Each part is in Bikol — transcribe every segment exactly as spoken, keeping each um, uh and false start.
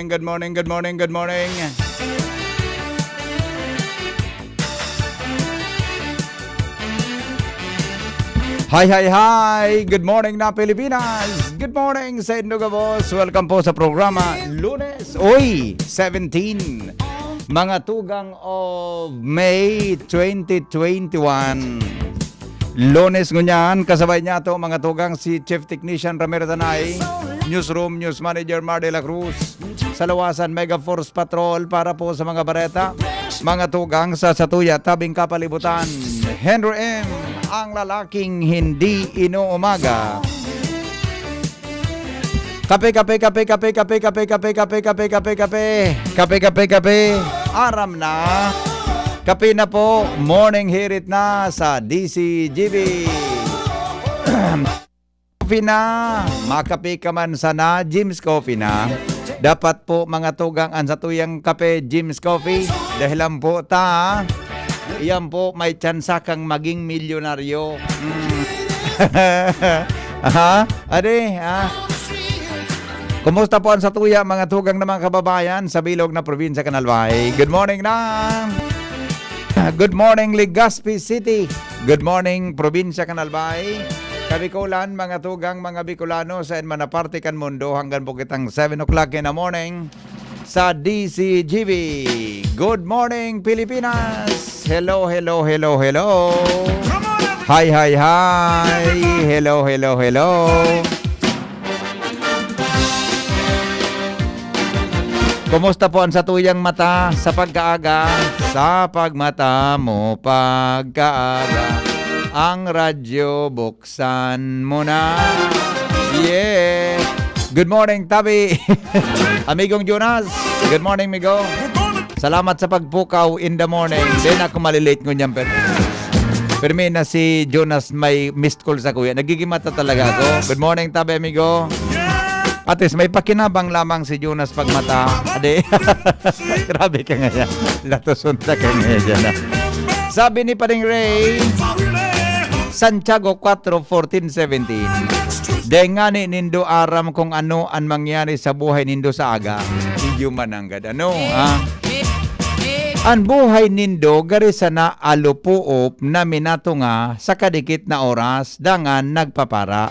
morning, good morning, good morning, good morning. Hi, hi, hi! Good morning na Pilipinas! Good morning sa Indoga Boss! Welcome po sa programa Lunes, oy, seventeen. Mga tugang of May twenty twenty-one. Lunes ngunyan, kasabay niyato, mga tugang, si Chief Technician Ramiro Tanay, Newsroom News Manager Mar de la Cruz, sa Luwasan Mega Force Patrol para po sa mga bareta, mga tugang sa satuya tabing kapalibutan. Henry M, ang lalaking hindi inuumaga. Kape, kape, kape, kape, kape, kape, kape, kape, kape, kape, kape. Kape, kape, kape. Aram na. Kape na po. Morning hirit na sa D C G B. Coffee na. Makape ka man sana, Jim's Coffee na. Dapat po, mga tugang, ang satuyang kape, Jim's Coffee. Dahil lang po ta, iyan po, may tsansa kang maging milyonaryo. Mm. Ha? Ade, ha? Kumusta po ang satuya, mga tugang na mga kababayan, sa bilog na probinsya kan Albay? Good morning na. Good morning, Legazpi City. Good morning, probinsya kan Albay. Kabikolan, mga tugang, mga Bicolano, sa man na parte kan mundo, hanggang po kitang seven o'clock in the morning sa D C G B. Good morning, Pilipinas! Hello, hello, hello, hello! Hi, hi, hi! Hello, hello, hello! Kumusta po ang satuyang mata sa pagkaaga? Sa pagmata mo pagkaaga, ang radyo buksan mo na. Yeah! Good morning, Tabi! Amigong Jonas, good morning, migo. Salamat sa pagpukaw in the morning. Then ako malilate ngunyan, pero, pero may na si Jonas may missed call sa kuya. Nagigimata talaga ako. Good morning, Tabi, amigo. At least, may pakinabang lamang si Jonas pagmata. Ade. Grabe ka ngayon. Latusunta ka ngayon dyan, ah. Sabi ni Paring Ray, Santiago four fourteen seventeen, "Dai ngani nindo aram kung ano an mangyari sa buhay nindo sa aga." Iyo man nanggad, ano, ha? An buhay nindo gari sana alopoop na minatunga sa kadikit na oras, dangan nagpapara.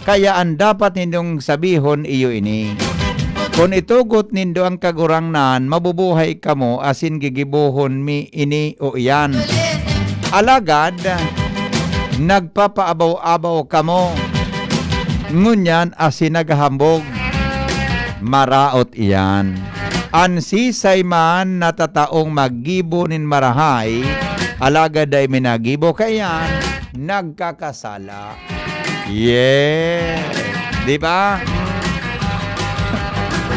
Kaya an dapat nindong sabihon iyo ini, "Kun itugot nindo an Kagurangnan, mabubuhay kamo asin gigibohon mi ini o iyan." Alagad, nagpapaabaw-abaw kamo, ngunyan asin naghahambog. Maraot iyan. An sisay man na tataong maggibo nin marahay, alagad dai minagibo kaiyan, nagkakasala. Yeah. Di ba?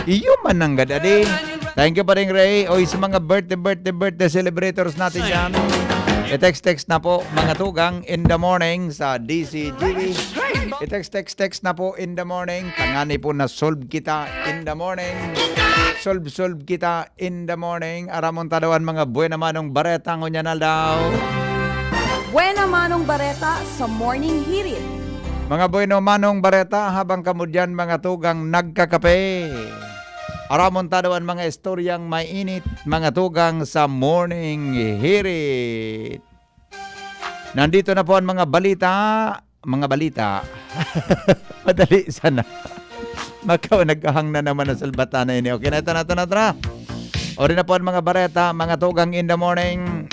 Iyo man nanggad, adi. Thank you, Paring Ray. Oy, sa mga birthday, birthday, birthday celebrators natin dyan, i-text, text na po, mga tugang, in the morning sa D C G B. I-text, text, text na po in the morning. Tangani po na solve kita in the morning. Solve, solve kita in the morning. Aramon tadawan mga buena manong bareta ngunyan aldaw. Buena manong bareta sa Morning Hirit. Mga bueno manong bareta, habang kamo diyan, mga tugang nagkakape. Aramon tadawan mga istoryang mainit, mga tugang sa Morning Hirit. Nandito na po ang mga balita. Mga balita. Madali sana. Makaw, naghahang na naman ang sulbatan na ini. Okay na, ito na, ito na, ito na. Ori na po ang mga bareta, mga tugang in the morning.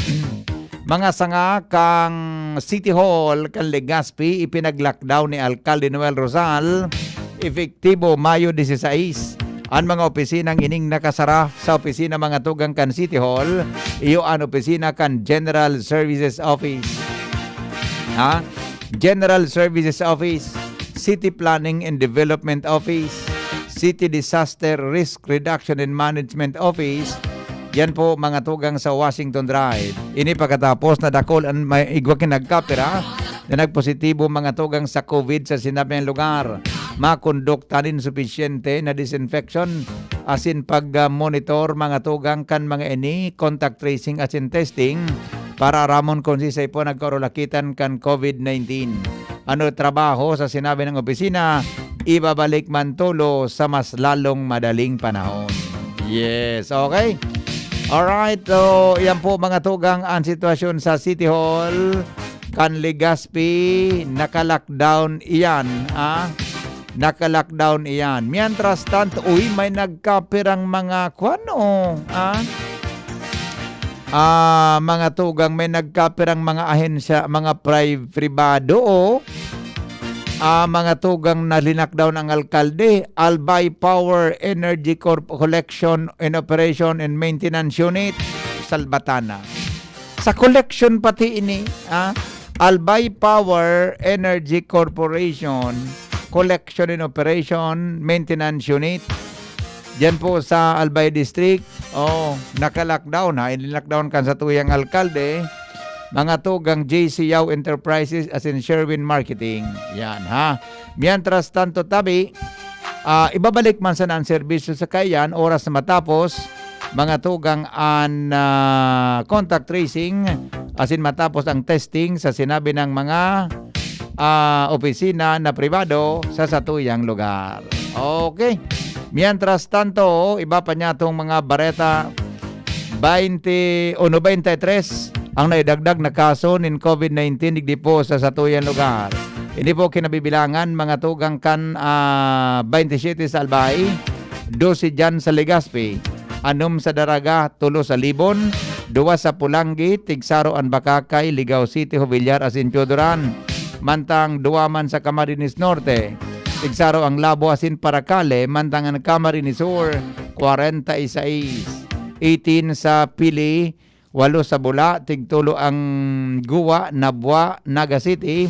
Mga sanga kang City Hall, kan Legazpi, ipinag-lockdown ni Alkalde Noel Rosal, epektibo Mayo dieciséis. An mga opisinang ining nakasara sa opisina, mga tugang, kan City Hall, iyo an opisina kan General Services Office. Ha? General Services Office, City Planning and Development Office, City Disaster Risk Reduction and Management Office. Yan po, mga tugang, sa Washington Drive. Ini pagkatapos na dakul an may igwa kin nagkapira na nagpositibo, mga tugang, sa COVID sa sinabing lugar. Makondukta nin supisyente na disinfection asin pag-monitor, mga tugang, kan mga ini, contact tracing asin testing, para aramon kung siisay po nagkarulakitan kan COVID nineteen. Ano trabaho sa sinabi ng opisina, ibabalik man tulo sa mas lalong madaling panahon. Yes, okay. Alright, so yan po, mga tugang, ang sitwasyon sa City Hall kan Legazpi, naka-lockdown iyan, ah. Naka-lockdown iyan. Mientras tanto, uy, may nagkapirang mga kwan, oh, ah. Ah, mga tugang, may nagkapirang mga ahensya, mga pri-, pribado, oh. Ah, mga tugang, na linakdaw ng alkalde, Albay Power Energy Corp Collection and Operation and Maintenance Unit, Salbatana. Sa collection pati ini, ah, Albay Power Energy Corporation, Collection and Operation, Maintenance Unit. Diyan po sa Albay District, oh, naka-lockdown, ha? Ini-lockdown kan satuyang alkalde, mga tugang, J C Yao Enterprises asin Sherwin Marketing. Yan, ha? Mientras tanto, tabi, ah, ibabalik man sana ang serbisyo sa kaiyan oras na matapos, mga tugang, an, ah, contact tracing asin matapos ang testing sa sinabi ng mga, ah, opisina na pribado sa satuyang lugar. Okay. Mientras tanto, iba pa niya tong mga bareta, baynte o nobenta y tres ang naidagdag na kaso nin COVID nineteen digdi po sa satuyang lugar. Ini po kinabibilangan, mga tugang, kan, ah, baynte siyete sa Albay, dose diyan sa Legazpi, anom sa Daraga, tulo sa Libon, duwa sa Polangui, tigsaro an Bacacay, Ligao City, Jovellar asin Pioduran, mantang duwa man sa Camarines Norte, tigsaro ang Labo asin Paracale, mantang an Camarines Sur, kwarenta y seis, eighteen sa Pili, walo sa Bula, tigtulo ang Guwa, Nabua, Naga City,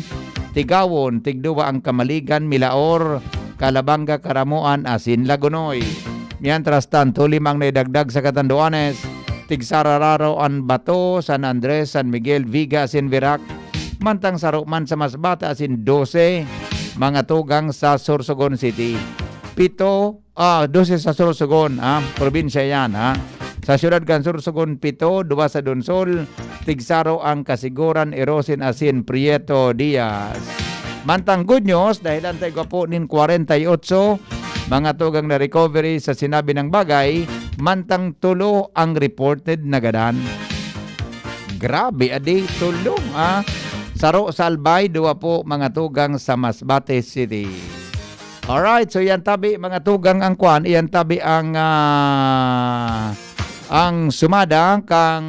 tigawon, tigduwa ang Camaligan, Milaor, Calabanga, Caramoan asin Lagonoy. Mientras tanto, lima ang naidagdag sa Catanduanes, tigsarararo an Bato, San Andres, San Miguel, Viga asin Virac, mantang saro man sa Masbate asin dose mga tugang sa Sorsogon City. Pito, ah, dose sa Sorsogon, ah, probinsya yan, ha. Sa siyudad kan Sorsogon, pito, duwa sa Donsol, tigsaro ang Casiguran, Erosin asin Prieto Diaz. Mantang good news, dahelan ta igwa po nin kwarenta y otso mga tugang na recovery sa sinabi ng bagay, mantang tulo ang reported na gadan. Grabe, adi, tulo, ah. Saro sa Albay, duwa po mga tugang sa Masbate City. Alright, so yan tabi, mga tugang, ang kwan, yan tabi ang, ah, ang sumada kang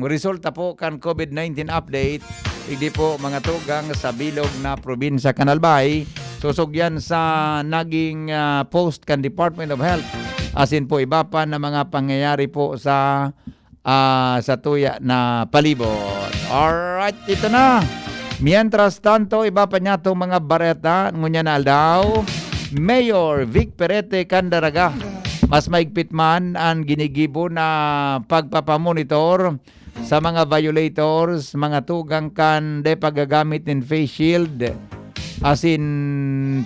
resulta po kan COVID nineteen update. Igdi po, mga tugang, sa bilog na probinsya kan Albay, susog yan sa naging, ah, post kan Department of Health. Asin po, iba pa na mga pangyayari po sa, ah, sa tuya na palibot. Alright, ito na. Mientras tanto, iba pa niya itong mga bareta ngunyan na aldaw. Mayor Vic Perete kan Daraga, mas maigpit man ang ginigibo na pagpapamonitor sa mga violators, mga tugang kan de paggagamit nin face shield, asin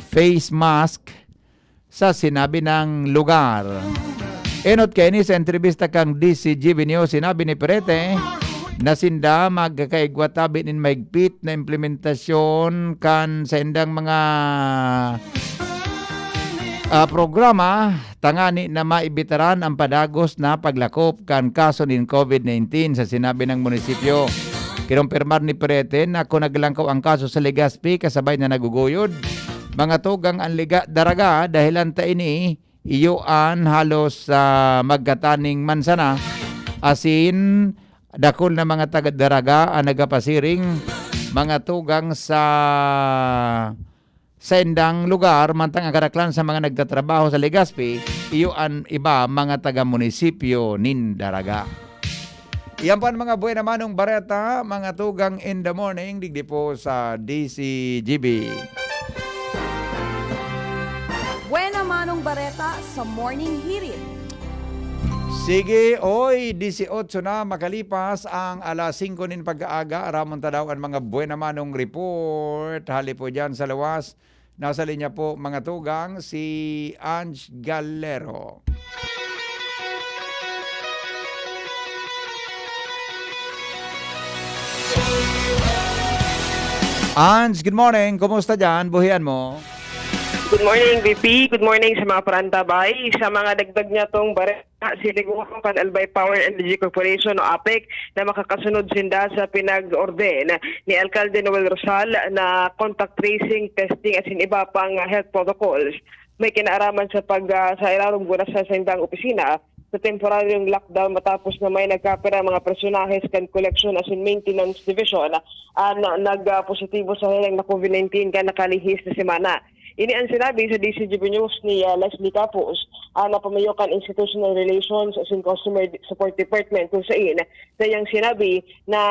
face mask sa sinabi ng lugar. Enot kaini, sa entrevista kang D C G B News, sinabi ni Perete na sinda magkakaigwa tabi nin maigpit na implementasyon kan saindang mga, ah, programa, tangani na maibitaran ang padagos na paglakop kan kaso nin COVID nineteen sa sinabi ng munisipyo. Kinumpirmar ni Perete na kung naglangkaw ang kaso sa Legazpi kasabay na naguguyod, mga tugang, an Lega-, Daraga, dahelan ta ini, iyo an halos, ah, magkataning mansana, asin dakul na mga taga Daraga an nagapasiring, mga tugang, sa saindang lugar, mantang ang kadaklan sa mga nagtatrabaho sa Legazpi, iyo an iba mga taga-munisipyo nin Daraga. Iyan po an mga buena manong bareta, mga tugang, in the morning, digdi po sa D C G B. Buena manong bareta sa Morning Hirit. Sige, oy, disiotso na makalipas ang alas singko nin pag-aaga, aramon ta daw an mga buena manong report. Hali po diyan sa luwas, Nasa linya po, mga tugang, si Ange Galero. Ange, good morning. Kumusta dyan? Buhian mo? Good morning, V P. Good morning sa mga parantabay. Sa mga dagdag niya tong bareta, siniguro kan Albay Power and Energy Corporation o APEC na makakasunod sinda sa pinag-orden ni Alcalde Noel Rosal na contact tracing, testing asin iba pang health protocols. May kinaaraman sa pag ah, sa ilarom guna sa sindang opisina sa temporaryong lockdown matapos na may nagkapira mga personahes kan koleksyon asin maintenance division an nagpositibo sa hilang na COVID nineteen kan nakalihis na semana. Ini an sinabi sa D C G B News ni ah, Leslie Capus, ah, na pamayo kan Institutional Relations asin Customer Support Department, kung sain sa iyang sinabi na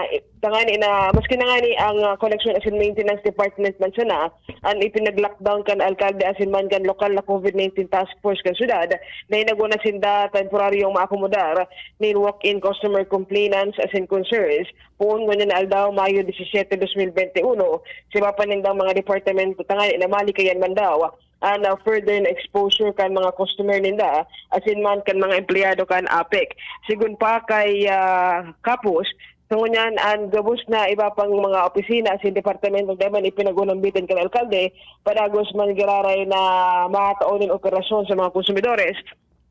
eh, tangani na maski na ngani ang ah, Collection asin Maintenance Department man sana an ipinag-lockdown kan alkalde asin man kan lokal na COVID nineteen task force kan syudad, na inagwa na sinda temporaryong maakomodar nin walk-in customer complaints asin concerns poon ngunyan na aldaw, Mayo disisiete, dos mil bente uno, sa iba pa nindang mga departamento tangani na malikayan man daw an ah, further na exposure kan mga customer ninda asin man kan mga empleyado kan APEC. Sigon pa kay ah, Capus, sa ngunyan an gabos na iba pang mga opisina asin departamento dai man ipinag-unambitan kan alkalde, padagos man giraray na matao nin operasyon sa mga konsumidores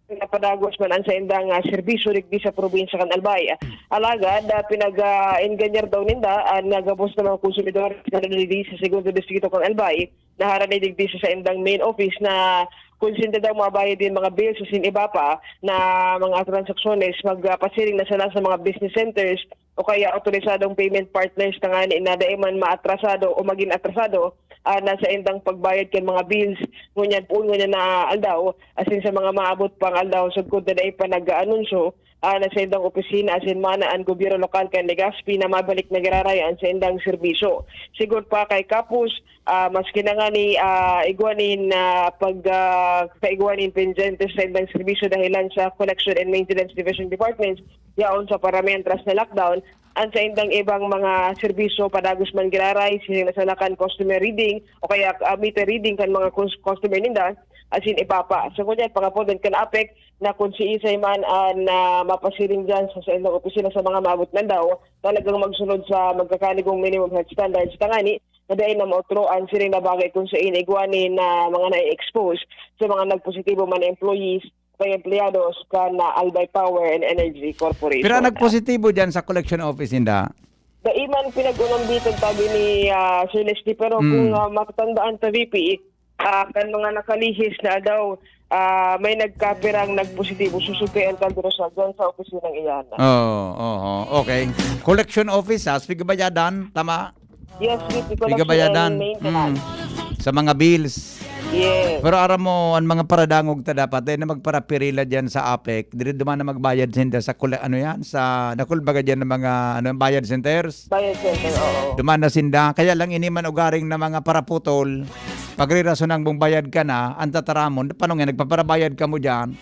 na padagos man an saindang ah, serbisyo digdi sa probinsya kan Albay. Alagad ah, pinag-engañar daw ninda an ah, gabos na mga konsumidores na naninilis sa segundo distrito kan Albay na harani digdi sa saindang main office na kung sinda daw mabayad din mga bills asin iba pa na mga transaksyonnes, magpasiring na sana sa mga business centers o kaya otorisadong payment partners tangani na dai man maatrasado o magin atrasado ah, na saindang pagbayad kan mga bills ngunyan poon ngunyan na aldaw asin sa mga maabot pang aldaw sagkod na dai pa nag-aanunsyo ah, na saindang opisina asin man an gobyerno lokal kan Legazpi na mabalik na giraray an saindang serbisyo. Sigon pa kay Capus, ah, maski na ngani ah, igwa nin ah, pag ah, kaigwa nin pendyente sa saindang serbisyo dahelan sa Collection and Maintenance Division Departments yaon sa paramientras na lockdown, an saindang ibang mga serbisyo padagos man giraray, siring na sana kan customer reading o kaya ah, meter reading kan mga cus- customer ninda, asin iba pa. So ngunyan, pangapodan kan APEC na kung siisay man an ah, mapasiring dyan sa saindang opisina sa mga maabot na aldaw, talagang magsunod sa magkakanigong minimum health standards tangani na dai na maotro an siring na bagay kung sain igwa nin ah, mga na-expose sa mga nagpositibo man na employees o kaya empleyados kan ah, Albay Power and Energy Corporation. Pero ang nagpositibo dyan sa collection office ninda? Dai man pinag-unambitan tabi ni ah, Sir Leslie, pero Mm. kung ah, matatandaan ta, V P, ah, kan mga nakalihis na aldaw, ah, may nagkapirang nagpositibo, susupay ang Calderosa dyan sa opisinang iyan. Oo, oo. Okay. Collection office, ha? Pigabayadan, tama? Yes, V P, collection Pigabayadan. and maintenance. Mm. Sa mga bills. Yes. Pero aram mo, ang mga paradangog ta dapat, dai na magparapirila dyan sa APEC. Diri duman na magbayad sinda sa kula, ano yan, sa nakulbaga dyan ng mga ano, bayad centers. Bayad center, oo. Duman na sinda. Kaya lang ini man ugaring na mga paraputol, pagrirason ang mong bayad ka na, ang tataramon, paano nga nagpaparabayad ka mo dyan?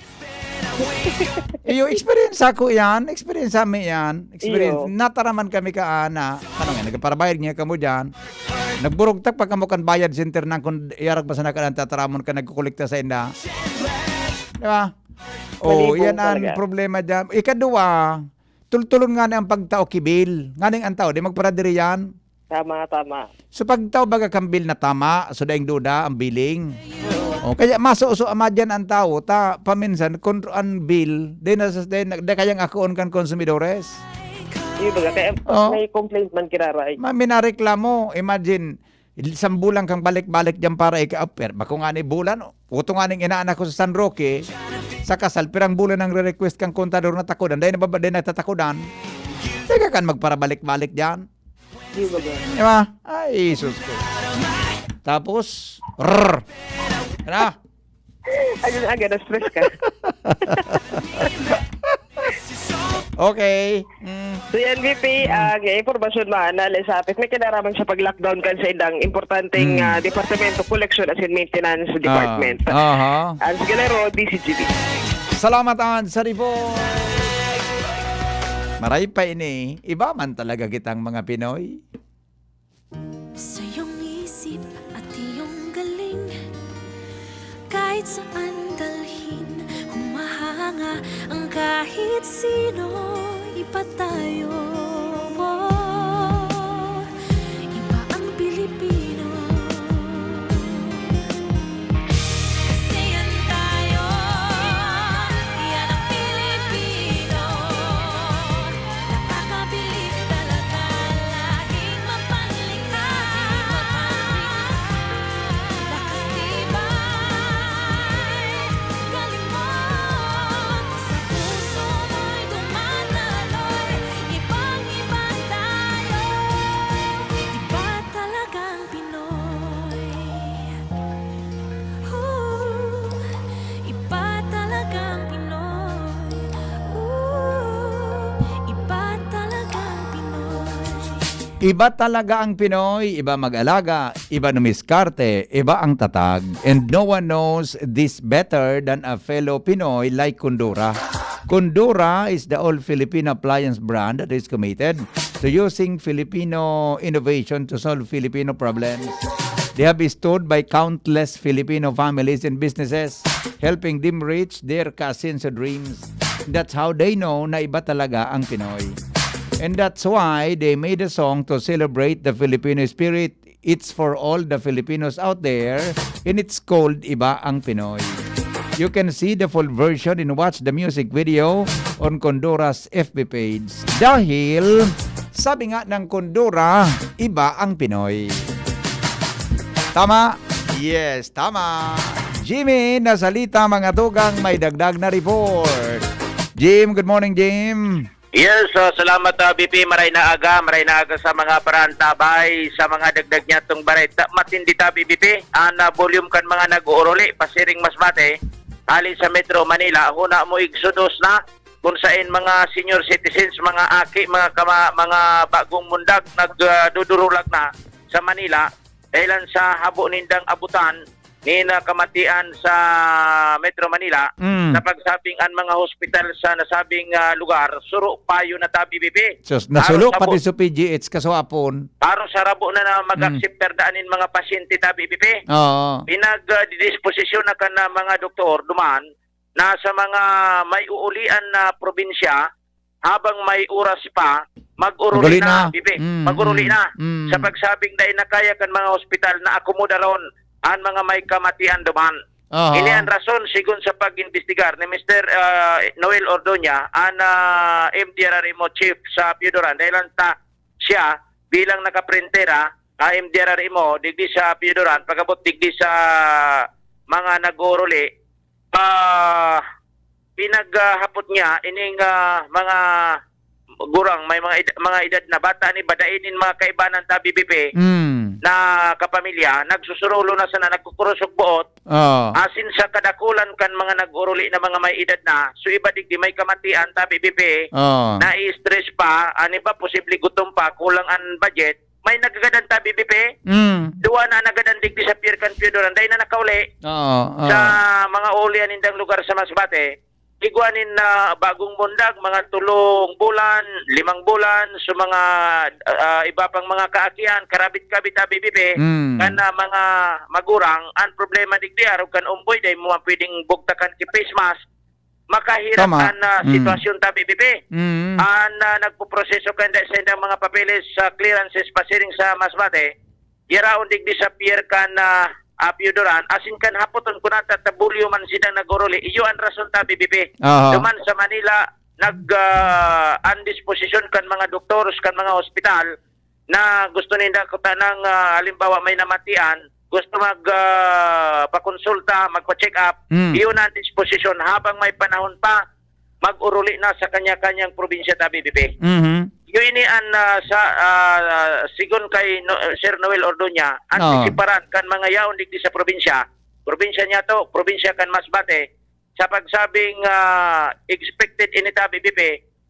Iyo, experience ako yan. Experience sa amin yan. Experience. Iyo. Nataraman kami ka, ah, na, ano nga, nagparabayad nga kamo dyan. Nagburugtak pa kamo kan bayad center nang kung iyarag pa sana ka ng tataramon ka nagkukulikta sa inda. Di ba? Oh, Malibong yan ang talaga. Problema dyan. Ikadua, tultulon nga na ang pagtao kibil. Nganing ang tao, di magparadiri yan. Tama, tama. So pagtao baga kang bill na tama, so daing duda ang billing. O kaya masuso ama dyan ang tao, ta paminsan kung ang bill, di na, di, na, di kayang akoon kan konsumidores. Yung baga, kaya Oh. May complaint man kiraray. Ma, minareklamo, imagine, isang bulan kang balik-balik dyan para ika-, ah, per, bako nga ni bulan, puto nga ning inaanak ko sa San Roque, sa kasal, pirang bulan ang re-request kang kontador na takodan, dahil nababa, dahil natatakodan. Teka kan magparabalik-balik dyan. Yung baga. Di ba? Ay, Jesus ko. Tapos, rrr. Ano? Ayun, aga, na-stress ka. Okay. Mm. So yan, V P, ang impormasyon maanal sa APEC, may kinaraman sa pag-lockdown kan sa indang importanteng Mm. ah, departamento, collection as in maintenance department. Ah, aha. Ang Galero, D C G B. Salamat, Ann, sa report. Maray pa ini, iba man talaga kitang mga Pinoy. Sa iyong isip at iyong galit. Saan dalhin, humahanga ang kahit sino, iba tayo. Iba ang Pilipino. Kasi yan tayo, yan ang Pilipino. Nakakabilib talaga, laging mapanlikha. Lakas tibay, galing mo. Sa puso mo'y dumadaloy. Ibang-iba tayo. Iba talagang Pinoy. Ooh, iba talagang Pinoy. Ooh, iba talagang Pinoy. Iba talaga ang Pinoy, iba mag-alaga, iba numiskarte, iba ang tatag. And no one knows this better than a fellow Pinoy like Kundura. Kundura is the all Filipino appliance brand that is committed to using Filipino innovation to solve Filipino problems. They have stood by countless Filipino families and businesses, helping them reach their kaasenso dreams. That's how they know na iba talaga ang Pinoy. And that's why they made a song to celebrate the Filipino spirit. It's for all the Filipinos out there, and it's called Iba ang Pinoy. You can see the full version and watch the music video on Kundura's F B page. Dahil, sabi nga ng Kundura, iba ang Pinoy. Tama? Yes, tama. Jimmy, nasalita mga tugang, may dagdag na report. Jim, good morning, Jim. Yes, ah, salamat, ah, B P. Maray na aga, maray na aga sa mga parantabay, sa mga dagdag niya tong bareta. Matindi ta, B P. Ang, ah, volume kan mga nag-uuruli, pasiring Masbate, hali sa Metro Manila, huna mo exodus na, kung sain mga senior citizens, mga aki, mga kama-, mga bagong mundag, nag, ah, dudurulag na sa Manila, dahilan sa habo nindang abutan, ni nakamatian sa Metro Manila, Mm. sa pagsabing an mga hospital sa nasabing, ah, lugar, suro payo na ta, B P. Sus, nasulo Aron sa pati bu- sa P G H kaswapon. Aron sa rabo na, na Mm. mag-akseptar daan nin mga pasyente ta, B P. Oo. Pinag, ah, didisposisyon na kan, ah, mga doktor duman na sa mga may uulian na probinsya, habang may oras pa, mag-uruli Mag-uli na, na. B P. Mm, Mag-uruli mm, na. mm. Sa pagsabing dai na kaya kan mga hospital na akomodaron an mga may kamatian duman. Aha. Ini an rason, sigon sa pag-imbestigar ni Mister, ah, Noel Ordoña, an, ah, M D R R M O chief sa Pioduran, dahilan ta siya bilang nakaprintera, ah, M D R R M O, digdi sa Pioduran, pag-abot digdi sa mga nag-uuruli, ah, pinaghapot niya ining, ah, mga gurang, may mga ed-, mga edad na, bata ni ba, dai nin mga kaibanan ta, B P. Mm. Na kapamilya, nagsusurulo na sana, nagkukurusog buot. Oh. Asin sa kadakulan kan mga nag-uruli na mga may edad na, so iba digdi may kamatian ta, B P. Oh. Na-stress pa, an iba posible gutom pa, kulang an budget, may nagagadan ta, B P. Mm. Duwa na nagadan digdi sa Pier kan Pioduran, dai na nakauli. Oo, oo. Sa mga ulian nindang lugar sa Masbate, igwa nin, ah, bagong mundag, mga tulong bulan, limang bulan, so mga, ah, iba pang mga kaakian, karabit-kabit, ah, B P, Mm. kan, ah, mga magurang, ang problema digdi, arog kan umboy, dai mo man pwedeng bugtakan ki face mask, makahirap Tama. an, ah, Mm. sitwasyon ta, B P. Mm. An, ah, nagpoproseso kan da-, sa indang mga papeles sa clearances pasiring sa Masbate, yaraon digdi sa pier kan, ah, ah, Pioduran, asin kan hapoton kun ata tabulyo man sidang nag-uruli. Iyo an rason ta, B P. Aha. Duman sa Manila, nag, ah, an disposisyon kan mga doktor, kan mga hospital, na gusto ninda kuta ng, ah, halimbawa, may namatian, gusto mag, ah, pakonsulta, magpa-check up, Mm. iyon ang disposisyon habang may panahon pa, mag-uruli na sa kanya-kanyang probinsya ta, B P. Mhm. Iyo ini an, ah, sa, ah, sigon kay No-, Sir Noel Ordoña, an Oo. sisiparan kan mga yaon digdi sa probinsya, probinsya niya to, probinsya kan Masbate, sa pagsabing, ah, expected ini ta, B P,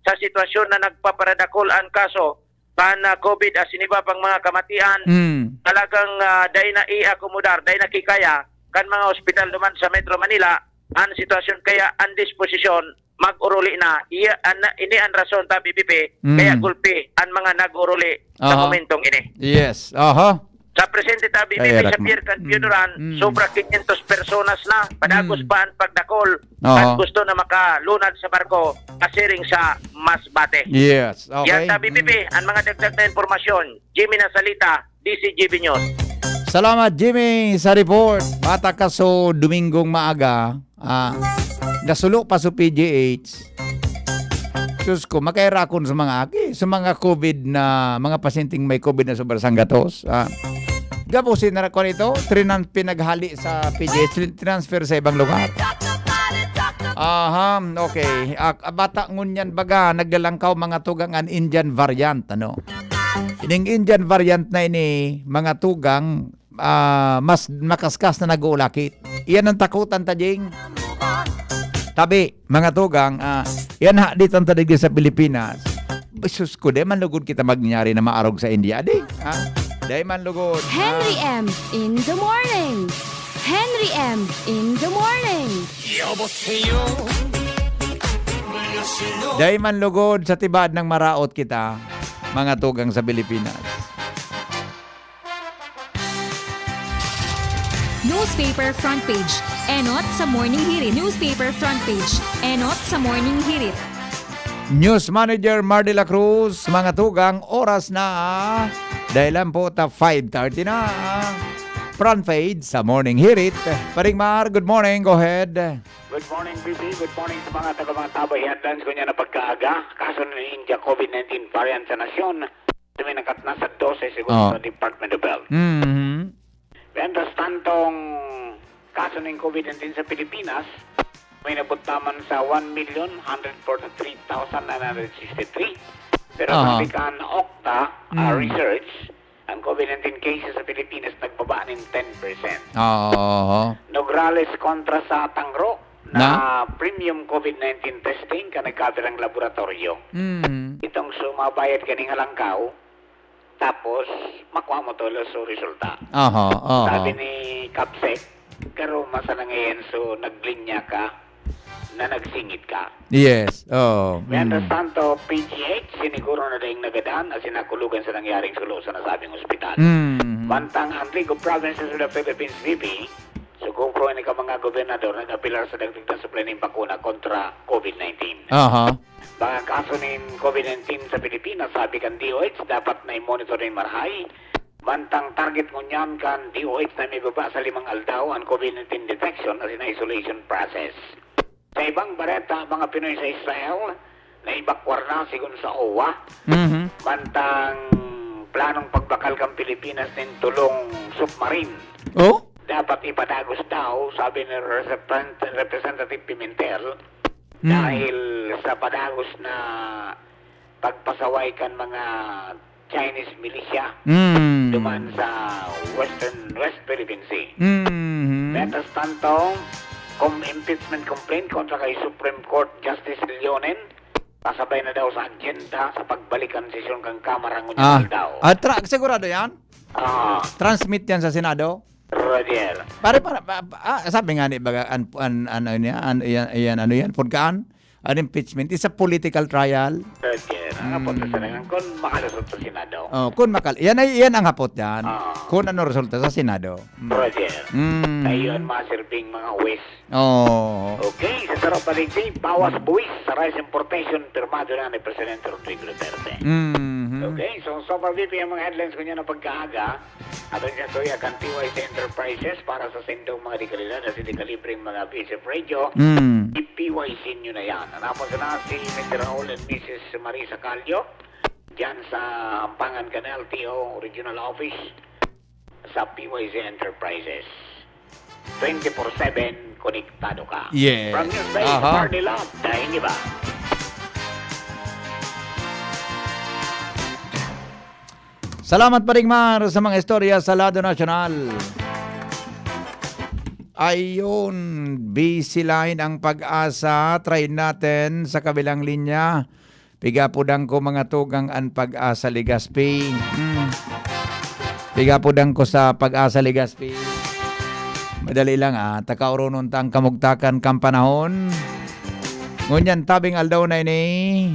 sa sitwasyon na nagpaparadakol an kaso kan, ah, COVID asin iba pang mga kamatian, Mm. talagang, ah, dai na i-akomodar, dai na kikaya kan mga ospital duman sa Metro Manila an sitwasyon, kaya an disposisyon mag-uruli na. Iya, an, ini an rason ta, B P, Mm. kaya gulpi an mga nag-uruli sa Aha. momentong ini. Yes, aha. Sa presente ta, B B P, Kaya sa rak-, Pier Cambio mm, Duran, mm. sobra quinientos personas na. Padagos Mm. pa ang pagdakol Oo. at gusto na makalunad sa barko, asiring sa Masbate. Yes, okay. Yan ta, B B P, Mm. ang mga dagdag na impormasyon. Jimmy Nasalita, D C G B News. Salamat, Jimmy, sa report. Bata ka, so, Domingong maaga, ah, nasulo pa sa P G H. Sus ko, makairakon sa mga aki, sa mga COVID na, mga pasyenteng may COVID na sobra sanggatos, ah. Gabusin na ko nito, trinan-, pinaghali sa P G H, trin-, transfer sa ibang lugar. Aha, okay. Ah, bata ngunyan baga, naglalangkaw mga tugang an Indian variant, ano? Ining Indian variant na ini, mga tugang, ah, mas makaskas na nag-uulakit. Iyan ang takutan ta, Jing. Tabi, mga tugang, ah, yan ha, dito ang tadigdi sa Pilipinas. Sus ko, di man lugod kita magnyari na maarog sa India, di? Ha? Di man lugod. Henry Ah. M in the morning. Henry M in the morning. 여보세요. Di man lugod sa tibad ng maraot kita, mga tugang sa Pilipinas. Newspaper front page. Enot sa Morning Hirit. Newspaper front page. Enot sa Morning Hirit. News Manager Mar de la Cruz, mga tugang, oras na. Dahil lang po ta five thirty na. Front page sa Morning Hirit. Paring Mar, good morning. Go ahead. Good morning, B B. Good morning sa mga taga mga tabay headlines ko niya na pagkaaga. Kaso ng India COVID nineteen variant sa nasyon. Duminakat na sa dose, según Oh. sa Department of Health. Mhm. Mientras tantong kaso nin COVID nineteen sa Pilipinas, may nabot naman sa one million one hundred forty-three thousand nine hundred sixty-three. Pero Aha. sabi kan Okta, ah, Mm. research, ang COVID nineteen cases sa Pilipinas nagbaba nin ten percent. Oo. Nograles kontra sa Tangro, na Na? premium COVID nineteen testing kan nagkapirang laboratoryo. Mm. Itong sumabayad kaning halangkaw, tapos makwa mo tolos so resulta. Aha, aha. Sabi ni Capsec, garo man sana ngayon so naglinya ka na nagsingit ka. Yes, oo. Mientras Mm. tanto, P G H, siniguro na daing nagadan asin nakulugan sa nangyaring sulo sa nasabing ospital. Mm. Mantang ang League of Provinces of the Philippines, V P, Sugo ko ni ka mga gobernador nag-apelar sa dagdag na supply nin bakuna kontra COVID nineteen. Aha. Mga kaso nin COVID nineteen sa Pilipinas, sabi kan D O H, dapat na i-monitor nin marahay. Mantang target ngunyan kan D O H na may baba sa limang aldaw ang COVID nineteen detection asin isolation process. Sa ibang bareta, mga Pinoy sa Israel, naibakwar na, sigon sa O W A. Mhm. Mantang planong pagbakal kan Pilipinas nin tulong submarine. Oh? Dapat ipadagos daw, sabi ni Represent-, Representative Pimentel, Mm. dahil sa padagos na pagpasaway kan mga Chinese militia Mm. duman sa Western, West Philippine Sea. Mhm. Mientras tanto, kung impeachment complaint kontra kay Supreme Court Justice Leonen, kasabay na daw sa agenda sa pagbalik kan sesyon kan Kamara ngunyan Ah. aldaw. Ah, tra-, sigurado yan? Ah. Transmit yan sa Senado? Roger. Pare, para, pa, pa, ah, sabi nga ni baga, an, an, ano niya, an, iyan, iyan, ano yan, pagkaan? An impeachment is a political trial. Roger. Ang hapot Mm. sa talagang kung makalusot sa Senado. Oh, kung makal-, yan ay, yan ang hapot yan. Ah. Kung ano resulta sa Senado. Mm. Roger. Mm. Kayo ang masirbing mga huwes. Oo. Okay, sa sarap pa rin, bawas buwis sa rice importation, pirmado na ni Presidente Rodrigo Duterte. Mhm. Okay, so, so far, V P, ang mga headlines ko niya na pagkaaga. Aton siya, Kuya, kan P Y C Enterprises para sa sindong mga dekalidad at hindi kalibreng mga piece of radio. Mm. I-P Y C nyo na yan. Hanapon sana si Mister Raul and Missus Marisa Calio, dyan sa Ampangan Canal, T O Regional Office sa P Y C Enterprises. Twenty-four seven, konektado ka. Yes. From News Base, Aha. Party Love, dahil iba. Salamat, Paring Mar, sa mga istorya sa lado nasyonal. Ayun, busy line ang Pag-asa. Try natin sa kabilang linya. Piga po dangko, mga tugang, an Pag-asa Legazpi. Hmm. Piga po dangko sa Pag-asa Legazpi. Madali lang, ah. Takauronon ta ang kamugtakan kan panahon. Ngunyan, tabing aldaw na ini.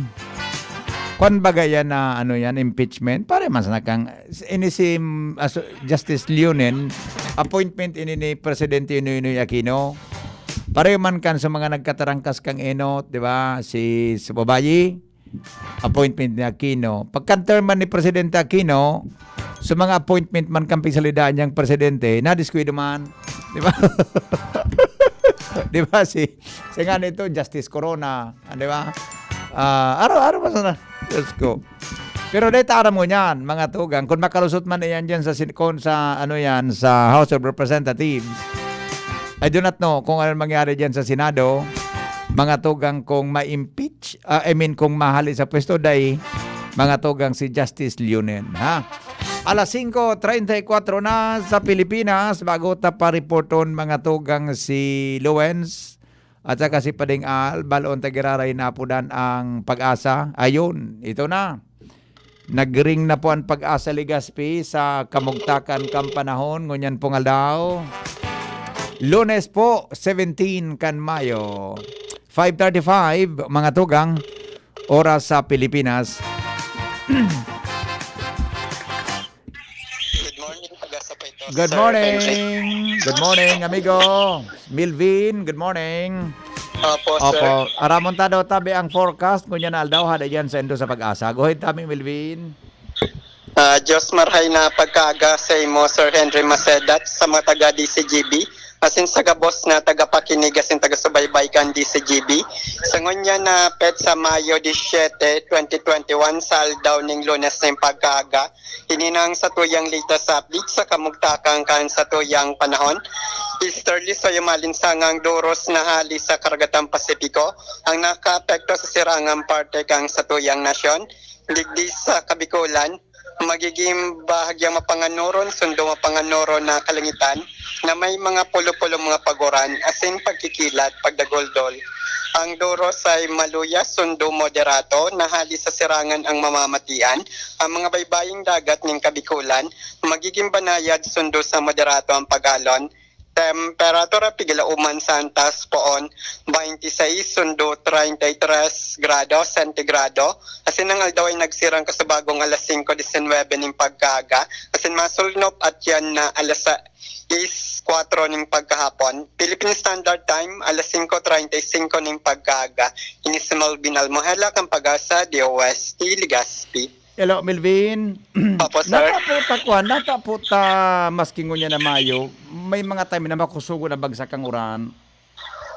Pan baga yan na, ano yan, impeachment? Pare man sana kang, ini si, mm, aso-, Justice Leonen, appointment ini ni Presidente Noynoy Aquino. Pare man kan sa mga nagkatarangkas kang enot, di ba? Si, sa babayi, appointment ni Aquino. Pagka-term man ni Presidente Aquino, sa mga appointment man kan pigsalidaan niyang presidente, nadiskuido man. Di ba? Di ba? Si, si nga nito, Justice Corona. Ah, di ba? Ah, araw-araw pa sana. Diyos ko. Pero dahil aram mo niyan, mga tugang, kung makalusot man iyan dyan sa, sin-, kung sa, ano yan, sa House of Representatives, I do not know kung ano mangyari dyan sa Senado, mga tugang, kung ma-impeach, ah, I mean, kung mahali sa pwesto, dahil mga tugang si Justice Leonen, ha? Alas singko treinta y cuatro na sa Pilipinas, bago ta pa-reporton, mga tugang, si Luens at saka si Pading Al, baloon ta giraray na apudan ang Pag-asa. Ayun, ito na. Nagring na po ang Pag-asa Legazpi sa kamugtakan kan panahon, ngunyan pong aldaw. Lunes po, seventeen kan Mayo. Five thirty-five, mga tugang, oras sa Pilipinas. Good morning, Pag-asa po ito, Good Sir morning. Henry. Good morning, amigo. Milvin, good morning. Opo, sir. Opo. Aramon ta daw tabi ang forecast, ngunyan na aldaw, hada dyan sa Indo sa Pag-asa. Go ahead, tabi, Milvin. Ah, Diyos marhay na pagkaaga sa imo, Sir Henry Macedat, sa mga taga D C G B, asin sa gabos na tagapakinig asin taga-subaybay kan D C G B. Sa ngunyan na petsa, Mayo disyete, twenty twenty-one, sa aldaw ning Lunes ning pagkaaga, hininang sa tuyang latest update sa kamugtakan kan sa tuyang panahon. Easterly, so yung malinsangang duros na hali sa Karagatan Pasipiko ang nakaapekto sa sirangang parte kan sa tuyang nasyon. Digdi sa Kabikulan, magiging bahagyang mapanganoron, sundo mapanganoron na kalangitan na may mga pulo-pulo mga paguran, asin pagkikilat, pagdaguldol. Ang duros ay maluya, sundo moderato, na hali sa sirangan ang mamamatian. Ang mga baybaying dagat nin Kabikulan, magiging banayad, sundo sa moderato ang pagalon. Temperatura, pigilauman sa antas poon, twenty-six sundo treinta y tres grado sentigrado. Asin ang aldaw ay nagsirang kasubagong alas singko disinwebe ning pagkaaga. Asin masulnop at yan na alas sais kwatro ning pagkahapon. Philippine Standard Time, alas singko treinta y cinco ning pagkaaga. Ini si Melvin Almohela, kan Pag-asa, D O S T, Legazpi. Hello, Melvin. Opo, sir. Nata po ta, kuwan, nata po ta maski ngunyan na Mayo, may mga time na makusugo na bagsak ang uran.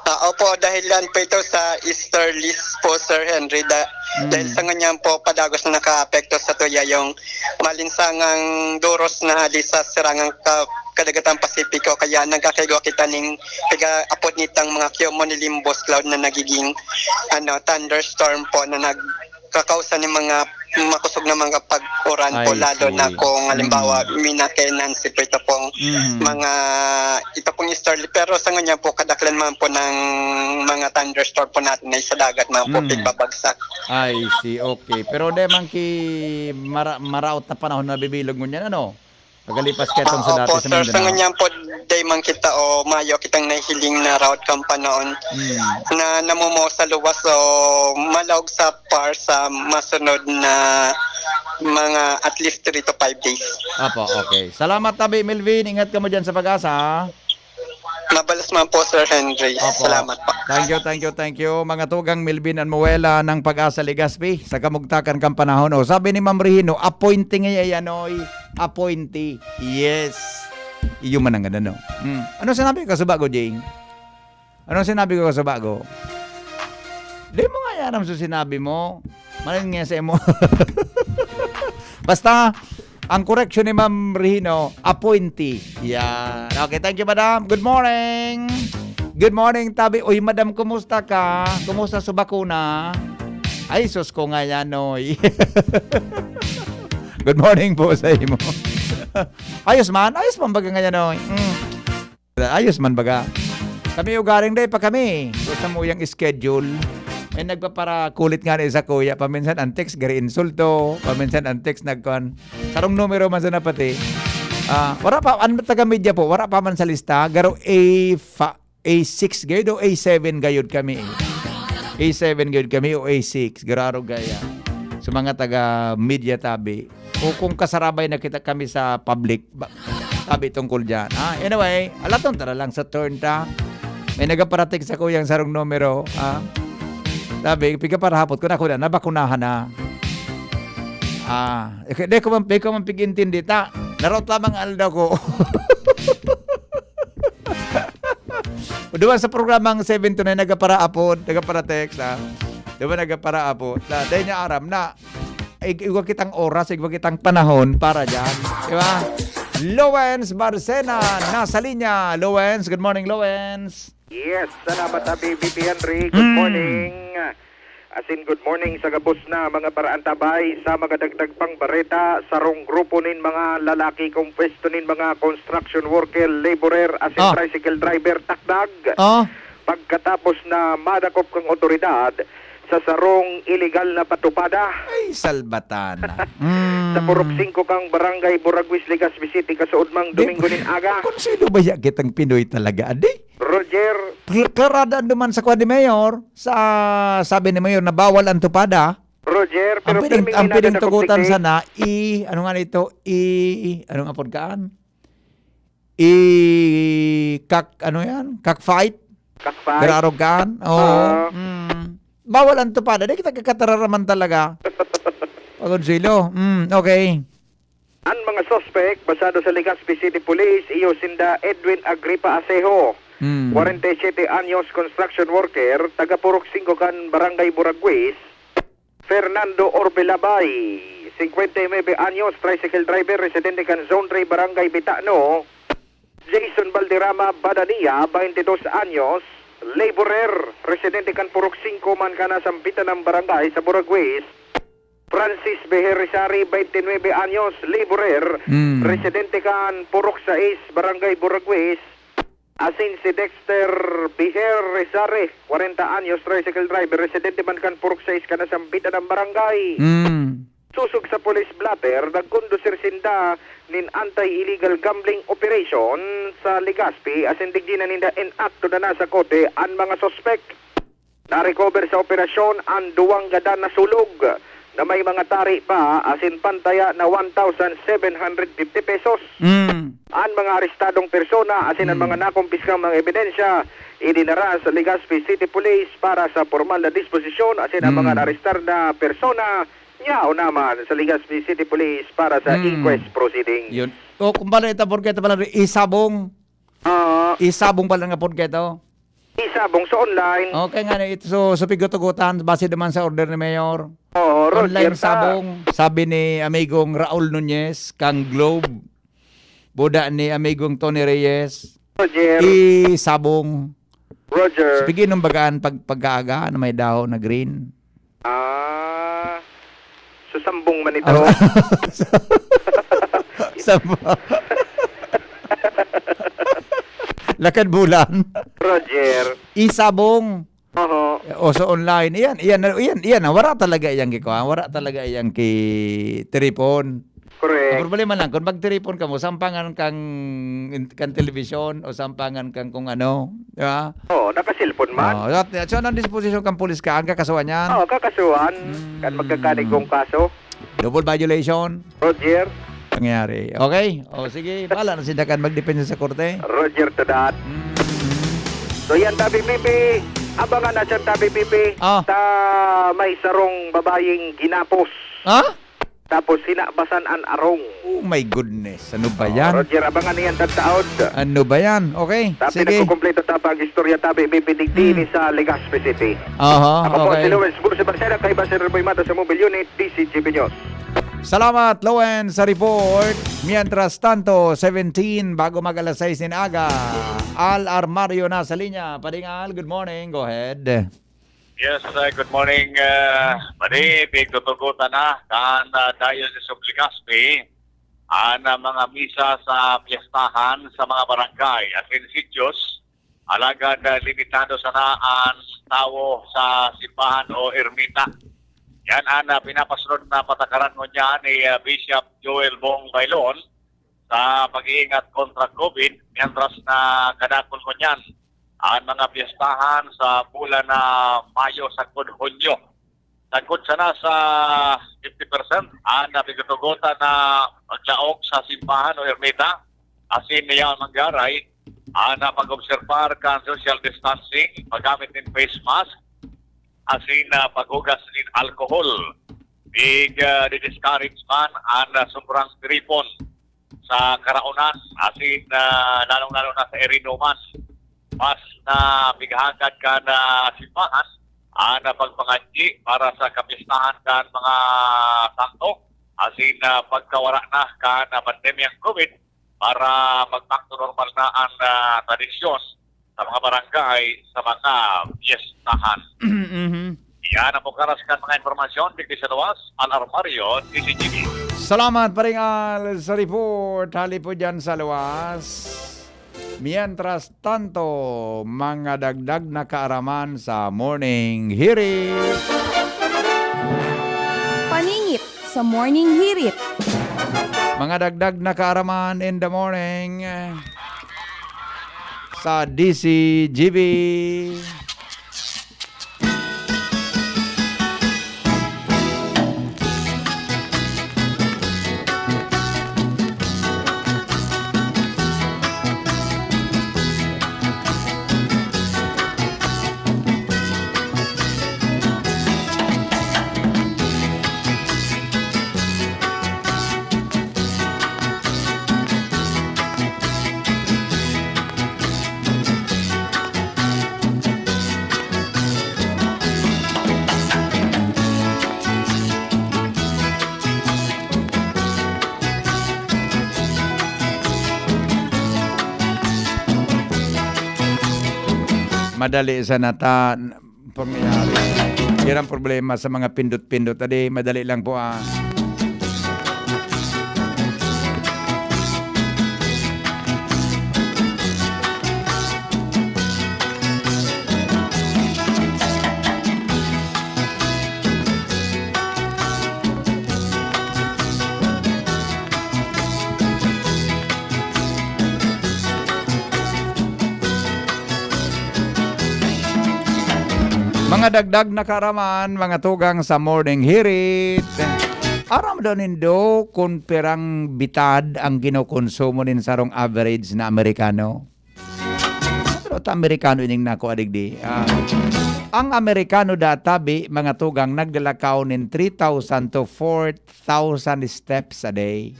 Ah, opo, dahilan po ito sa easterlies po, Sir Henry. Da-, Mm. Dahil sa nganyan po, padagos na nakaapekto sa tuya yung malinsangang duros na hali sa sirangang ka-, Kadagatan Pasipiko. Kaya nagkakaigwa kita ning piga-apod nitang mga cumulonimbus cloud na nagiging, ano, thunderstorm po na nag-, kakausan ng mga makusog na mga pag-uran po, I lalo na see. Kung halimbawa, Mm. Mina kay Nancy po ito pong Mm. mga, ito pong easterly. Pero sa ngunyan po, kadaklan man po ng mga thunderstorm po natin ay sa dagat man po, Mm. pigbabagsak. I see, okay. Pero di man ki mara-, maraot na panahon na bibilog ngunyan, ano? Pagalipas ka itong sa Ah, dati opo, sa sir. Sa Mindanao. Ngunyan po, day man kita o mayo kitang nahihiling na route kan panahon Mm. na namumuo sa luwas o malaog sa par sa masunod na mga at least three to five days. Apo, okay. Salamat, Tabi Melvin. Ingat ka mo dyan sa Pag-asa, ha? Mabalos man po, Sir Henry. Opo. Salamat po. Thank you, thank you, thank you. Mga tugang, Melvin Almuela ng Pag-asa Legazpi, sa kamugtakan kan panahon. O, sabi ni Ma'am Regino, appointee nga yan, oy. Appointee. Yes. Iyo man ang ano, no? Hmm. Ano sinabi ko sa bago, Jing? Ano sinabi ko sa bago? Di mo nga yan aram sa sinabi mo. Maling nga sa imo. Basta, ang correction ni Ma'am Regino, appointee. Yan. Okay, thank you, madam. Good morning. Good morning, Tabi. Uy, madam, kumusta ka? Kumusta sa bakuna? Ay, sus ko nga yan, oy. Good morning po sa imo. Ayos man? Ayos man baga ngayon, oy. Mm. Ayos man baga. Kami ugaring day pa kami. Gusto mo yung schedule. May nagpaparakulit nga ni sa kuya. Paminsan ang text, gari insulto. Paminsan ang text, nagkuhan. Sarong numero man sana pati. Ah, wala pa, ano, taga media po, wala pa man sa lista. Garo A fa-, A six gayud o A seven gayud kami, eh. A seven gayud kami o A six. Gararo gaya. sa mga taga-media tabi, o kung kasarabay na kita kami sa public, ba-, tabi tungkol diyan, ha? Anyway, alaton ta na lang sa turn ta. May nagaparating sa kuyang sarong numero, ha? Sabi, piga parahapot ko na, ako na, nabakunahan na. Ah, eh, di ko man, di ko man pig-intindi ta. Narot lamang aldaw ko. Duman sa programang seven to nine, nagaparaapod, nagapara-text, ha? Duman nagaparaapod. Na, dahil niya aram na, ig-, igwa kitang oras, igwa kitang panahon para dyan. Di ba? Lowens Barcena, nasa linya. Lowens, good morning, Lowens. Yes, salamat, Abi B P Henry. Good Mm. morning. Asin good morning sa gabos na mga paraantabay. Sa mga dagdag pang bareta, sarong grupo nin mga lalaki kung pwesto nin mga construction worker, laborer, asin Ah. tricycle driver, takdag. Ah. Pagkatapos na madakop kang otoridad sa sarong iligal na patupada. Ay, salbatana. Mm. Sa Purok singko kang Barangay Buraguis, Legazpi City, kasuodmang Di Domingo ba, nin aga. Kung sino ba ya kitang Pinoy talaga, adi? Roger. Kla-, klarada naman sa kwan ni Mayor, sa sabi ni Mayor na bawal ang tupada. Roger, pero Ang piling, pirmi ang piling ginagadag tugutan pigtig. sana, i-, ano nga nito, i-, ano nga pagkaan? I-, kak-, ano yan? Cockfight? Cockfight? Gararogan? Oo. Oo. Mm. Bawal ang tupada. Di kita kakatararaman talaga. Pagod silo. Mm, okay. Ang mga suspek, basado sa Legazpi City Police, iyo sinda Edwin Agripa Acejo, Hmm. kwarenta y siyete anyos, construction worker, taga Purok singko kan Barangay Buraguis, Fernando Orbe Labay, singkwenta y nuebe anyos, tricycle driver, residente kan Zone three, Barangay Bitano, Jason Valderrama Badania, baintidos anyos, laborer, residente kan Purok singko man kan nasambitan na barangay sa Buraguis, Francis Beherizari, baintinuebe anyos, laborer, Mm. residente kan Purok sais, Barangay Buraguis, asin si Dexter Beherizari, kwarenta anyos, tricycle driver, residente man kan Purok sais kan nasambitan na barangay. Mm. Sosog sa police blotter, nagkondusir sinda nin anti-illegal gambling operation sa Legazpi, asin digdi na ninda inakto na nasa kote an mga suspek. Na-recover sa operasyon an duwang gadan na sulog na may mga tari pa, asin pantaya na one thousand seven hundred fifty pesos. Mm. An mga arestadong persona asin an Mm. mga nakumpiskang mga ebidensya idinara sa Legazpi City Police para sa pormal na disposisyon, asin an Mm. mga naarestar na persona nyaon naman sa Legazpi City Police para sa Mm. inquest proceedings. Yun. O, kung pala ito, porke ito pala, isabong. Ah. Isabong pala nga porke ito. Isabong sa online. Okay nga na ito. So, so pigtutugutan, base naman sa order ni Mayor. Oo, Roger, Online sa sabong, sabi ni amigong Raul Nunez, kang Globe. Buda ni amigong Tony Reyes. Roger. Isabong. Roger. Sige, nung bagaan, pag, pagkaaga na may dahon na green. Ah, so sambong man ito. Ah, sa-, sambong. Lakad bulan. Roger. Isabong. Oho. O, so online. Iyan, iyan, iyan, iyan. Wala talaga iyang gikuha. Wala talaga iyang ki-, tiripon. Correct. Ang problema lang, kung magtiripon ka mo, sampangan kang in-, kang telebisyon o sampangan kang kung ano, di ba? Oo, naka-cellphone man. Oo, so, so, anong disposisyon kang pulis ka? Ang kakasuhan yan? Oo, kakasuhan. Mm. Kan magkakanig kong kaso. Double violation. Roger. Nangyari. Okay? O, sige. Bahala na si Dakan magdepensa sa korte. Roger to that. Mm. So, yan, Tabi Pipi. Abangan na siya, Tabi Pipi. Ah. Ta may sarong babayeng ginapos. Ah? Tapos hinabasan an arong. Oh my goodness, ano ba Oh, yan? Roger, abangan niyan tagtaod. Ano ba yan? Okay, Tapi sige. Nagkukumpleto ta pa ang istorya, Tabi, bibindigdi Hmm. ni sa Legazpi City. Aha, Ako po okay. si Lawrence Bursa Barcena, kaiba si Reboy Mata sa Mobile Unit, D C G P News. Salamat, Lowen, sa report. Mientras tanto, seventeen, bago mag alas sais nin aga, Al Armario na sa linya. Pading Al, good morning. Go ahead. Yes, uh, good morning, uh, Buddy. Pigtutugutan na kan, uh, Diocese of Legazpi an, uh, mga misa sa piyestahan sa mga barangay asin sitios. Alagad, uh, limitado sana an tawo sa simbahan o ermita. Yan an, uh, pinapasunod na patakaran ngunyan ni, uh, Bishop Joel Bong Bailon sa pag-iingat kontra COVID, mientras na kadakul ngunyan an mga piyestahan sa bulan na Mayo sagkod Hunyo. Sagkod sana sa fifty percent an pigtutugotan na paglaog sa simbahan o ermita, asin yaon manggaray an pag-obserbar kan social distancing, paggamit nin face mask, asin, ah, paghugas nin alcohol. Ig, ah, di-discourage man an, ah, sobrang tiripon sa karaonan, asin, ah, lalong-lalo na sa Erinoman. Mas na pighagad kan, ah, simbahan an, ah, pagpangadyi para sa kapistahan kan mga santo, asin, ah, pagkawara na kan, ah, pandemyang COVID para mag-back to normal na an, ah, tradisyon sa mga barangay, sa mga piyestahan. Mhm. Yan ang bukaras kan mga impormasyon digdi sa luwas, Al Armario, D Z G B. Salamat, Paring Al, sa report. Hali po dyan sa luwas. Mientras tanto, mga dagdag na kaaraman sa Morning Hirit. Paningit sa Morning Hirit. Mga dagdag na kaaraman in the morning sa D Z G B. Madali sana ta, pangyayari. Yan ang problema sa mga pindot-pindot. Adi, madali lang po, ah. Mga dagdag na kaaraman, mga tugang sa Morning Hirit. Aram daw nindo kun pirang bitad ang kinokonsumo nin sarong average na Amerikano? Pero ta Amerikano ining nako adigdi. Ah, ang Amerikano databi, mga tugang, naglalakaw nin three thousand to four thousand steps a day.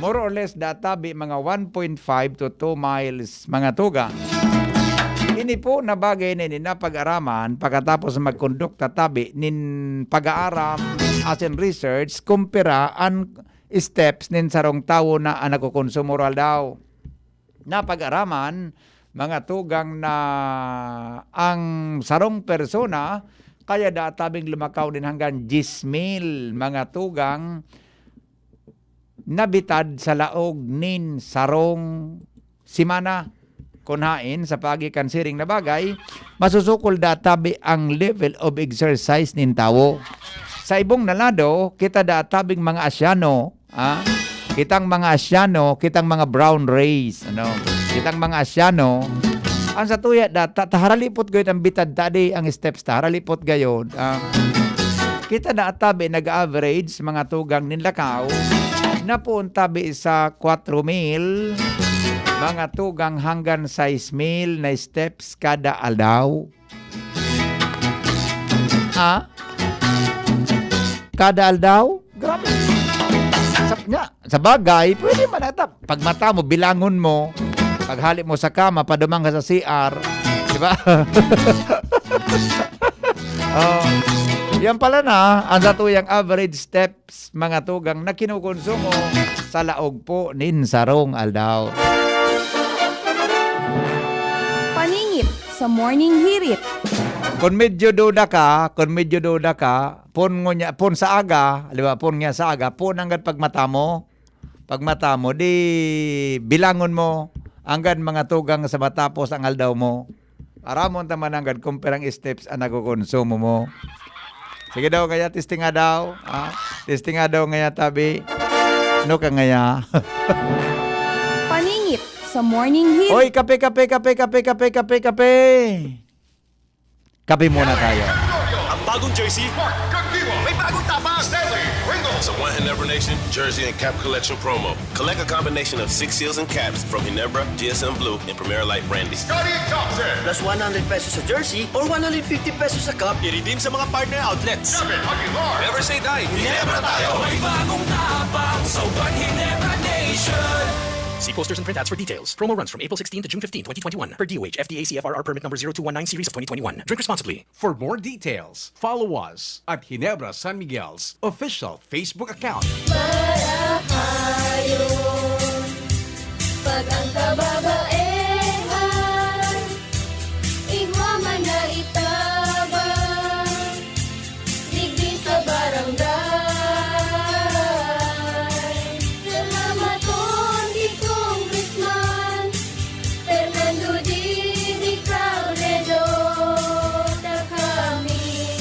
More or less, databi mga one point five to two miles, mga tugang. Ini po na bagay na ini napag-araman pagkatapos magkondukta tabi nin pag-aaram asin research kumpara an steps nin sarong tawo na an nagkokonsumo oral daw. Napag-araman, mga tugang, na ang sarong persona kaya da tabing lumakaw nin hanggan diyes mil, mga tugang, na bitad sa laog nin sarong semana. Kun haen, sa paagi kan siring na bagay, masusukol da tabi ang level of exercise nin tawo. Sa ibong na lado, kita da tabing mga Asyano, ah, kitang mga Asyano, kitang mga brown race, ano? Kitang mga Asyano, ang sa tuya da, ta, ta haralipot gayod ang bitad ta, di ang steps ta, haralipot gayod. Ah, kita da tabi nag-average, mga tugang nin lakaw, na poon tabi sa kwatro mil, mga tugang hanggan sais mil na steps kada aldaw. Ah? Kada aldaw? Grabe. Sa, nya, sa bagay, pwede man ata. Pag mata mo, bilangon mo. Paghali mo sa kama, padumang ka sa C R. Di ba? Oh. Yan pala na, ang satuyang average steps, mga tugang, na kinukonsumo sa laog po nin sarong aldaw. Paningit sa Morning Hirit. Kun medyo duda ka, kun medyo duda ka, pon ngunya, pon sa aga, di ba, pon nga sa aga, pon anggad pagmata mo, pagmata mo, di bilangon mo, anggad mga tugang sa matapos ang aldaw mo. Aramon ta man anggad kung pirang steps ang nakokonsumo mo. Sige daw, kaya testing nga daw. Ah, testing nga daw, ngaya tabi. Ano ka ngaya? Paningit sa Morning Hirit. Oy, kape, kape, kape, kape, kape, kape, kape. Kape muna tayo. Ang Bagong jersey, Mark Kagdiwa. May bagong tapang, Stanley Pringle. Sa One Ginebra Nation Jersey and Cap Collection Promo. Collect a combination of six seals and caps from Ginebra, G S M Blue, and Primera Light Brandy. Scottie Thompson. Plus one hundred pesos sa jersey or one hundred fifty pesos sa cup, i-redeem sa mga partner outlets. Kevin Aguilar. Never say die. Ginebra tayo. May bagong tapang sa One Ginebra Nation. See posters and printouts for details. Promo runs from April sixteen to June fifteen, twenty twenty-one. Per D O H, F D A C F R R permit number zero two one nine series of twenty twenty-one. Drink responsibly. For more details, follow us at Ginebra San Miguel's official Facebook account. Marahayon, pag ang kababaehan, igwa man na itabang, digdi sa barangay. Salamaton ki Congressman Fernando Didi Cabredo, ta kami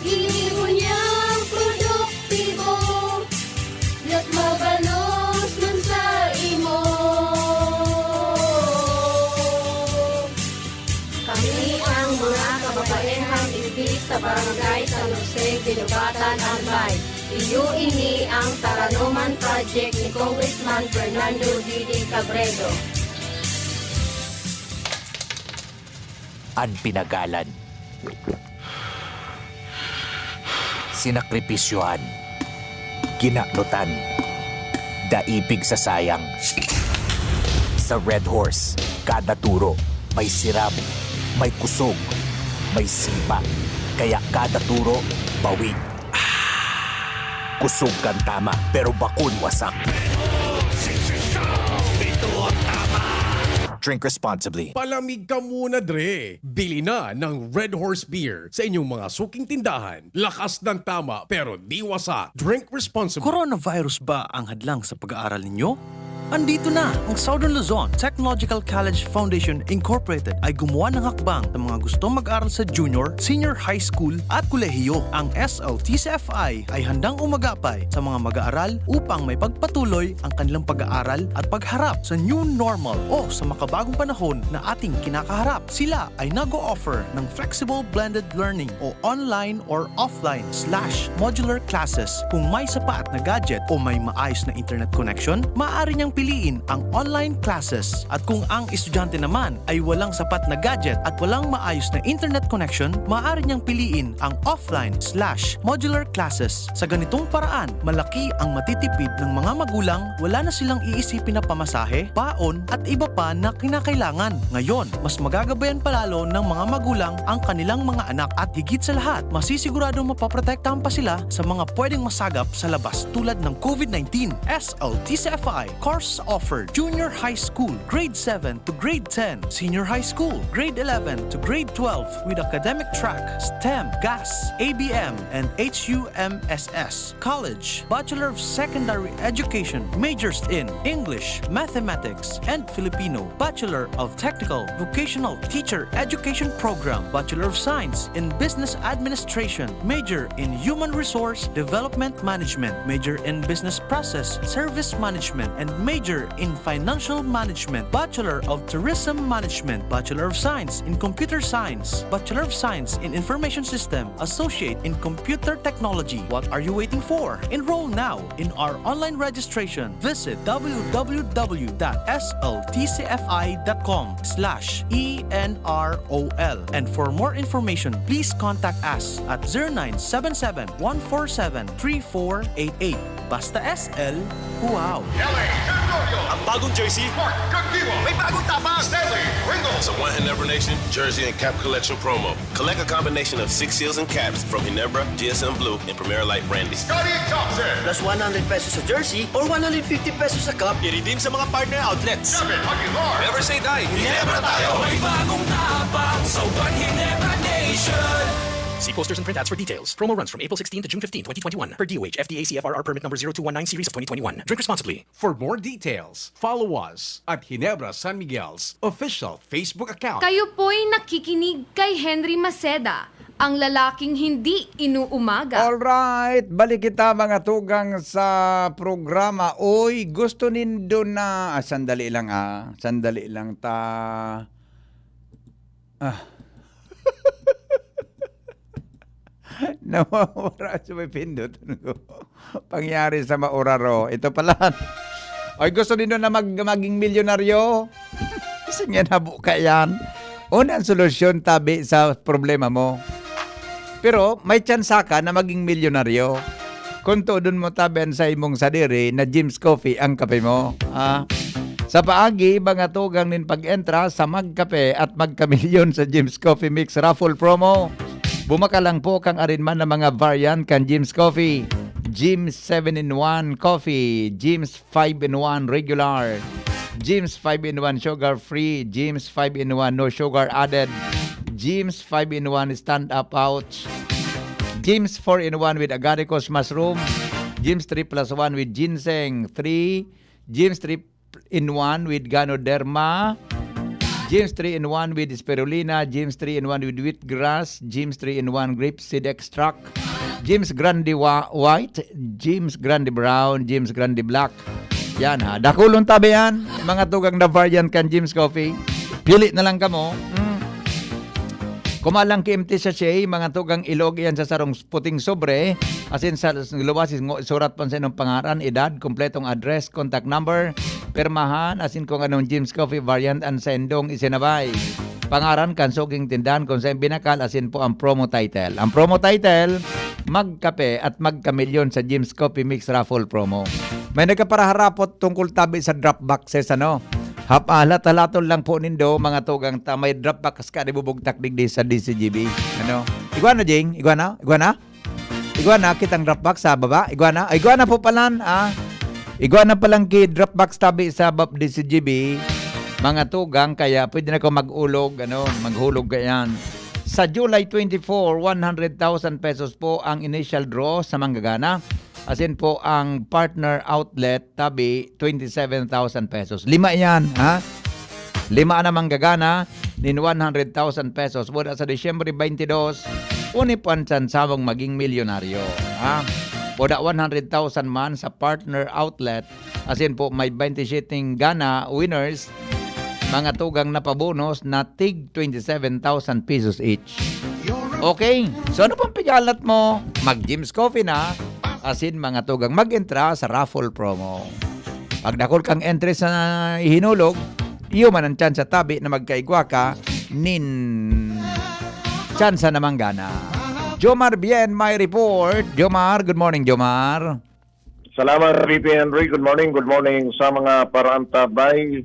ginibo niyang produktibo, mas mabalos man sa imo. Kami ang mga kababaehang igdi sa Barangay San Jose, Guinobatan, Albay. Iyo ini ang Taranoman Project ni Congressman Fernando Didi Cabredo. An pinagalan, sinakripisyohan, kinaknutan, daipig sa sayang. Sa Red Horse, kada turo may siram, may kusog, may sipa, kaya kada turo bawig. Kusog kan tama, pero bakun wasak. Drink responsibly. Palamig ka muna, Dre! Bili na ng Red Horse Beer sa inyong mga suking tindahan. Lakas ng tama pero di wasak. Drink responsibly. Coronavirus ba ang hadlang sa pag-aaral ninyo? Andito na ang Southern Luzon Technological College Foundation Incorporated ay gumawa ng hakbang sa mga gustong mag-aral sa junior, senior high school at kolehiyo. Ang S L T C F I ay handang umagapay sa mga mag-aaral upang may pagpatuloy ang kanilang pag-aaral at pagharap sa new normal o sa makabagong panahon na ating kinakaharap. Sila ay nag-o-offer ng flexible blended learning o online or offline slash modular classes. Kung may sapat na gadget o may maayos na internet connection, maaari niyang piliin ang online classes. At kung ang estudyante naman ay walang sapat na gadget at walang maayos na internet connection, maaari niyang piliin ang offline slash modular classes. Sa ganitong paraan, malaki ang matitipid ng mga magulang, wala na silang iisipin na pamasahe, baon, at iba pa na kinakailangan. Ngayon, mas magagabayan palalo ng mga magulang ang kanilang mga anak at higit sa lahat, masisigurado mapoprotektahan pa sila sa mga pwedeng masagap sa labas tulad ng COVID nineteen. S L T C F I course offered: Junior High School, Grade seven to Grade ten, Senior High School, Grade eleven to Grade twelve with academic track, STEM, GAS, A B M, and H U M S S. College, Bachelor of Secondary Education, majors in English, Mathematics, and Filipino, Bachelor of Technical Vocational Teacher Education Program, Bachelor of Science in Business Administration, major in Human Resource Development Management, major in Business Process Service Management, and major in Financial Management, Bachelor of Tourism Management, Bachelor of Science in Computer Science, Bachelor of Science in Information System, Associate in Computer Technology. What are you waiting for? Enroll now in our online registration. Visit w w w dot s l t c f i dot com slash e n r o l. And for more information, please contact us at zero nine seven seven, one four seven, three four eight eight. Basta S L, wow! L A Territorio. Ang bagong jersey, Mark Kagdiwa. May bagong tapang, Stanley Pringle. Sa One Ginebra Nation Jersey and Cap Collection Promo. Collect a combination of six seals and caps from Ginebra, G S M Blue, and Primera Light Brandy. Scottie Thompson. Plus one hundred pesos sa jersey or one hundred fifty pesos sa cup, i-redeem sa mga partner outlets. Kevin Aguilar. Never say die. Ginebra tayo. May bagong tapang sa One Ginebra Nation. See posters and printouts for details. Promo runs from April sixteen to June fifteen, twenty twenty-one. Per D O H, F D A C F R R permit number zero two one nine series of twenty twenty-one. Drink responsibly. For more details, follow us at Ginebra San Miguel's official Facebook account. Kayo po'y nakikinig kay Henry Maceda, ang lalaking hindi inuumaga. Alright, balik kita mga tugang sa programa. Oy, gusto nindo na, ah, sandali lang ah, sandali lang ta. Ah. Nawawara sa may pindot. Ano ko? Pangyari sa mauraro. Ito pala. Oy, gusto nindo na mag-, maging milyonaryo? Kasi nga nabuka yan. Unang solusyon, tabi sa problema mo. Pero may tsansa ka na maging milyonaryo. Kung tudon mo tabi an sa imong sadiri na Jim's Coffee ang kape mo. Ah. Sa paagi, mga tugang nin pag-entra sa Magkape at Magkamilyon sa Jim's Coffee Mix Raffle Promo. Bumaka lang po kang arin man na mga variant kan Jim's Coffee. Jim's seven-in-one Coffee, Jim's five-in-one Regular, Jim's five-in-one Sugar Free, Jim's five-in-one No Sugar Added, Jim's five-in-one Stand Up Pouch, Jim's four-in-one with Agaricus Mushroom, Jim's three plus one with Ginseng three, Jim's three-in-one with Ganoderma, Jim's three-in-one with Spirulina, Jim's three-in-one with Wheatgrass, Jim's three-in-one Grape Seed Extract, Jim's Grande Wa-, White, Jim's Grande Brown, Jim's Grande Black. Yan ha. Dakulon tabi yan, mga tugang na variant kan Jim's Coffee. Pili na lang kamo. Mm. Kumalang ki empty sachet, mga tugang, ilog yan sa sarong puting sobre. Asin sa luwas, is-, surat pan sa inyong pangaran, edad, kompletong address, contact number, pirmahan, asin kung anong Jim's Coffee variant an saindong isinabay. Pangaran kan suging tindahan kung saan binakal, asin po ang promo title. Ang promo title, Magkape at Magkamilyon sa Jim's Coffee Mix Raffle Promo. May nagkaparaharapot tungkol tabi sa drop boxes, ano? Hap-, ah, halat-halaton lang po nindo, mga tugang ta, may drop box ka, di bubugtak digdi sa D C G B. Ano? Igwa na, Jing? Igwa na? Igwa na? Igwa na, kitang drop box sa baba. Igwa na? Ay, igwa na po palan, ah. Igwa na palang ki drop box tabi sa bab D C G B. Mga tugang, kaya pwede na ko mag-ulog, ano, maghulog ka yan. Sa July twenty-four, one hundred thousand pesos po ang initial draw sa manggagana. Asin po ang partner outlet, tabi, twenty-seven thousand pesos. Lima yan, ha? Lima na manggagana nin one hundred thousand pesos. Buda sa Disyembre twenty-two, uni po an tsansa mong maging milyonaryo, ha? Buda one hundred thousand man sa partner outlet, asin po may twenty-seven gana winners, mga tugang na pabonos na tig twenty-seven thousand pesos each. Okay, so ano pang pigalat mo? Mag Jim's Coffee na, asin mga tugang mag-entra sa raffle promo. Pag dakul kang entry sa ihinulog, iyo man ang tsansa tabi na magkaigwa ka nin tsansa na manggana. Jomar Bien, may report. Jomar, good morning, Jomar. Salamat, P P Henry. Good morning, good morning sa mga paraantabay.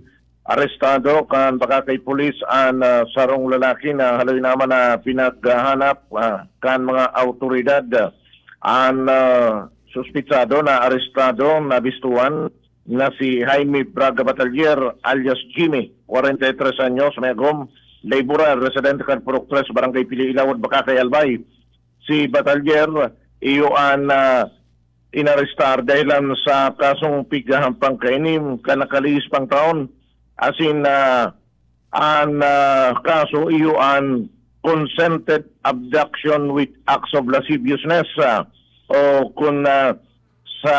Arestado kan Bacacay Police an, ah, sarong lalaki na haloy naman na pinaghahanap, ah, kan mga awtoridad. An, ah, suspitsado na arestado, nabistuhan na si Jaime Braga Batalier alias Jimmy, kwarenta y tres anyos, may agom, laborer, residente kan Purok tres, Barangay Pili Ilawod, Bacacay, Albay. Si Batalier, iyo an, ah, inarestar dahilan sa kasong pighahampang kainim kan nakalihis pang taon. Asin, ah, an, ah, kaso iyo an consented abduction with acts of lasciviousness, ah, o kun, ah, sa,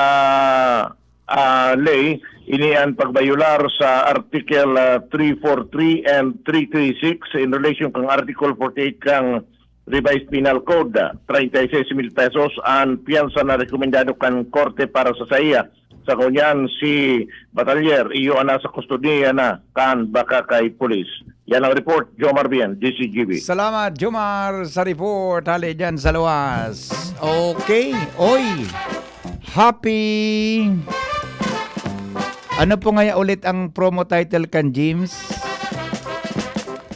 ah, ley, ini an pagbayolar sa Article, ah, three four three and three three six in relation kang Article forty-eight kang Revised Penal Code, ah, treinta y seis mil pesos an piyansa na rekomendado kan korte para sa saiya. Sa ngunyan, si Batalier, iyo an nasa kustodiya na kan Bacacay Police. Yan ang report, Jomar Bien, D C G B. Salamat, Jomar, sa report. Hali dyan sa luwas. Okay. Oy! Happy! Ano po ngaya ulit ang promo title kan Jim's?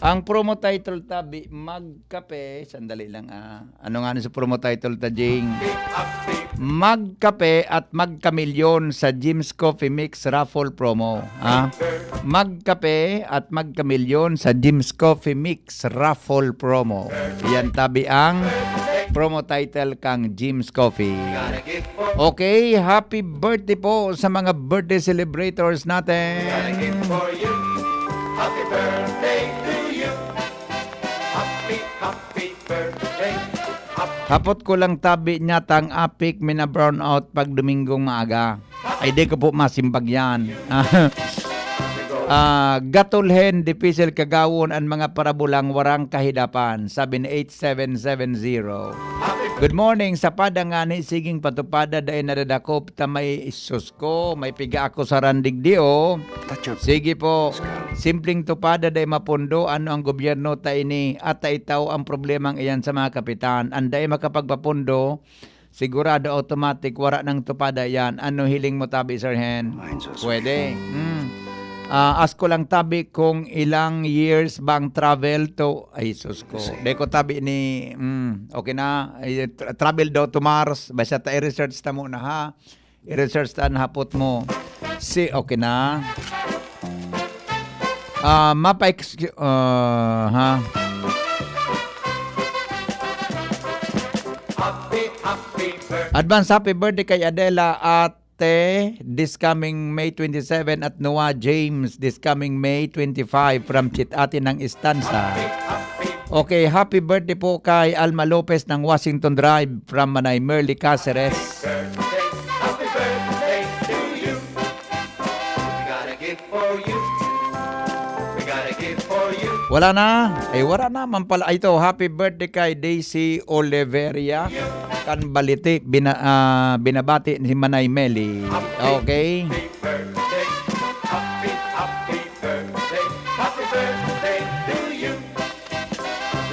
Ang promo title tabi, Magkape. Sandali lang, ah. Ano nga ni sa promo title ta, Jing? Magkape at magkamilyon sa Jim's Coffee Mix Raffle Promo, ah. Magkape at magkamilyon sa Jim's Coffee Mix Raffle Promo. Yan tabi ang promo title kang Jim's Coffee. Okay, happy birthday po sa mga birthday celebrators natin. Happy birthday to you. Happy, happy birthday. Hapot ko lang tabi niya tang apik mina brownout pag Domingong maaga. Ay, di ko po masimbag yan. Ah, gatulhen, dipisil kagawon an mga parabolang warang kahidapan, sabi ni eight seven seven zero. Good morning. Sa pada ngani, siging patupada, dai nadadakop ta may isus ko, may piga ako sa randig di, oh. Sige po. Simpleng tupada, dai mapondo, ano ang gobyerno ta ini? At taitaw ang problemang iyan sa mga kapitan. Ang dai makapagpapondo, sigurado automatic, wara nang tupada yan. Ano hiling mo, tabi, Sir Hen? Pwede. Mm. Ah, ask ko lang, tabi, kung ilang years bang travel to, ay, sus ko. Dai ko tabi ni, mm, okay na. Ay, tra- travel daw to Mars. Basta ta i-research ta muna, ha. I-research ta ang hapot mo. Si, okay na. Ah, mapa-, ah, ha? Advance happy birthday kay Adela, Ate, this coming May twenty-seven, at Noah James, this coming May twenty-five, from Chit-, Ate ng Estansa. Okay, happy birthday po kay Alma Lopez ng Washington Drive, from Manay Merly Caceres. Wala na? Ay, wala na man pala. Ay, ito, happy birthday kay Daisy Oliveria. Kan Baliti, bina-, ah, binabati ni Manay Meli. Okay. You're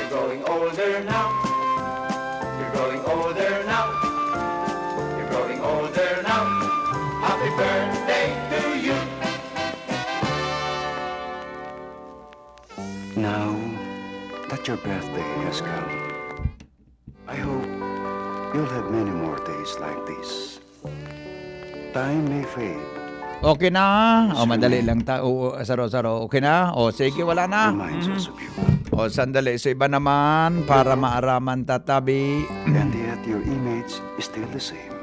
growing older now. You're growing older now. You're growing older now. Happy birthday to you. Now that your birthday has come, I hope you'll have many more days like this. Time may fade. Okay na. O, madali lang ta-, oo, saro-saro. Okay na? O, sige, wala na. Reminds us of you. O, sandali. So, iba naman, para maaraman ta, tabi. And yet, your image is still the same.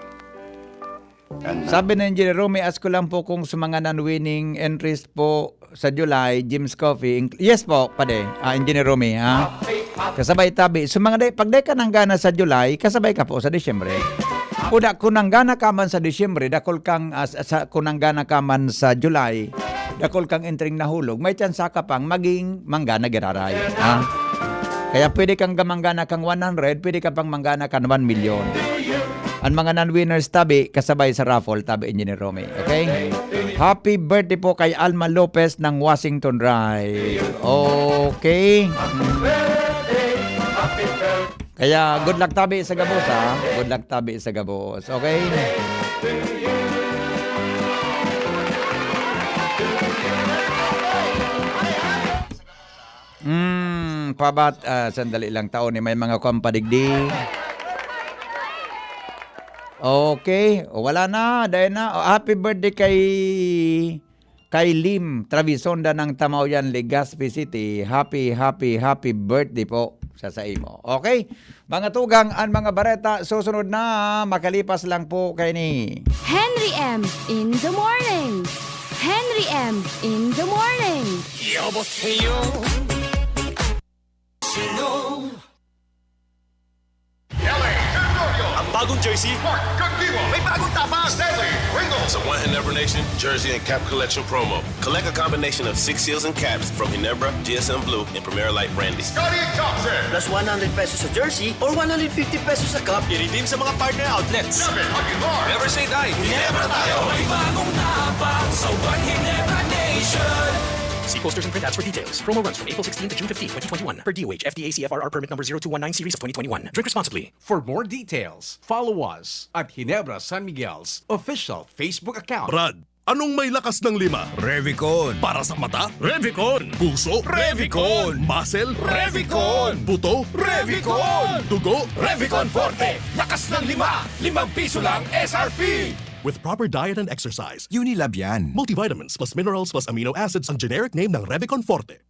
And now, sabi ni Engineer Romy, ask ko lang po kung sa mga non-winning entries po, sa July, Jim's Coffee. Inc-, yes po, pade. Ah, Engineer Romy, ha? Kasabay tabi. So, mga day, pag day ka nanggana sa July, kasabay ka po sa Disyembre. Kuda, kung nanggana ka man sa Disyembre, dakul kang, ah, sa, sa, kung nanggana ka man sa July, dakul kang entering nahulog, may tsansa ka pang maging manggana giraray, ha? Kaya pwede kang gamanggana kang one hundred, pwede ka pang manggana kan one million. Ang mga non-winners tabi, kasabay sa raffle, tabi, Engineer Romy. Okay? Happy birthday po kay Alma Lopez ng Washington Drive. Okay. Kaya good luck tabi sa gabos, ha? Good luck tabi sa gabos. Okay? Hmm, pabat-, ah, sandali lang, tao ni may mga kwan pa digdi. Okay, wala na, dai na. O, happy birthday kay, kay Lim Travisonda ng Tamaoyan, Legazpi City. Happy, happy, happy birthday po sa, sa imo. Okay? Mga tugang, ang mga bareta susunod na, makalipas lang po kaini. Henry M in the morning. Henry M in the morning. 여보세요. Ang bagong jersey, Mark Candilo. May bagong tapang, Stanley Ringo. Sa One Ginebra Nation jersey and cap collection promo. Collect a combination of six seals and caps from Ginebra, G S M Blue, and Primera Light Brandy. Scottie Thompson. Plus one hundred pesos sa jersey or one hundred fifty pesos sa cup. I-redeem sa mga partner outlets. David Aguilar. Never say die. Ginebra tayo. May bagong tapang sa One Ginebra Nation. See posters and printouts for details. Promo runs from April sixteen to June fifteen, twenty twenty-one, per D O H, F D A C F R R permit number zero two one nine series of twenty twenty-one. Drink responsibly. For more details, follow us at Ginebra San Miguel's official Facebook account. Brad, anong may lakas ng lima? Revicon. Para sa mata? Revicon. Puso? Revicon. Muscle? Revicon. Buto? Revicon. Dugo? Revicon Forte. Lakas ng lima. Limang piso lang S R P. With proper diet and exercise. Unilab yan. Multivitamins plus minerals plus amino acids ang generic name ng Revicon Forte.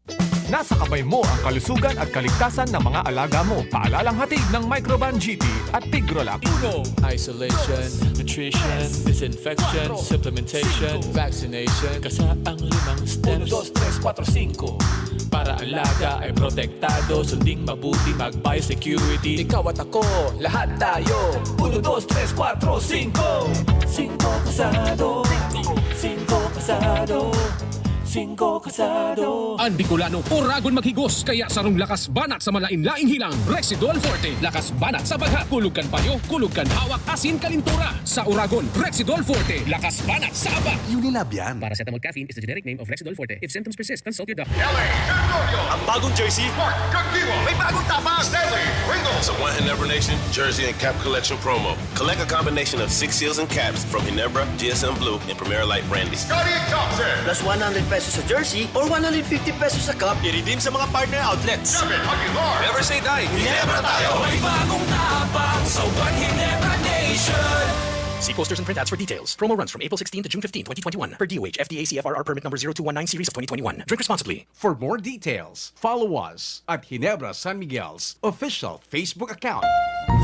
Nasa kamay mo ang kalusugan at kaligtasan ng mga alaga mo. Paalalang hatid ng Microban G T at Tigrolak. Uno, isolation, nutrition, disinfection, supplementation, vaccination. Kasa ang limang steps. Uno, dos, tres, kuwatro, singko. Para alaga ay protektado, sunding mabuti, mag-biosecurity. Ikaw at ako, lahat tayo. Uno, dos, tres, kuwatro, singko. Singko kasado. Singko kasado. Bingo Kasado. An Bicolano, oragon maghigos, kaya sarong lakas banat sa malain-laing hilang, Rexidol Forte. Lakas banat sa bagha, kulog kan payo, kulog kan hawak, asin kalintura. Sa oragon, Rexidol Forte. Lakas banat sa aba. Unilab yan. Paracetamol caffeine is the generic name of Rexidol Forte. If symptoms persist, consult your doctor. L A Territorio. Ang bagong jersey. Mark Kagdiwa. May bagong tapang. Stanley Ringo. Sa One Ginebra Nation Jersey and Cap Collection Promo. Collect a combination of six seals and caps from Ginebra, G S M Blue, and Premier Light Brandy. Scottie Thompson. Plus one hundred pesos sa jersey or one hundred fifty pesos sa cup. I-redeem sa mga partner outlets. Kevin Aguilar. Never say die. Ginebra tayo. May bagong tapang sa One Ginebra Nation. See posters and printouts for details. Promo runs from April sixteen to June fifteen, twenty twenty-one, per D O H F D A C F R R permit number zero two one nine series of twenty twenty-one. Drink responsibly. For more details, follow us at Ginebra San Miguel's official Facebook account.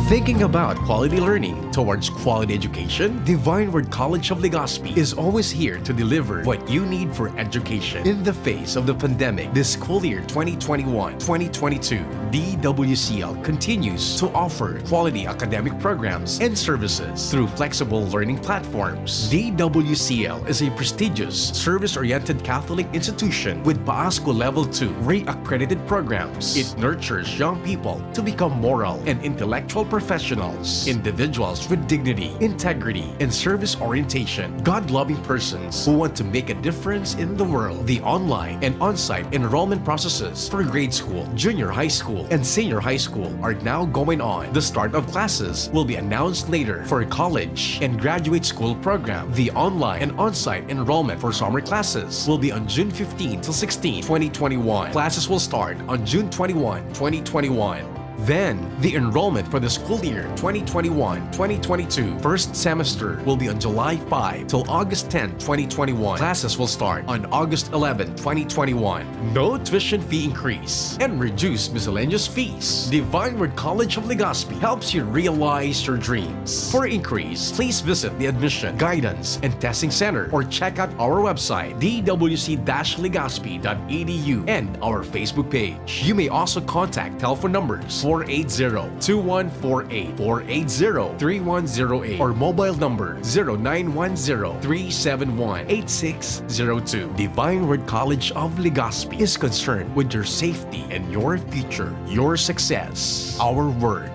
Thinking about quality learning towards quality education? Divine Word College of Legazpi is always here to deliver what you need for education. In the face of the pandemic, this school year twenty twenty-one twenty twenty-two, D W C L continues to offer quality academic programs and services through flexible learning platforms. D W C L is a prestigious, service-oriented Catholic institution with PAASCO Level two re-accredited programs. It nurtures young people to become moral and intellectual professionals, individuals with dignity, integrity, and service orientation, God-loving persons who want to make a difference in the world. The online and on-site enrollment processes for grade school, junior high school, and senior high school are now going on. The start of classes will be announced later for college and graduate school program. The online and on-site enrollment for summer classes will be on June fifteen to sixteen, twenty twenty-one. Classes will start on June twenty-one, twenty twenty-one. Then, the enrollment for the school year twenty twenty-one twenty twenty-two first semester will be on July five till August ten, twenty twenty-one. Classes will start on August eleven, twenty twenty-one. No tuition fee increase and reduced miscellaneous fees. Divine Word College of Legazpi helps you realize your dreams. For inquiries, please visit the Admission, Guidance, and Testing Center or check out our website, d w c dash legazpi dot e d u, and our Facebook page. You may also contact telephone numbers four eight zero, two one four eight, four eight zero, three one zero eight or mobile number zero nine one zero, three seven one, eight six zero two. Divine Word College of Legazpi is concerned with your safety and your future, your success. Our word.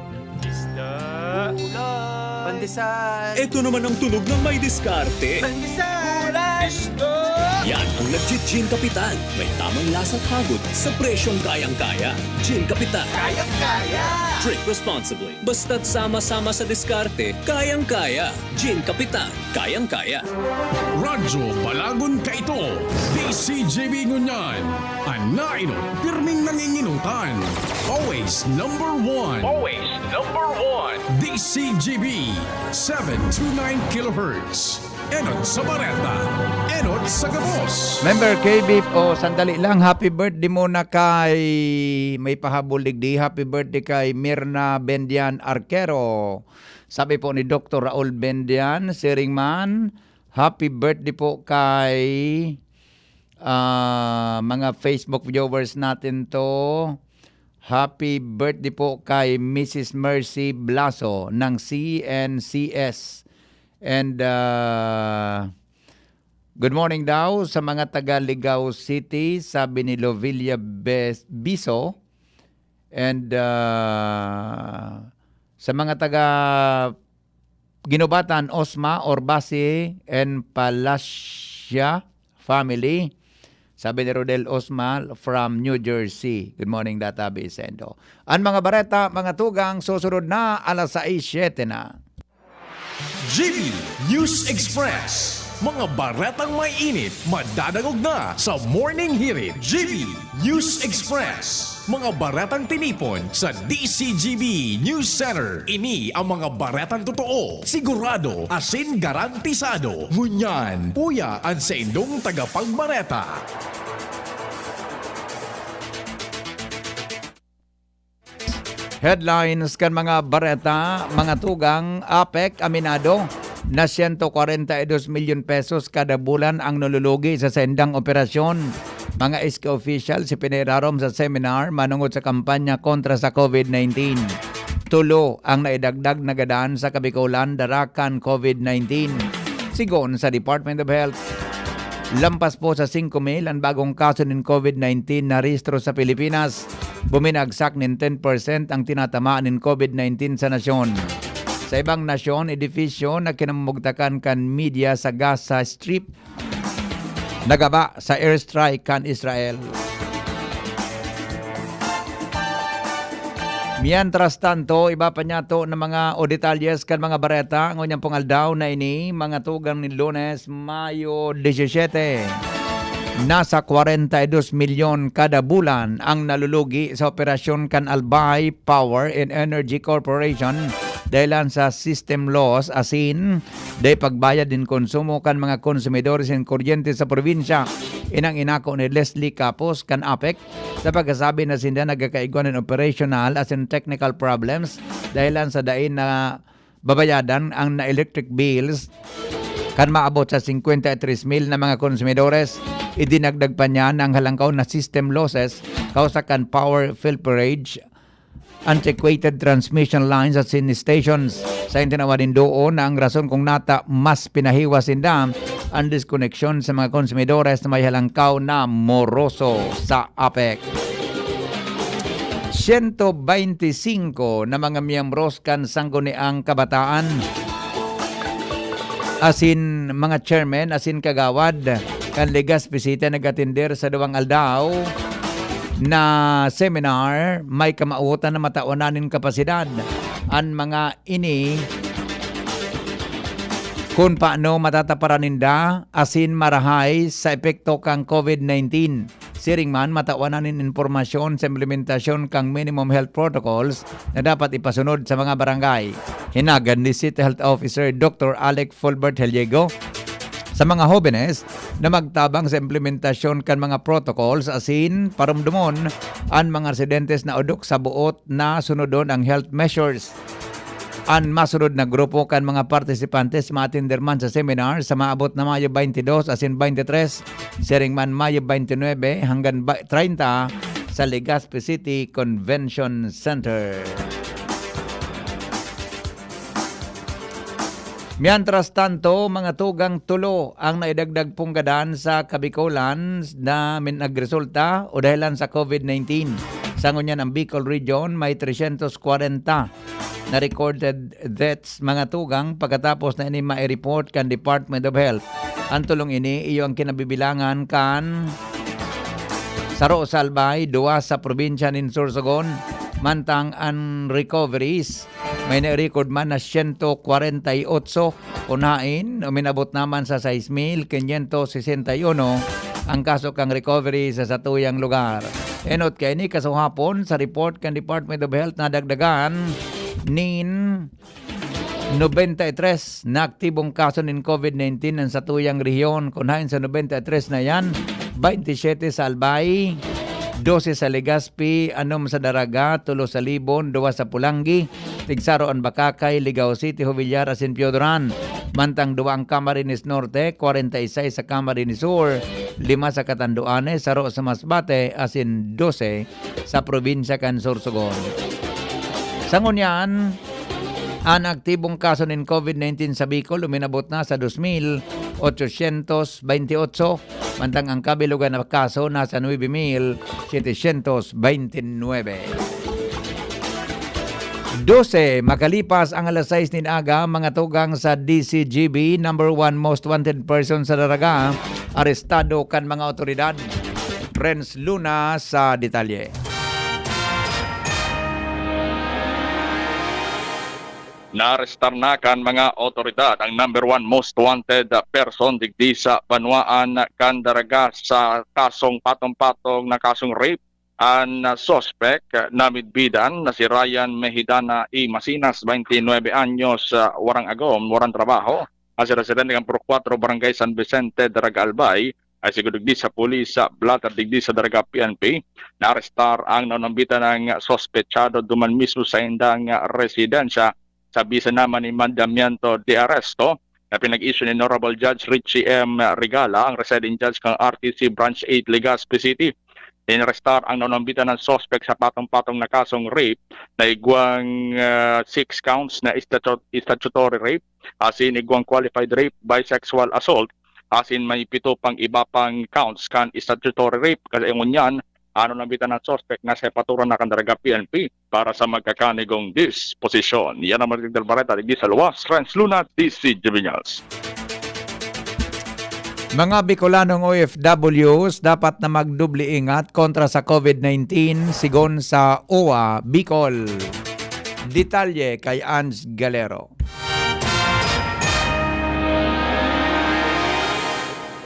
Isda. Ulam. Pandesal. Ito naman ang tunog ng may diskarte. Pandesal. Ulam. Isda. Yan ang nagji-Gin Kapitan. May tamang lasa at hagod sa presyong kayang-kaya. Gin Kapitan. Kayang-kaya. Drink responsibly. Basta't sama-sama sa diskarte, kayang-kaya. Gin Kapitan, kayang-kaya. Radyo Balagon kaito, D C G B ngunyan. An nainot, pirming nanginginutan. Always number one. Always number one. D C G B, seven two nine kilohertz. Enot sa bareta, enot sa gabos. Member K B, oh, sandali lang. Happy birthday muna kay, may pahabol digdi. Happy birthday kay Mirna Bendian Arquero. Sabi po ni Doktor Raul Bendian, siring man, happy birthday po kay, ah, mga Facebook viewers natin to. Happy birthday po kay Missus Mercy Blaso ng C N C S. And, ah, good morning daw sa mga taga Ligao City, sabi ni Lovilla Bes-, Biso. And, ah, sa mga taga Guinobatan, Osma, Orbasi, and Palasia family, sabi ni Rodel Osma from New Jersey. Good morning, Data Vicendo. Ang mga bareta, mga tugang, susunod na alas sais, siyete na. G B News Express. Mga baretang may init, madadangog na sa Morning Hirit. G B News Express. Mga baretang tinipon sa D C G B News Center. Ini ang mga baretang totoo, sigurado, asin garantisado. Ngunyan, uya an saindong tagapagbareta. Headlines kan mga bareta, mga tugang. APEC aminado na siyento kwarenta y dos milyon pesos kada bulan ang nalulugi sa saindang operasyon. Mga S K officials ipinairarom sa seminar manongod sa kampanya kontra sa COVID nineteen. Tulo ang naidagdag na gadan sa Kabikolan dara kan COVID nineteen, sigon sa Department of Health. Lampas po sa singko mil an bagong kaso nin COVID nineteen na rehistro sa Pilipinas. Buminagsak nin ten percent ang tinatamaan nin COVID nineteen sa nasyon. Sa ibang nasyon, edifisyo na kinamugtakan kan media sa Gaza Strip nagaba sa airstrike kan Israel. Mientras tanto, iba pa niyato na mga o detalyes kan mga bareta ngunyan pong aldaw na ini, mga tugang ni Lunes, Mayo disisyete. Nasa kwarenta y dos milyon kada bulan ang nalulugi sa operasyon kan Albay Power and Energy Corporation dahilan sa system loss asin dai pagbayad nin konsumo kan mga konsumidores nin kuryente sa probinsya. Inang inako ni Leslie Capos kan APEC sa pagkasabi na sinda nagkakaigwa nin operational asin technical problems dahilan sa dai na babayadan ang na electric bills kan maabot sa singkwenta y tres mil na mga konsumidores. Idinagdag pa niya na ang halangkaw na system losses kausa kan power filterage, antiquated transmission lines at sin stations. Sa tinawan nin doon na ang rason kung nata mas pinahiwas sinda ang diskoneksyon sa mga konsumidores na may halangkaw na moroso sa APEC. Siyento beinti singko na mga miyembros kan Sangguniang Kabataan asin mga chairman asin kagawad kan Legazpi City nag-atender sa duwang aldaw na seminar. May kamawotan na matawan na nin kapasidad an mga ini kun paano matataparan ninda asin marahay sa epekto kan COVID nineteen. Siring man, matawan na nin impormasyon sa implementasyon kan minimum health protocols na dapat ipasunod sa mga barangay. Hinagan ni City Health Officer Doctor Alec Fulbert Heliego sa mga hobenes na magtabang sa implementasyon kan mga protocols asin parumdomon an mga residentes na odok sa boot na sunodon ang health measures. An masunod na grupo kan mga partisipantes maatender man sa seminar sa maabot na Mayo twenty-two asin twenty-three, siring man Mayo twenty-nine hanggang ba-, treinta sa Legazpi City Convention Center. Mientras tanto, mga tugang, tulo ang naidagdag punggadan sa Kabikolan na min-, nagresulta o dahilan sa COVID nineteen. Sa ngunyan, ang Bicol Region may trescientos kwarenta na recorded deaths, mga tugang, pagkatapos na ini mai-report kan Department of Health. Ang tulong ini iyo ang kinabibilangan kan saro sa Albay, duwa sa probinsya nin Sorsogon, mantang an recoveries may na-record man na siyento kwarenta y otso, kun haen uminabot naman sa sais mil kinyentos sesenta y uno ang kaso kan recovery sa satuyang lugar. Enot kaini, kasuhapon, sa report kan Department of Health, nadagdagan nin nobenta y tres na aktibong kaso nin COVID nineteen an satuyang rehiyon. Kun haen sa nobenta y tres na iyan, baynte y siyete sa Albay, dose sa Legazpi, anom sa Daraga, tulo sa Libon, duwa sa Polangui, tigsaro an Bacacay, Ligao City, Jovellar asin Pioduran. Mantang duwa ang Camarines Norte, kwarenta y seis sa Camarines Sur, lima sa Catanduanes, saro sa Masbate asin dose sa probinsya kan Sorsogon. Sa ngunyan, an aktibong kaso nin COVID nineteen sa Bicol uminabot na sa dos mil ochocientos baynte otso, mantang ang kabilogan na kaso nasa nuebe mil setecientos baynte nuebe. Dose, makalipas ang alas sais nin aga, mga tugang, sa D C G B, number one most wanted person sa Daraga, arestado kan mga awtoridad. Renz Luna sa detalye. Naarestar na kan mga awtoridad ang number one most wanted person digdi sa banwaan kan Daraga sa kasong patong-patong na kasong rape. An, ah, suspek, ah, na midbidan na si Ryan Mehidana y Masinas, baynte nuebe anyos, ah, warang agom, warang trabaho, asin residente kan Purok Kuwatro, Barangay San Vicente, Daraga, Albay, ay seguro digdi sa pulis sa blotter digdi sa Daraga P N P. Naarestar ang naunambitan na suspetsado duman mismo sa indang, ah, residensya. Sa bisa naman ni mandamiento de arresto na pinag-issue ni Honorable Judge Richie M Regala, ang residing judge kan R T C Branch eight, Legazpi City. Inarestar ang naunambitan na suspek sa patong-patong na kasong rape na igwang, ah, six counts na statu-, statutory rape, asin igwang qualified rape by sexual assault asin may pito pang iba pang counts kan statutory rape. Kasi ngunyan, ano na bitan ang suspect na sa paturan na kan Daraga P N P para sa magkakanigong disposisyon. Yan ang mga bareta digdi sa luwas. Franz Luna, D C G B News. Mga Bicolanong O F Ws dapat na magdoble ingat kontra sa COVID nineteen, sigon sa O W A Bicol. Detalye kay Ans Galero.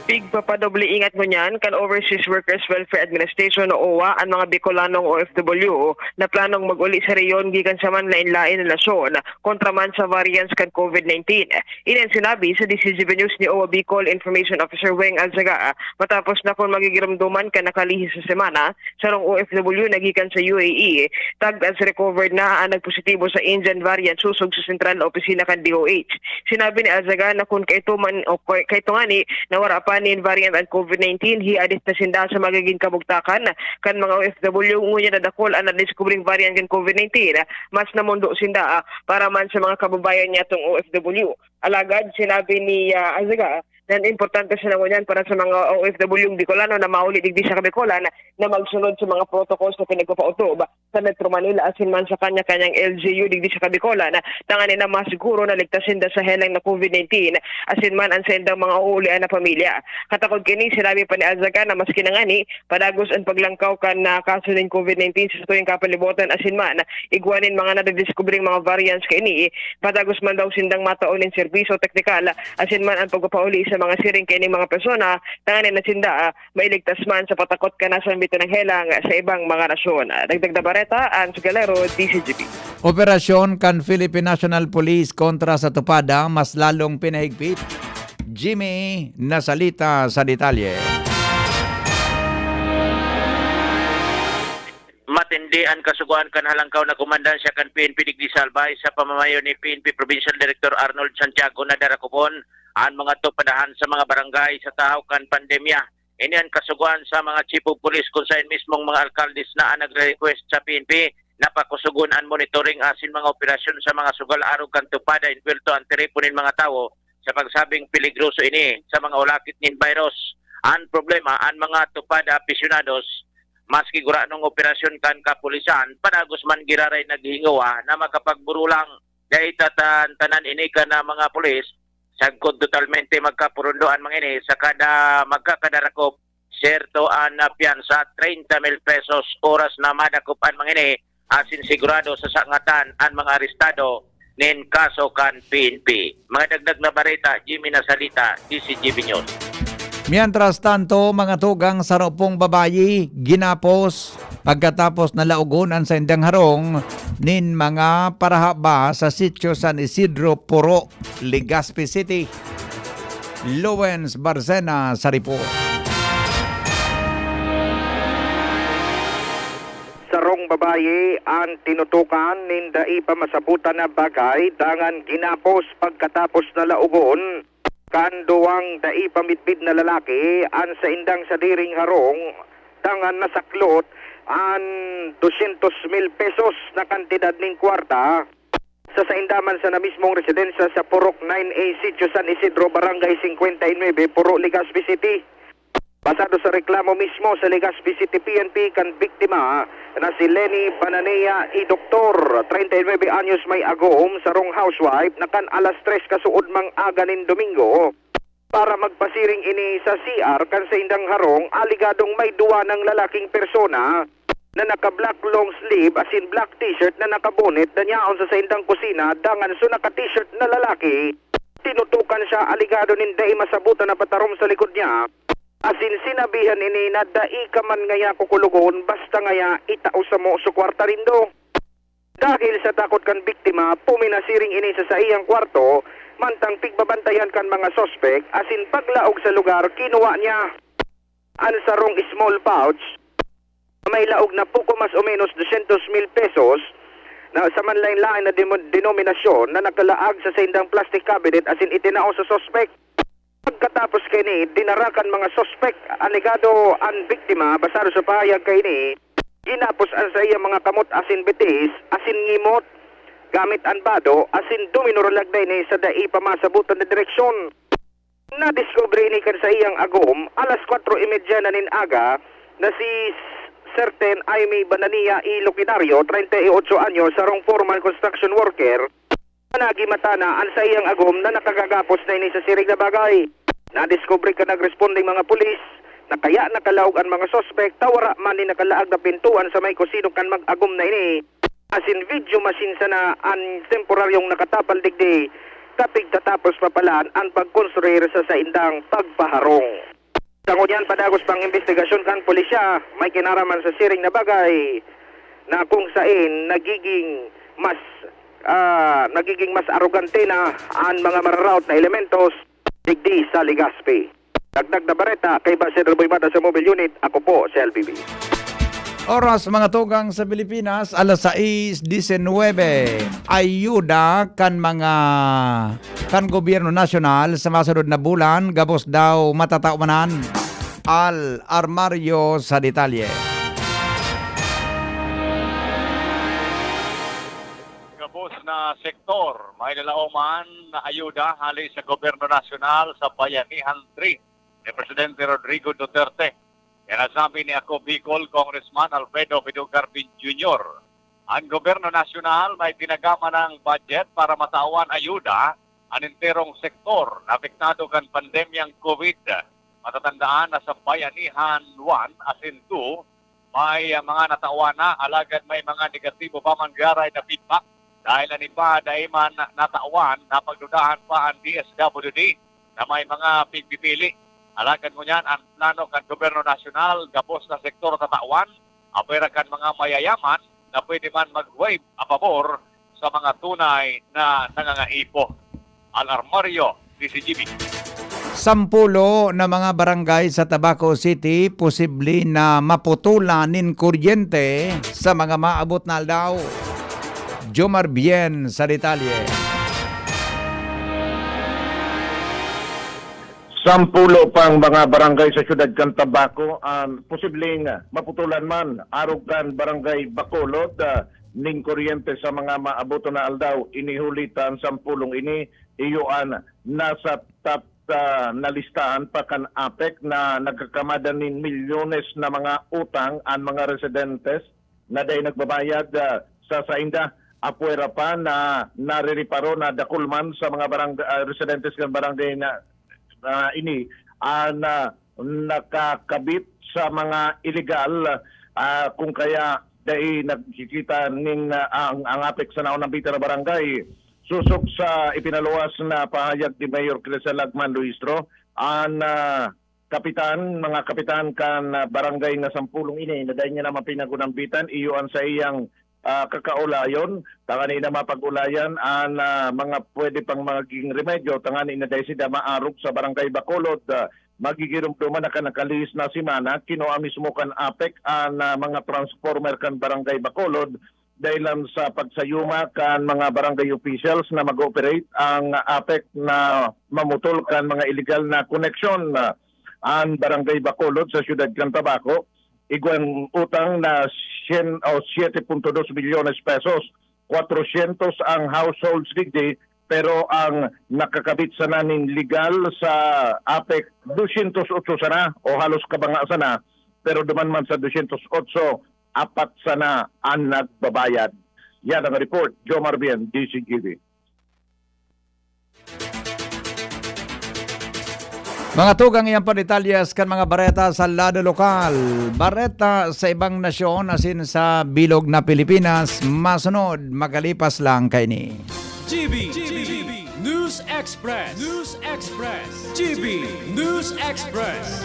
Pigpapadoble ingat ngunyan kan Overseas Workers Welfare Administration o O W A an mga Bicolanong O F W na planong mag-uli sa rehiyon gikan sa manlaen-laen na nasyon kontra man sa variants kan COVID nineteen. Ini an sinabi sa D C G B News ni O W A Bicol Information Officer Weng Alzaga matapos na kun magigiromdoman kan nakalihis na semana, sarong O F W na gikan sa U A E, tag as recovered na an nagpositibo sa Indian variant sosog sa sentral na opisina kan D O H. Sinabi ni Alzaga na kun kaito man o kay-, kaito ngani na wara pa nin variant an COVID nineteen, hiadis na sinda sa magiging kabugtakan kan mga O F W, ngunyan na dakul an nadiskubreng variant kan COVID nineteen, mas namondo sinda, ah, para man sa mga kababayan niyatong O F W. Alagad sinabi ni, ah, Alzaga na importante siya ngunyan para sa mga O F W Bicolano na mauli digdi sa Bicolan na magsunod sa mga protocols na pinagpapautob sa Metro Manila asin man sa kanya-kanyang L G U digdi sa Bicolan, tanganing na masiguro na ligtas sinda sa helang na COVID nineteen asin man an saindang mga uulian na pamilya. Katakod kaini, sinabi pa ni Alzaga na maski na ngani padagos an paglangkaw kan, ah, kaso nin COVID nineteen sa satuyang kapalibotan asin man igwa nin mga nadidiskubreng mga variants kaini, padagos man daw sindang matao nin serbisyo teknikal asin man an pagpapauli sa mga siring kaining mga persona, tanganing na sinda, ah, mailigtas man sa patakot kan nasambitan na helang sa ibang mga nasyon. Dagdag na bareta, Ans Galero, D C G B. Operasyon kan Philippine National Police kontra sa tupada mas lalong pinahigpit. Jimmy Nasalita sa detalye. Matindi an kasugoan kan halangkaw na komandansya kan P N P digdi sa Albay sa pamamayo ni P N P Provincial Director Arnold Santiago na darakupon an mga tupadahan sa mga barangay sa tahaw kan pandemya. Ini an kasugoan sa mga chief of police kun saen mismong mga alkaldes na an nagre-request sa P N P na pakusugon an monitoring asin mga operasyon sa mga sugal arog kan tupada enkwentro an tiripon nin mga tawo sa pagsabing peligroso ini sa mga ulakit nin virus. An problema, an mga tupada apisyonados, maski guranong operasyon kan kapulisan, padagos man giraray naghihingowa na makapagburulang dai ta tan-, tanan ini kan, ah, mga pulis, sagkod totalmente magkapurundo an mga ini sa kada magkakadarakop, siyerto an, ah, piyansa, treinta mil pesos, oras na madakop an mga ini, asin sigurado sa sangatan an mga arestado nin kaso kan P N P. Mga dagdag na bareta, Jimmy Nasalita, D C G B News. Mientras tanto, mga tugang, saro pong babayi ginapos pagkatapos na laogon an saindang harong nin mga parahaba sa Sitio San Isidro, Puro, Legazpi City. Lowens Barcena sa report. Sarong babayi an tinutukan nin dai pa masabutan na bagay dangan ginapos pagkatapos na laogon kan duwang dai pa midbid na lalaki an saindang sadiring harong dangan nasaklot an dosyentos mil pesos na kantidad nin kwarta. Sa sainda man sana mismong residensya sa Purok nine A, Sitio San Isidro, Barangay singkwenta y nuebe, Puro, Legazpi City. Basado sa reklamo mismo sa Legazpi City P N P kan biktima na si Leni Bananea y Doktor, treinta y nueve anyos, may agom, sarong housewife, na kan alas tres kasuodmang aga nin Domingo, para magpasiring ini sa C R kan saindang harong, aligadong may duwa nang lalaking persona na naka-black long sleeve asin black t-shirt na naka-bonnet na yaon sa saindang kusina, dangan so naka-t-shirt na lalaki. Tinutukan siya aligado nin dai masabutan na patarom sa likod niya, asin sinabihan ini na dai ka man ngaya kukulogon basta ngaya itao samo so kwarta nindo. Dahil sa takot kan biktima, puminasiring ini sa saiyang kwarto, mantang pigbabantayan kan mga suspek, asin paglaog sa lugar, kinuha niya an sarong small pouch na may laog na poko mas o menos dosyentos mil pesos na sa manlaen-laen na demo-, denominasyon na nakalaag sa saindang plastic cabinet asin itinao sa suspek. Pagkatapos kaini, dinara kan mga suspek, alegado an biktima, basado sa pahayag kaini, ginapos an saiyang mga kamot asin bitis, asin ngimot, gamit an bado, asin duminuralag na ini sa dai pa masabutan na direksyon. Nadiskubre ini kan saiyang agom alas kwatro y medya na nin aga na si Certain Aimee Banania y Loquidario, treinta y ocho anyos, sarong foreman construction worker, na nagimata na an saiyang agom na nakagagapos na ini sa siring na bagay. Nadiskubre kan nagrespondeng mga pulis na kaya nakalaog an mga suspek ta wara man nin nakalaag na pintuan sa may kusina kan mag-agom na ini. Asin video machine sana an temporaryong nakatapal digdi, ta pigtatapos pa palan an pagkonstruir sa saindang pagpaharong. Sa ngunyan, padagos pang imbestigasyon kan pulisya, may kinaraman sa siring na bagay na kung sain nagiging mas, ah, nagiging mas arogante na an mga mararaot na elementos digdi sa Legazpi. Dagdag na bareta, kaiba si Edel Boy Mata sa Mobile Unit, ako po si L B B. Oras, mga tugang, sa Pilipinas, alas sais disinwebe. Ayuda kan mga, kan gobyerno nasyonal sa masunod na bulan, gabos daw matatawanan. Al Armario sa detalye. Gabos na sektor, may lalaoman na ayuda hali sa gobyerno nasyonal sa Bayanihan three ni Presidente Rodrigo Duterte. Yan ang sabi ni Ako Bicol Congressman Alfredo Fido Carbin Junior. Ang gobyerno nasyonal may pinagama ng budget para matawan ayuda an enterong sektor na apektado kan pandemyang COVID. Matatandaan na sa Bayanihan one asin two, may, ah, mga natawan na, alagad may mga negatibo pa man giraray na feedback dahil an iba dai man natawan. Napagdudahan pa an D S W D na may mga pigpipili. Alagad ngunyan, ang plano kan gobyerno nasyonal, gabos na sektor tatawan, apwera kan mga mayayaman na pwede man mag-wave a pabor sa mga tunay na nangangaipo. Al Armario, D Z G B. Sampulo na mga barangay sa Tabaco City posible na maputulan nin kuryente sa mga maabot na aldaw. Jomar Bien sa detalye. Sampulo pang mga barangay sa siyudad kan Tabaco ang posibleng maputulan man arog kan Barangay Bacolod, ah, nin kuryente sa mga maabot na aldaw. Ini huli ta an sampulong ini iyo an nasa top, ah, na listahan pa kan APEC na nagkakamada nin milyones na mga utang an mga residentes na dai nagbabayad, ah, sa sainda. Apwera pa na naririparo na dakul man sa mga barang-, ah, residentes kan barangay na, ah, ini, ah, na nakakabit sa mga iligal, ah, kung kaya dai nagkikita nin, ah, ang, ang APEC sa naunang bita na barangay. Sosog sa ipinaluwas na pahayag ni Mayor Crisel Lagman Luistro, an, ah, kapitan, mga kapitan kan, ah, barangay na sampulong ini na dai niya naman pinagunambitan, iyo an saiyang, ah, kakaulayon, tangani na mapag-ulayan an, ah, mga pwede pang maging remedyo, tangani na dai sinda maarog sa Barangay Bacolod. Ah, magiginomdoman na kan nakalihis na semana, kinua mismo kan APEC an, ah, mga transformer kan Barangay Bacolod, dahilan sa pagsayuma kan mga barangay officials na mag-ooperate ang APEC na mamutol kan mga iligal na koneksyon. An Barangay Bacolod sa siyudad kan Tabaco, igwang utang na syen o siete punto dos bilyones pesos, kwatrosyentos ang households digdi, pero ang nakakabit sana nin legal sa APEC, dosyentos otso sana o halos kabanga sana, pero duman man sa dosyentos otso, apat sana an nagbabayad. Yan ang report, Jomar Bien, D Z G B. Mga tugang, iyan pa detalyes kan mga bareta sa lado lokal. Bareta sa ibang nasyon asin sa bilog na Pilipinas, masunod, makalipas lang kaini. G B, G B, News Express, News Express, G B News Express.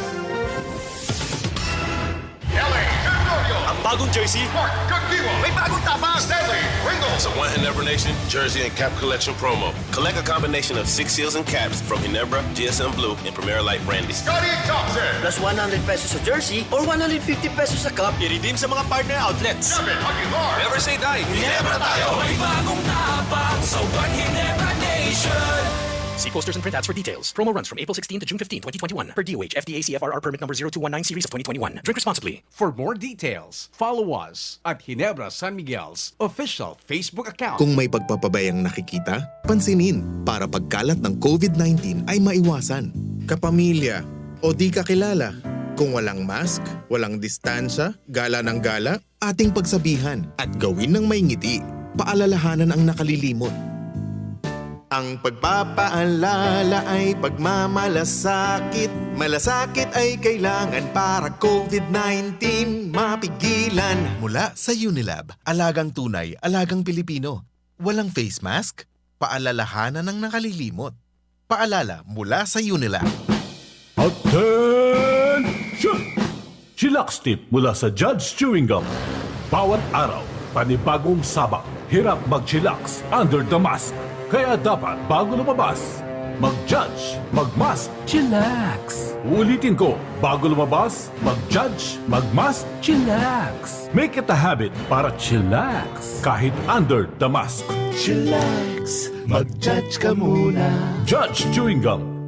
L A Territorio. Ang bagong jersey. Mark Cagdiwa. May bagong tapang. Stanley Ringo. Sa One Ginebra Nation jersey and cap collection promo. Collect a combination of six seals and caps from Ginebra, G S M Blue, and Primera Light branding. Scotty Thompson. Plus one hundred pesos sa jersey or one hundred fifty pesos sa cap. I-redeem sa mga partner outlets. David Aguilar. Never say die. Ginebra tayo. May bagong tapang sa One Ginebra Nation. See posters and print ads for details. Promo runs from April sixteen to June fifteen, twenty twenty-one, per D O H F D A C F R R permit number zero two one nine series of twenty twenty-one. Drink responsibly. For more details, follow us at Ginebra San Miguel's official Facebook account. Kung may pagpapabayang nakikita, pansinin para pagkalat ng COVID nineteen ay maiwasan. kapamilya, o di kakilala. Kung walang mask, walang distansya, gala ng gala, ating pagsabihan at gawin ng may ngiti. Paalalahanan ang nakalilimot. Ang pagpapaalala ay pagmamalasakit. Malasakit ay kailangan para covid nineteen mapigilan. Mula sa Unilab, alagang tunay, alagang Pilipino. Walang face mask? Paalalahanan ang nakalilimot. Paalala mula sa Unilab. Attention! Chillax tip mula sa Judge Chewing Gum. Bawat araw, panibagong sabak. Hirap mag-chillax under the mask. Kaya dapat bago lumabas, mag-judge, mag-mask, chillax. Uulitin ko, bago lumabas, mag-judge, mag-mask, chillax. Make it a habit para chillax kahit under the mask. Chillax, mag-judge ka muna. Judge Chewing Gum.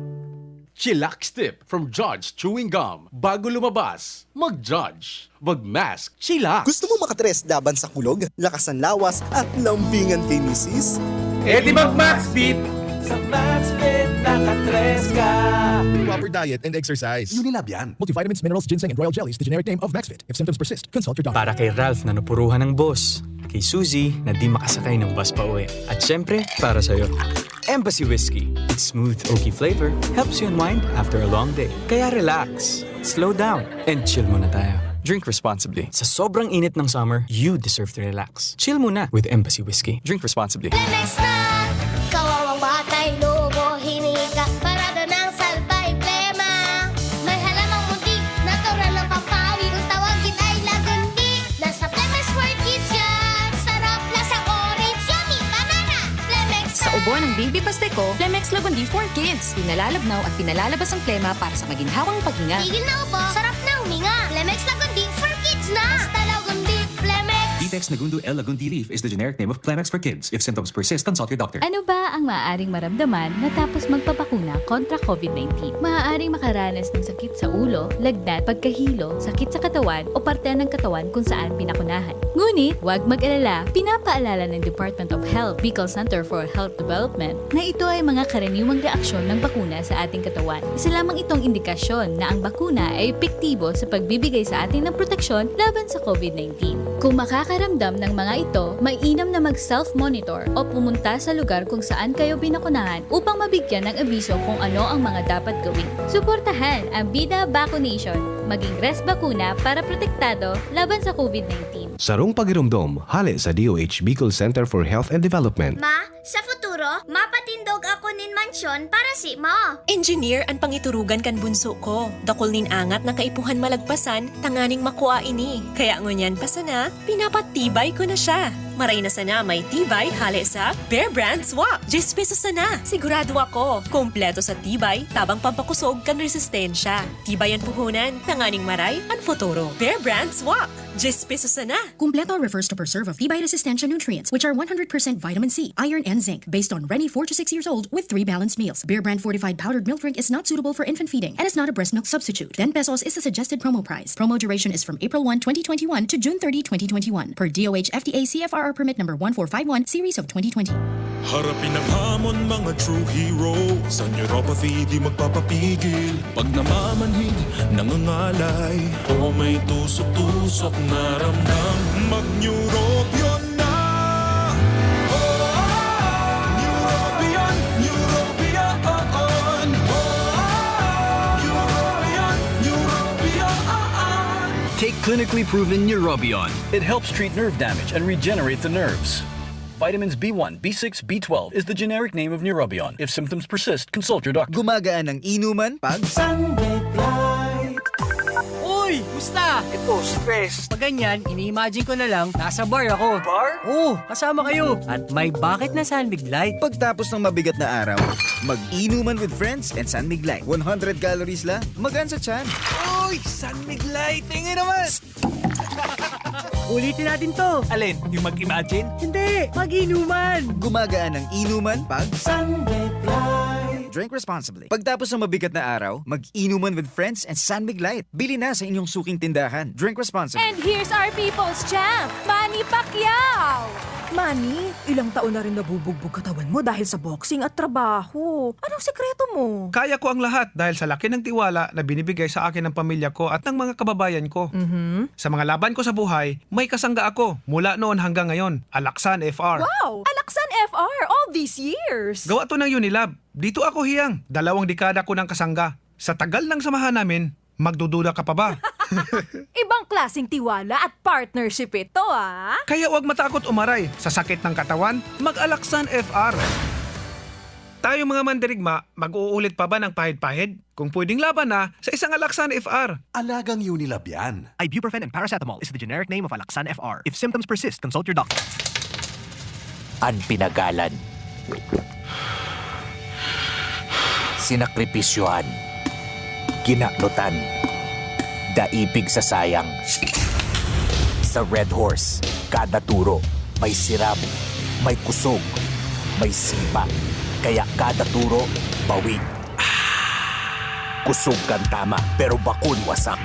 Chillax tip from Judge Chewing Gum. Bago lumabas, mag-judge, mag-mask, chillax. Gusto mo makatres laban sa kulog, lakas ng lawas, at lambingan kay misis? E di mag-Maxfit! Sa Maxfit, nakatres ka! Proper diet and exercise. Unilab yan. Multivitamins, minerals, ginseng, and royal jellies, the generic name of Maxfit. If symptoms persist, consult your doctor. Para kay Ralph na napuruhan ng boss, kay Suzy na di makasakay ng bus pa uwi, at syempre, para sa'yo. Embassy Whiskey. Its smooth, oaky flavor helps you unwind after a long day. Kaya relax, slow down, and chill muna tayo. Drink responsibly. Sa sobrang init ng summer, you deserve to relax. Chill muna with Embassy Whiskey. Drink responsibly. Lemex na! Kawawang batay, lobo, hinika, parada ng salbay, plema. May halamang muntik, natural na pampawi. Kung tawagin ay lagundi, nasa Lemex for Kids yan. Sarap, lasang orange, yummy, banana. Lemex Sa ubo ng Baby Pasteco, Lemex Lagundi for Kids. Pinalalabnaw at pinalalabas ang plema para sa maginhawang paghinga. Tigil na ubo, sarap na huminga. Lemex Lagundi for Kids na. Basta Lagundi, Lemex. Ditex Nagundo L Lagundi Leaf is the generic name of Clemex for kids. If symptoms persist, consult your doctor. Ano ba ang maaaring maramdaman matapos magpabakuna kontra covid nineteen? Maaaring makaranas ng sakit sa ulo, lagnat, pagkahilo, sakit sa katawan o parte ng katawan kung saan binakunahan. Ngunit, huwag mag-alala, pinapaalala ng Department of Health, Bicol Center for Health Development, na ito ay mga karaniwang reaksyon ng bakuna sa ating katawan. Isa lamang itong indikasyon na ang bakuna ay epektibo sa pagbibigay sa atin ng proteksyon laban sa covid nineteen. Kung makakaramdam ng mga ito, mainam na mag-self-monitor o pumunta sa lugar kung saan kayo binakunahan upang mabigyan ng abiso kung ano ang mga dapat gawin. Suportahan ang Bida Vaccination. Maging res bakuna para protektado laban sa covid nineteen. Sarong pagiromdom, hale sa D O H Bicol Center for Health and Development. Ma, sa futuro, mapatindog ako nin mansyon para si mo. Engineer an pangiturugan kan bunso ko. Dakul nin angat na kaipuhan malagpasan tanganing makua ini. Kaya ngunyan pa sana, pinapatibay ko na siya. Maray na sana may tibay hale sa Bear Brand Swak. Diyes pesos sana. Sigurado ako, kompleto sa tibay, tabang pampakosog kan resistensya. Tibay an puhunan, tanganing maray an futuro. Bear Brand Swak. Diyes pesos sana. Kumpleto refers to preserve of tibay resistensya nutrients, which are one hundred percent vitamin C, iron, and zinc, based on Reni four to six years old with three balanced meals. Bear Brand fortified powdered milk drink is not suitable for infant feeding and is not a breast milk substitute. Ten pesos is the suggested promo price. Promo duration is from April one, twenty twenty-one to June thirty, twenty twenty-one, per D O H F D A C F R R permit number one four five one, series of twenty twenty. Harapin ang hamon, mga true hero. Sa neuropathy, di magpapapigil. Pag namamanhid, nangangalay, o may tusok-tusok na ramdam, mag-Neurobion na! Oh, oh, oh. Neurobion, Neurobion, oh, oh. Oh, oh. Neurobion, Neurobion, oh, oh. Take clinically proven Neurobion. It helps treat nerve damage and regenerate the nerves. Vitamins B one, B six, B twelve is the generic name of Neurobion. If symptoms persist, consult your doctor. Gumagaan ang inuman pag Sunlight. Uy! Musta? Ito, stress. Pag ganyan, ini-imagine ko na lang, nasa bar ako. Bar? Oo, kasama kayo. At may bakit na San Mig Light. Pagtapos ng mabigat na araw, mag-inuman with friends and San Mig Light. One hundred calories lang, magaan sa tiyan. Uy! San Mig Light! Tingin naman! Ulitin natin to. Alin? Yung mag-imagine? Hindi! Mag-inuman! Gumagaan ang inuman pag Sunlight. Drink responsibly. Pagtapos ng mabigat na araw, mag-inuman with friends and San Mig Light. Bili na sa inyong suking tindahan. Drink responsibly. And here's our people's champ, Manny Pacquiao! Manny, ilang taon na rin nabubugbog katawan mo dahil sa boxing at trabaho. Anong sikreto mo? Kaya ko ang lahat dahil sa laki ng tiwala na binibigay sa akin ng pamilya ko at ng mga kababayan ko. Mhm. Sa mga laban ko sa buhay, may kasangga ako mula noon hanggang ngayon. Alaksan F R. Wow! Alaksan F R all these years! Gawa to ng Unilab. Dito ako hiyang. Dalawang dekada ko ng kasangga. Sa tagal ng samahan namin, magdududa ka pa ba? Ibang klaseng tiwala at partnership ito, ah! Kaya huwag matakot umaray. Sa sakit ng katawan, mag-Alaksan F R. Tayong mga mandirigma, mag-uulit pa ba ng pahid-pahid? Kung pwedeng laban na, sa isang Alaksan F R. Alagang Unilab yan. Ibuprofen and paracetamol is the generic name of Alaxan F R. If symptoms persist, consult your doctor. An pinagalan. Sinakripisyohan. Kinaknutan. Daipig sa sayang. Sa Red Horse, kada turo, may sirab, may kusog, may sipa. Kaya kada turo, bawi. Kusog kan tama, pero bakun wasak.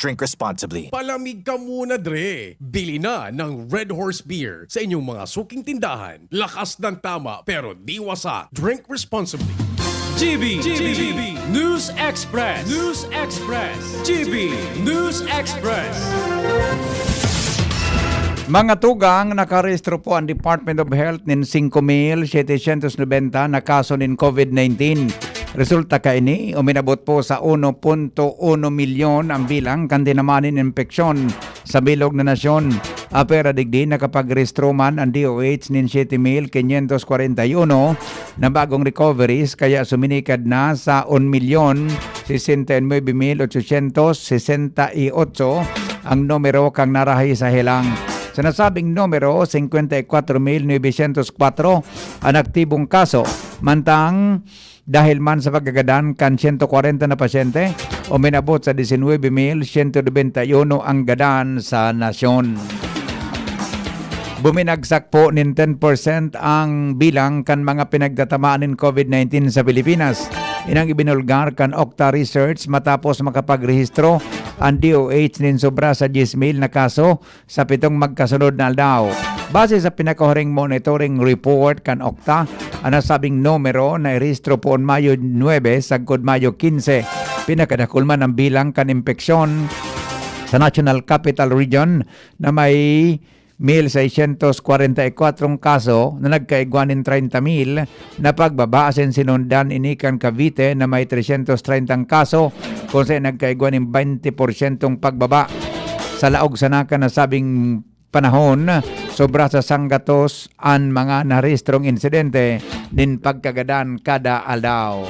Drink responsibly. Palamig ka muna, Dre! Bili na ng Red Horse Beer sa inyong mga suking tindahan. Lakas ng tama, pero di wasak. Drink responsibly. G B, G B, News Express, News Express, G B News Express. Mga tugang, nakarehistro po ang Department of Health nin singko mil setecientos nobenta na kaso nin COVID nineteen. Resulta kaini, uminabot po sa uno punto uno milyon ang bilang kan tinamaan nin impeksyon sa bilog na nasyon. Apwera digdi, nakapagrehistro man ang D O H nin siyete mil quinientos kwarenta y uno na bagong recoveries, kaya suminikad na sa un milyon sesenta y nuebe mil ochocientos sesenta y ocho ang numero kan narahi sa helang. Sa nasabing numero, singkwenta y kwatro mil nobesyentos kwatro an aktibong kaso, mantang dahil man sa pagkagadan kan siyento kwarenta na pasyente, uminabot sa disinwebe mil siyento nobenta y uno ang gadan sa nasyon. Buminagsak po nin ten percent ang bilang kan mga pinagtatamaan nin COVID nineteen sa Pilipinas. Inang ibinulgar kan Octa Research matapos makapagrehistro ang D O H nin sobra sa diyes mil na kaso sa pitong magkasunod na aldaw. Base sa pinakahuring monitoring report kan Octa, an nasabing numero nairehistro poon Mayo nuebe sagkod Mayo kinse. Pinakadakul man ang bilang kan impeksyon sa National Capital Region na may mil seiscientos kwarenta y kwatro kaso na nagkaigwa nin treinta mil na pagbaba asin sinundan ini kan Cavite na may trescientos treinta kaso, kun sa nagkaigwa nin baynte porsyentong pagbaba. Sa laog sana kan nasabing panahon, sobra sa sanggatos an mga narehistrong insidente nin pagkagadan kada aldaw.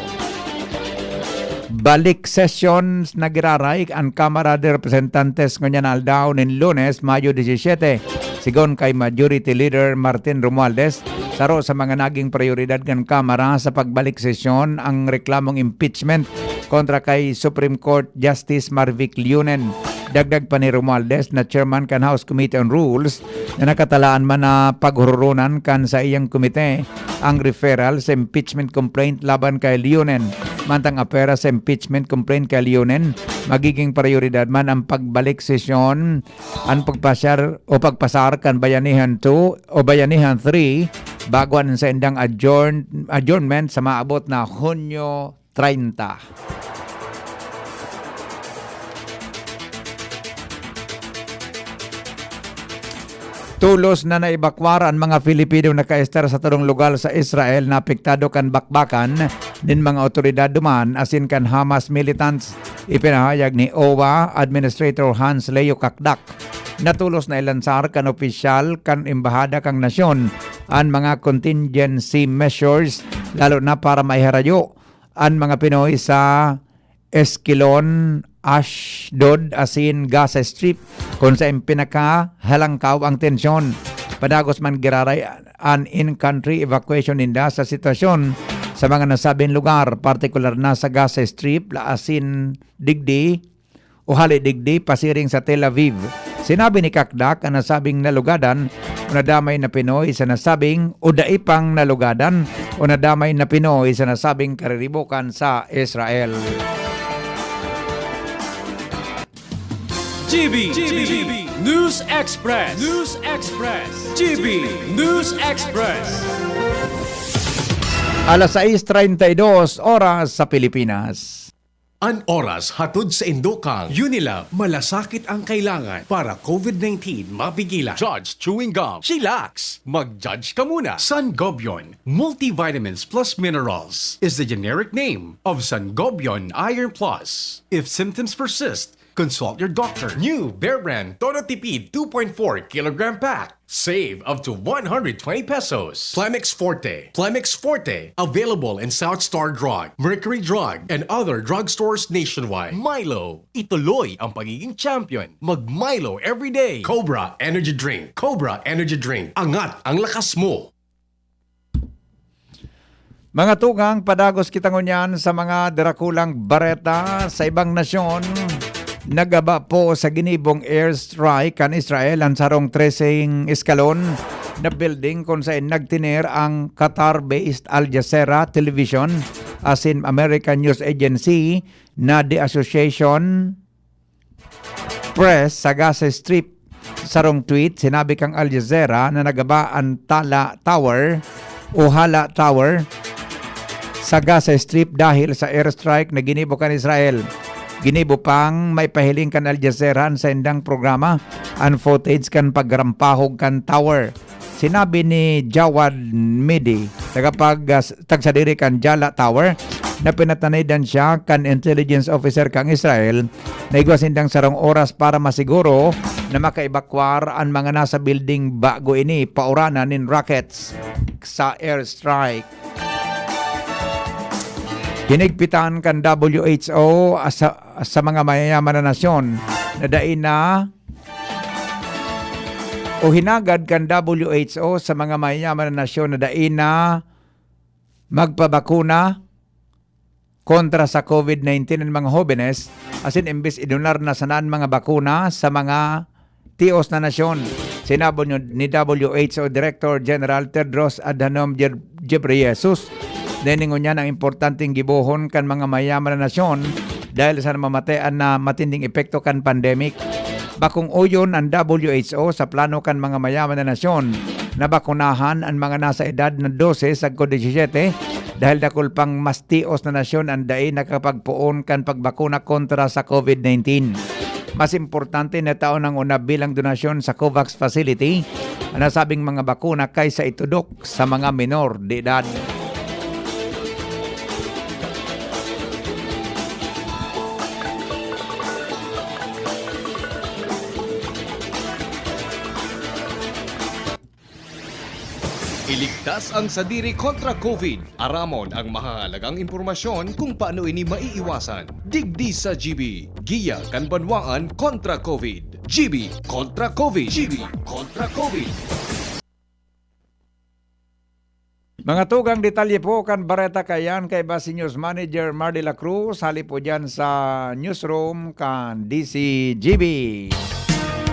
Balik sesyon na giraray an Kamara de Representantes ngunyan na aldaw nin Lunes, Mayo disisyete. Sigon kay Majority Leader Martin Romualdez, saro sa mga naging prioridad kan Kamara sa pagbalik sesyon ang reklamong impeachment kontra kay Supreme Court Justice Marvic Leonen. Dagdag pa ni Romualdez na chairman kan House Committee on Rules na nakatalaan man na paghuroronan kan saiyang komite ang referral sa impeachment complaint laban kay Leonen. Mantang apwera sa impeachment complaint kay Leonen, magiging prioridad man ang pagbalik sesyon, ang pagpasyar o pagpasar kan Bayanihan two o Bayanihan three bago an saindang adjourn, adjournment sa maabot na Hunyo treinta. Tolos na naibakwar an mga Filipinong nakaestar sa tolong lugar sa Israel na apektado kan bakbakan nin mga awtoridad duman asin kan Hamas militants. Ipinahayag ni O W A Administrator Hans Leo Cacdac na tolos na ilansar kan opisyal kan embahada kan nasyon an mga contingency measures, lalo na para maiharayo an mga Pinoy sa Escalon, Ashdod asin Gaza Strip, kun saen pinakahalangkaw ang tensyon. Padagos man giraray an in-country evacuation ninda sa sitwasyon sa mga nasabing lugar, partikular na sa Gaza Strip, la asin digdi o hali digdi pasiring sa Tel Aviv. Sinabi ni Cacdac an nasabing nalugadan o nadamay na Pinoy sa nasabing o dai pang nalugadan o nadamay na Pinoy sa nasabing kariribokan sa Israel. G B, G B, News Express. News Express. G B News Express. Alas sais treinta y dos oras sa Pilipinas. An oras hatod sa indo kan Unilab, malasakit ang kailangan para COVID nineteen mapigilan. Judge chewing gum, chillax. Mag-judge ka muna. Sangobion Multivitamins Plus Minerals is the generic name of Sangobion Iron Plus. If symptoms persist, consult your doctor. New Bear Brand Todo Tipid two point four kilogram pack. Save up to one hundred twenty pesos. Plemex Forte. Plemex Forte. Available in South Star Drug, Mercury Drug, and other drugstores nationwide. Milo. Ituloy ang pagiging champion. Mag Milo everyday. Cobra Energy Drink. Cobra Energy Drink. Angat ang lakas mo. Mga tugang, padagos kita ngunyan sa mga darakulang bareta sa ibang nasyon. Nagaba po sa ginibong airstrike kan Israel an sarong treseng eskalon na building kun saen nagtener ang Qatar-based Al Jazeera Television asin American News Agency na The Association Press sa Gaza Strip. Sarong tweet, sinabi kan Al Jazeera na nagaba an Tala Tower o Hala Tower sa Gaza Strip dahil sa airstrike na ginibo kan Israel. Ginibo pang maipahiling kan Al Jazeera an saindang programa an footage kan pagrampahog kan tower. Sinabi ni Jawad Midi, tagapag-, ah, tagsadiri kan Jala Tower, na pinatanidan siya kan intelligence officer kan Israel na igwa sindang sarong oras para masiguro na makaebakwar an mga nasa building bago ini pauranan nin rockets sa airstrike. Hinigpitan kan W H O sa, sa mga mayayaman na nasyon na dai na o hinagad kan W H O sa mga mayayaman na nasyon na dai na magpabakuna kontra sa COVID nineteen an mga hobenes, asin imbes idunar na sana an mga bakuna sa mga tios na nasyon. Sinabi ni W H O Director General Tedros Adhanom Gheb-, Ghebreyesus, na ini ngunyan ang importanteng gibohon kan mga mayaman na nasyon dahil sa namamatean na matinding epekto kan pandemic. Bakong oyon an W H O sa plano kan mga mayaman na nasyon na bakunahan an mga nasa edad na dose sagkod disisete, dahil dakul pang mas tios na nasyon an dai nakakapagpoon kan pagbakuna kontra sa COVID nineteen. Mas importante na taon ang una bilang donasyon sa COVAX facility an nasabing mga bakuna kaysa itudok sa mga menor de edad. Iligtas ang sadiri kontra COVID. Aramon ang mahahalagang impormasyon kung paano ini maiiwasan. Digdi sa G B, giya kan banwaan kontra COVID. G B kontra COVID. G B kontra COVID. Mga tugang, detalye po kan bareta kaiyan kaiba si News Manager Mar de la Cruz, hali po diyan sa newsroom kan D C G B.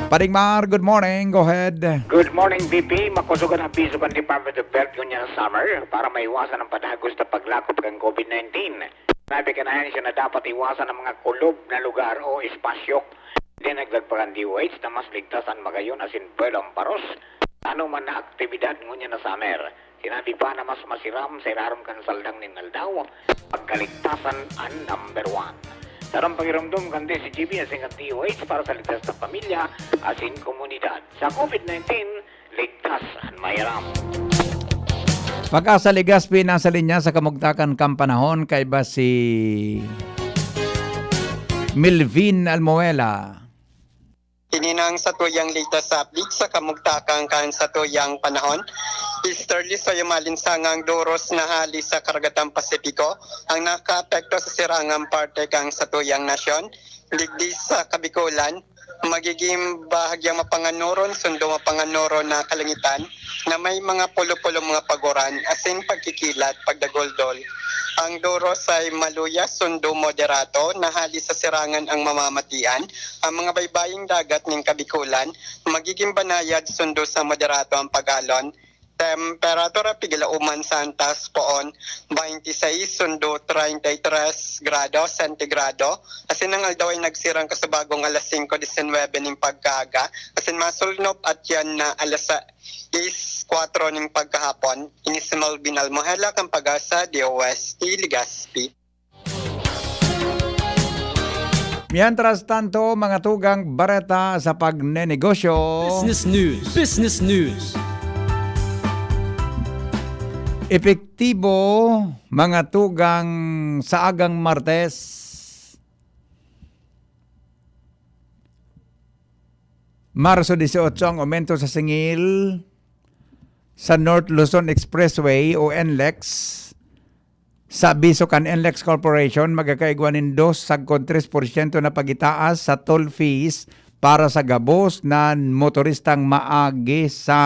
Paring Mar, good morning. Go ahead. Good morning, V P. Makosog an abiso kan Department of Health ngunyan na summer para maiwasan ang padagos na paglakop kan COVID nineteen. Sinabi kan ahensya na dapat iwasan ang mga kulob na lugar o espasyo. Dinagdag pa kan D O H na mas ligtas an magayon asin pwede ang paros sa anoman na aktibidad ngunyan na summer. Sinabi pa na mas masiram sa irarom kan saldang nin aldaw, pagkaligtasan an number one. Sarong pagiromdom kan D C G B asin kan D O H para sa ligtas na pamilya asin komunidad. Sa COVID nineteen, ligtas an mahiram. Pag-asa Legazpi nasa linya sa kamugtakan kan panahon, kaiba si Melvin Almuela. Ini na ang satuyang latest update sa kamugtakan kan satuyang panahon. Easterly sa yumalinsangang duros na hali sa Karagatan Pasipiko ang nakaapekto sa sirangang parte kan satuyang nasyon. Digdi sa Kabikulan, magiging bahagyang mapanganoron, sundo mapanganoron na kalangitan na may mga pulo-pulong mga paguran, asin pagkikilat, pagdaguldol. Ang duros ay maluya, sundo moderato, na hali sa sirangan ang mamamatian. Ang mga baybaying dagat nin Kabikulan, magiging banayad, sundo sa moderato ang pag-alon. Temperatura, pigilauman sa antas poon, twenty-six sundo treinta y tres grado sentigrado. Asin ang aldaw ay nagsirang kasubagong alas singko disinwebe ning pagkaaga. Asin masulnop at yan na alas sais kwatro ning pagkahapon. Ini si Melvin Almohela kan Pag-asa, D O S T, Legazpi. Mientras tanto, mga tugang bareta sa pagnenegosyo. Business News. Business News. Epektibo, mga tugang, sa agang Martes, Marso dieciocho, ang aumento sa singil sa North Luzon Expressway o NLEX. Sa abiso kan NLEX Corporation, magkakaigwa nin dos sagkod tres porsyento na pagitaas sa toll fees para sa gabos na motoristang maagi sa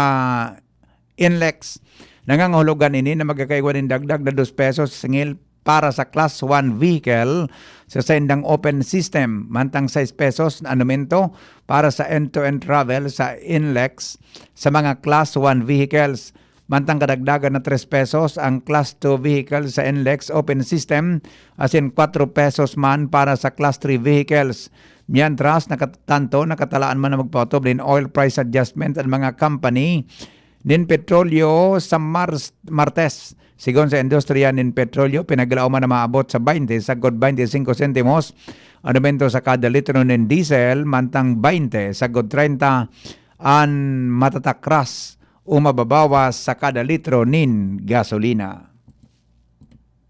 NLEX. Nangangahulugan ini na magkakaigwa nin dagdag na dos pesos singil para sa Class one vehicle sa saindang open system, mantang sais pesos na anumento para sa end-to-end travel sa NLEX sa mga Class one vehicles. Mantang kadagdagan na tres pesos ang Class two vehicle sa NLEX open system, asin kwatro pesos man para sa Class three vehicles. Mientras, nakatanto, nakatalaan man na magpaotob nin oil price adjustment an mga company nin petrolyo sa Mars-, Martes. Sigon sa industriya nin petrolyo, pinaglauman na maabot sa baynte sagkod baynte singko sentimos an aumento sa kada litro nin diesel, mantang baynte sagkod treinta an matatakras o mababawas sa kada litro nin gasolina.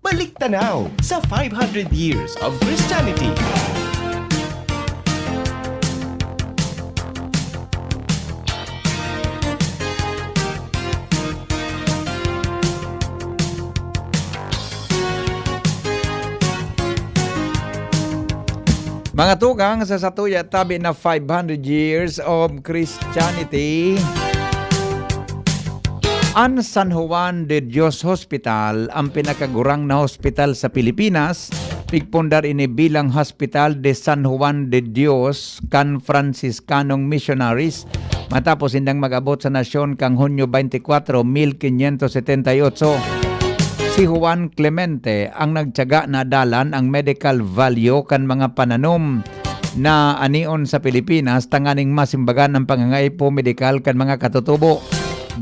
Balik tanaw sa five hundred years of Christianity. Mga tugang, sa satuya tabi na five hundred years of Christianity, an San Juan de Dios Hospital, ang pinakagurang na hospital sa Pilipinas. Pigpundar ini bilang Hospital de San Juan de Dios kan Franciscanong Missionaries matapos indang mag-abot sa nasyon kan Hunyo twenty-four, mil quinientos setenta y ocho. Si Juan Clemente ang nagtiyaga na dalan ang medical value kan mga pananom na anion sa Pilipinas tanganing masimbagan ang pangangaipo medikal kan mga katutubo,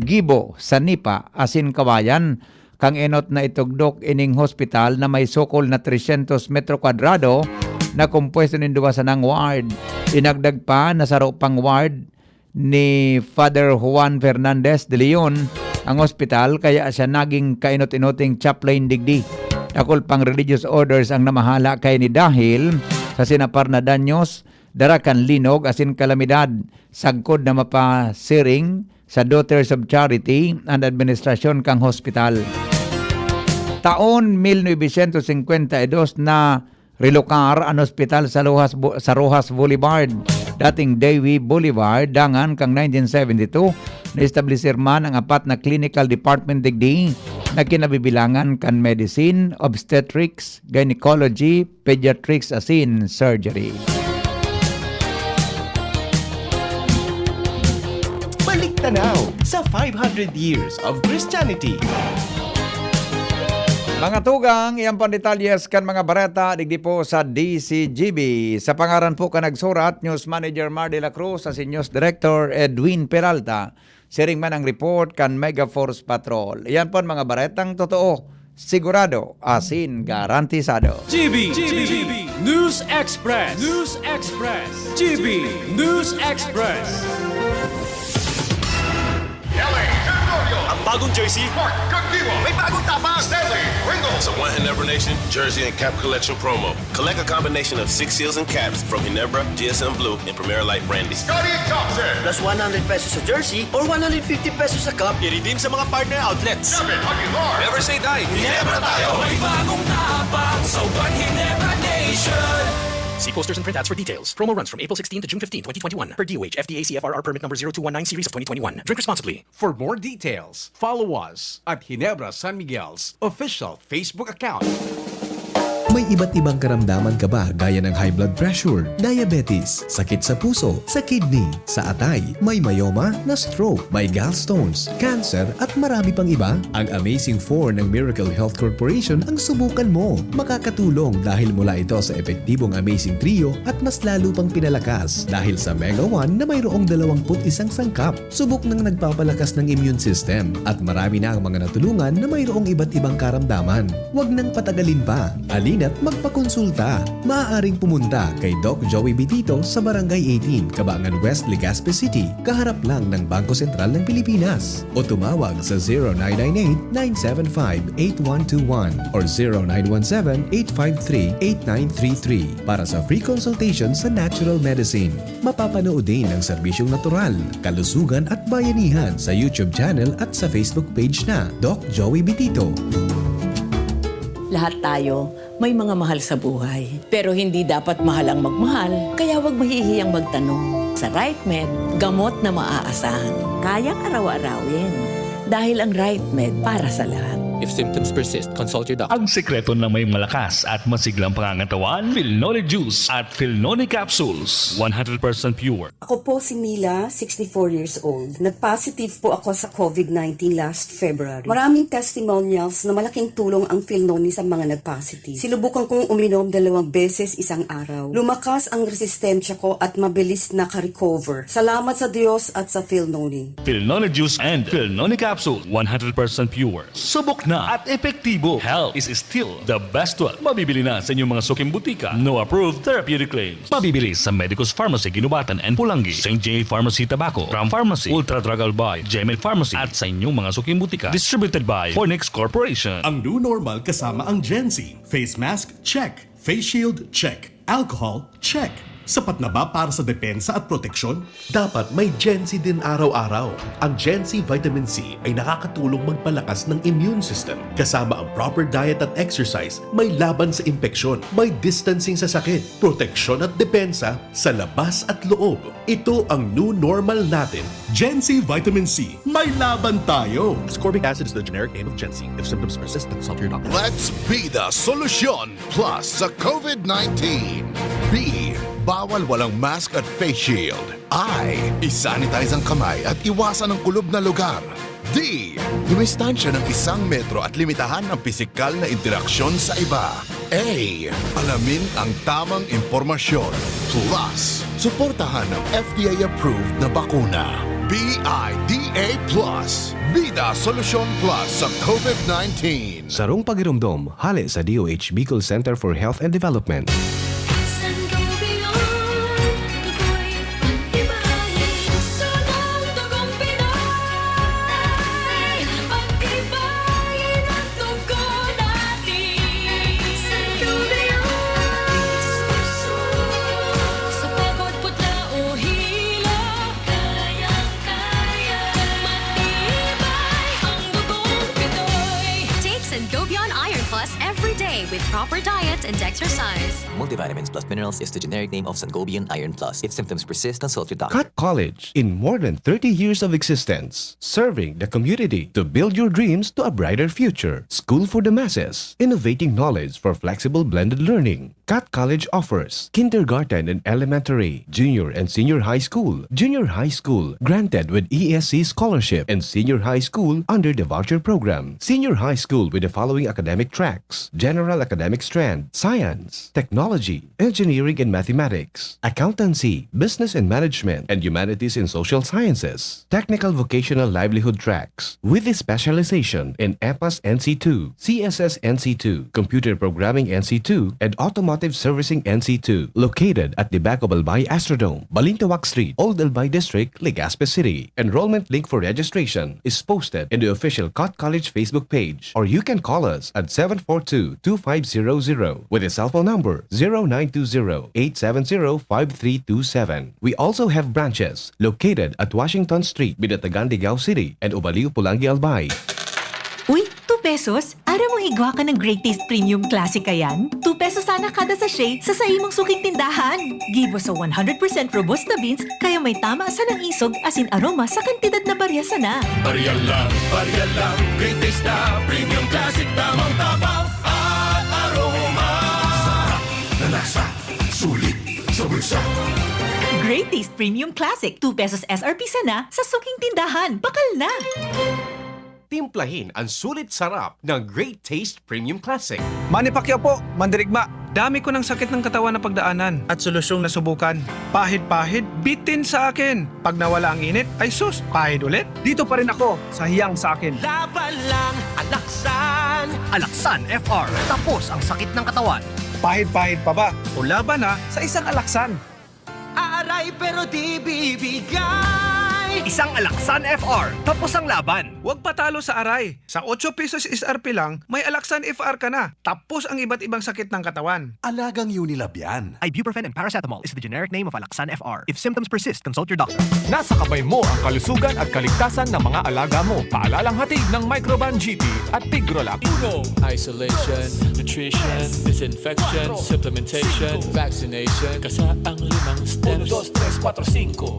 gibo, sanipa, asin kawayan. Kan enot na itugdok ining hospital na may sukol na trescientos metro kwadrado na kompuesto nin duwa sanang ward. Dinagdag pa na saro pang ward ni Father Juan Fernandez de Leon ang ospital, kaya siya naging kainot-inoting chaplain digdi. Dakul pang religious orders ang namahala kaini dahil sa sinapar na danyos, dara kan linog asin kalamidad, sagkod na mapasiring sa Daughters of Charity an administrasyon kan hospital. Taon mil novecientos singkwenta y dos na rilokar an ospital sa Roxas Bo-, sa Roxas Boulevard, dating Dewey Boulevard, dangan kan nineteen seventy-two, naestablisir man ang apat na clinical department digdi na kinabibilangan kan medicine, obstetrics, gynecology, pediatrics asin surgery. Balik tanaw sa five hundred years of Christianity. Mga tugang, iyan po an detalyes kan mga bareta digdi po sa D C G B. Sa pangaran po kan nagsurat, News Manager Mar de la Cruz, asin News Director Edwin Peralta. Siring man ang report kan Mega Force Patrol. Iyan po an mga baretang totoo, sigurado, asin garantisado. G B, G B, News Express. News Express. G B News Express. L A Tenorio. Ang bagong jersey. Mark Cagdiwa. May bagong tapang. Stanley Ringo. Sa One Ginebra Nation, jersey and cap collection promo. Collect a combination of six seals and caps from Ginebra, G S M Blue, and Primera Light Brandy. Scotty Thompson. Plus one hundred pesos sa jersey or one hundred fifty pesos sa cup. I-redeem sa mga partner outlets. David Aguilar. Never say die. Ginebra tayo. May bagong tapang sa One Ginebra Nation. See posters and printouts for details. Promo runs from April sixteen to June fifteen, twenty twenty-one, per D O H F D A C F R R permit number zero two one nine series of twenty twenty-one. Drink responsibly. For more details, follow us at Ginebra San Miguel's official Facebook account. May iba't ibang karamdaman ka ba gaya ng high blood pressure, diabetes, sakit sa puso, sa kidney, sa atay, may myoma na stroke, may gallstones, cancer at marami pang iba? Ang Amazing four ng Miracle Health Corporation ang subukan mo. Makakatulong dahil mula ito sa epektibong Amazing Trio at mas lalo pang pinalakas dahil sa Mega one na mayroong dalawang put isang sangkap. Subok nang nagpapalakas ng immune system at marami na ang mga natulungan na mayroong iba't ibang karamdaman. Huwag nang patagalin pa. Halina't magpakonsulta. Maaaring pumunta kay Doc Joey Bitito sa Barangay eighteen, Cabangan West, Legazpi City, kaharap lang ng Bangko Sentral ng Pilipinas. O tumawag sa zero nine nine eight, nine seven five, eight one two one or zero nine one seven, eight five three, eight nine three three para sa free consultation sa natural medicine. Mapapanood din ang serbisyong natural, kalusugan at bayanihan sa YouTube channel at sa Facebook page na Doc Joey Bitito. Lahat tayo may mga mahal sa buhay. Pero hindi dapat mahal ang magmahal, kaya huwag mahihiyang magtanong. Sa RightMed, gamot na maaasahan. Kayang araw-arawin. Dahil ang RightMed para sa lahat. If symptoms persist, consult your doctor. Ang sekreto na may malakas at masiglang pangangatawan, Filnoni Juice at Filnoni Capsules. one hundred percent pure. Ako po si Mila, sixty-four years old. Nag-positive po ako sa COVID nineteen last February. Maraming testimonials na malaking tulong ang Filnoni sa mga nag-positive. Sinubukan kong uminom dalawang beses isang araw. Lumakas ang resistensya ko at mabilis naka-recover. Salamat sa Diyos at sa Filnoni. Filnoni Juice and Filnoni Capsule, one hundred percent pure. Subok na at epektibo. Health is still the best wealth. Mabibili na sa inyong mga suking butika. No approved therapeutic claims. Mabibili sa Medicus Pharmacy, Guinobatan and Pulangi, Saint J Pharmacy, Tabaco, Ram Pharmacy, Ultra Drug Albay, Gemed Pharmacy, at sa inyong mga suking butika. Distributed by Fornix Corporation. Ang new normal kasama ang Gen Z. Face mask, check. Face shield, check. Alcohol, check. Sapat na ba para sa depensa at proteksyon? Dapat may Gen Z din araw-araw. Ang Gen Z Vitamin C ay nakakatulong magpalakas ng immune system. Kasama ang proper diet at exercise, may laban sa impeksyon, may distancing sa sakit, proteksyon at depensa sa labas at loob. Ito ang new normal natin. Gen Z Vitamin C, may laban tayo! Ascorbic acid is the generic name of Gen Z. If symptoms persist, consult your doctor. Let's be the solution plus sa COVID nineteen. B, bawal walang mask at face shield. I, isanitize ang kamay at iwasan ang kulob na lugar. D, dumistansya ng isang metro at limitahan ang pisikal na interaksyon sa iba. A, alamin ang tamang impormasyon. Plus, suportahan ang F D A-approved na bakuna. B I D A plus. Bida Solusyon Plus sa COVID nineteen. Sarong pagiromdom, hale sa D O H Bicol Center for Health and Development. Take Sangobion Iron Plus every day with proper diet and exercise. Multivitamins plus minerals is the generic name of Sangobion Iron Plus. If symptoms persist, consult your doctor. Cut College, in more than thirty years of existence, serving the community to build your dreams to a brighter future. School for the masses, innovating knowledge for flexible blended learning. Cut College offers kindergarten and elementary, junior and senior high school, junior high school granted with E S C scholarship, and senior high school under the voucher program. Senior high school with the following academic tracks: general academic strand, science, technology, engineering and mathematics, accountancy, business and management, and humanities and social sciences, technical vocational livelihood tracks with a specialization in EPAS N C two, C S S N C two, computer programming N C two, and automotive servicing N C two, located at the back of Albay Astrodome, Balintawak Street, Old Albay District, Legazpi City. Enrollment link for registration is posted in the official Cut College Facebook page, or you can call us at seven four two, two five zero zero with a cell phone number zero nine two zero, eight seven zero, five three two seven. We also have branches located at Washington Street, Binatagan, Digao City, and Ubaliw, Pulangi, Albay. Uy, two pesos? Aram mo igwa ka ng Great Taste Premium Classic kayan? Two pesos sana kada sachet sa saimong suking tindahan. Gibo sa one hundred percent robusta beans, kaya may tama sanang isog asin aroma sa kantidad na barya sana. Barya lang, barya lang, Great Taste na Premium Classic, tamang tabaw at aroma. Premium Classic, two pesos S R P sana sa suking tindahan. Bakal na! Timplahin ang sulit sarap ng Great Taste Premium Classic. Manny Pacquiao po, mandirigma. Dami ko ng sakit ng katawan na pagdaanan at solusyong nasubukan. Pahid-pahid, bitin sa akin. Pag nawala ang init, ay sus, pahid ulit. Dito pa rin ako sa hiyang sa akin. Laban lang, alaksan. Alaksan F R, tapos ang sakit ng katawan. Pahid-pahid pa ba? O laban na sa isang alaksan. Aaray pero di bibigay. Isang Alaksan F R, tapos ang laban. Huwag patalo sa aray. Sa otso pesos S R P lang, may alaksan F R ka na. Tapos ang iba't ibang sakit ng katawan. Alagang Unilab yan. Ibuprofen and paracetamol is the generic name of Alaksan F R. If symptoms persist, consult your doctor. Nasa kamay mo ang kalusugan at kaligtasan ng mga alaga mo. Paalalang hatid ng Microban G P at Pigrolac. Isolation, nutrition, disinfection, supplementation, vaccination. Kasa ang limang steps. Uno, dos, tres, kuwatro, singko.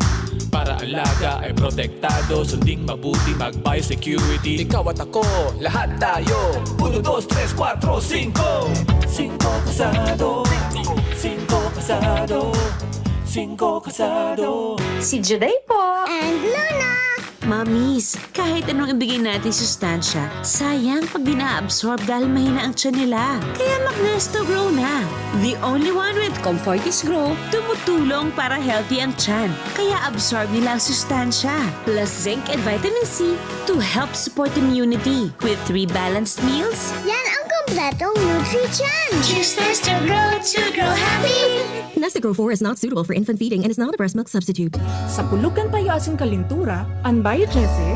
Para alaga ay protektado, sunding mabuti, mag-biosecurity. Ikaw at ako, lahat tayo. Uno, dos, tres, kuwatro, singko. Singko kasado. Singko kasado. Singko kasado. Si Juday po. And Luna! Mamis, kahit anong ibigay natin sustansya, sayang pag di na-absorb dahil mahina ang tiyan nila. Kaya mag-Nesto Grow na. The only one with Comfortis Grow, tumutulong para healthy ang tiyan. Kaya absorb nila ang sustansya, plus zinc and vitamin C to help support immunity. With three balanced meals, Yan ang kompletong nutrition! Choose Nesto Grow to grow happy! Nestigrow four is not suitable for infant feeding and is not a breast milk substitute. Sa pulugan payo asin kalintura, an Biogesic,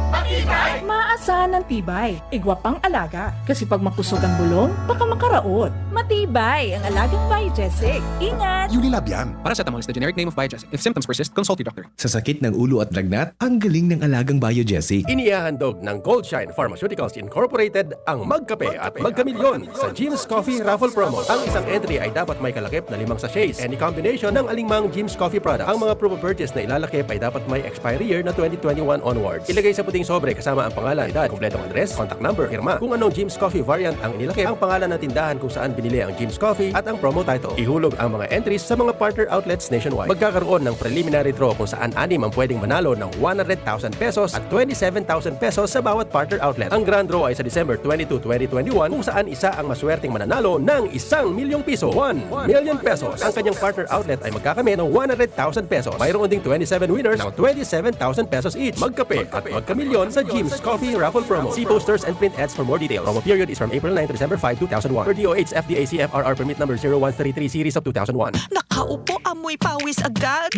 maasahan ang tibay. Igwa pang alaga, kasi pag makusog ang bulong, baka makaraot. Matibay ang alagang Biogesic. Ingat! Unilab yan. Paracetamol is the generic name of Biogesic. If symptoms persist, consult your doctor. Sa sakit ng ulo at lagnat, ang galing ng alagang Biogesic. Inihahandog ng Goldshine Pharmaceuticals Incorporated ang Magkape at Magkamilyon sa Jim's Coffee Raffle Promo. Ang isang entry ay dapat may kalakip na limang sachets, any combination ng alingmang Jim's Coffee product. Ang mga promo purchase na ilalakip ay dapat may expiry year na twenty twenty-one onwards. Ilagay sa puting sobre kasama ang pangalan, edad, kompletong address, contact number, pirma. Kung anong Jim's Coffee variant ang inilakip, ang pangalan ng tindahan kung saan binili ang Jim's Coffee at ang promo title. Ihulog ang mga entries sa mga partner outlets nationwide. Magkakaroon ng preliminary draw kung saan anim ang pwedeng manalo ng one hundred thousand pesos at twenty-seven thousand pesos sa bawat partner outlet. Ang grand draw ay sa December twenty-two, twenty twenty-one, kung saan isa ang maswerteng mananalo ng isang milyong piso, one million pesos. Ang kanyang partner outlet ay magkakamit ng one hundred thousand pesos. Mayroon ding twenty-seven winners ng twenty-seven thousand pesos each. Magkape at magkamilyon sa Jim's Coffee Raffle Promo. See posters and print ads for more details. Promo period is from April nine to December five, two thousand one. Per D O H F D A C F R R permit number zero one three three series of two thousand one. Nakaupo, amoy pawis agad.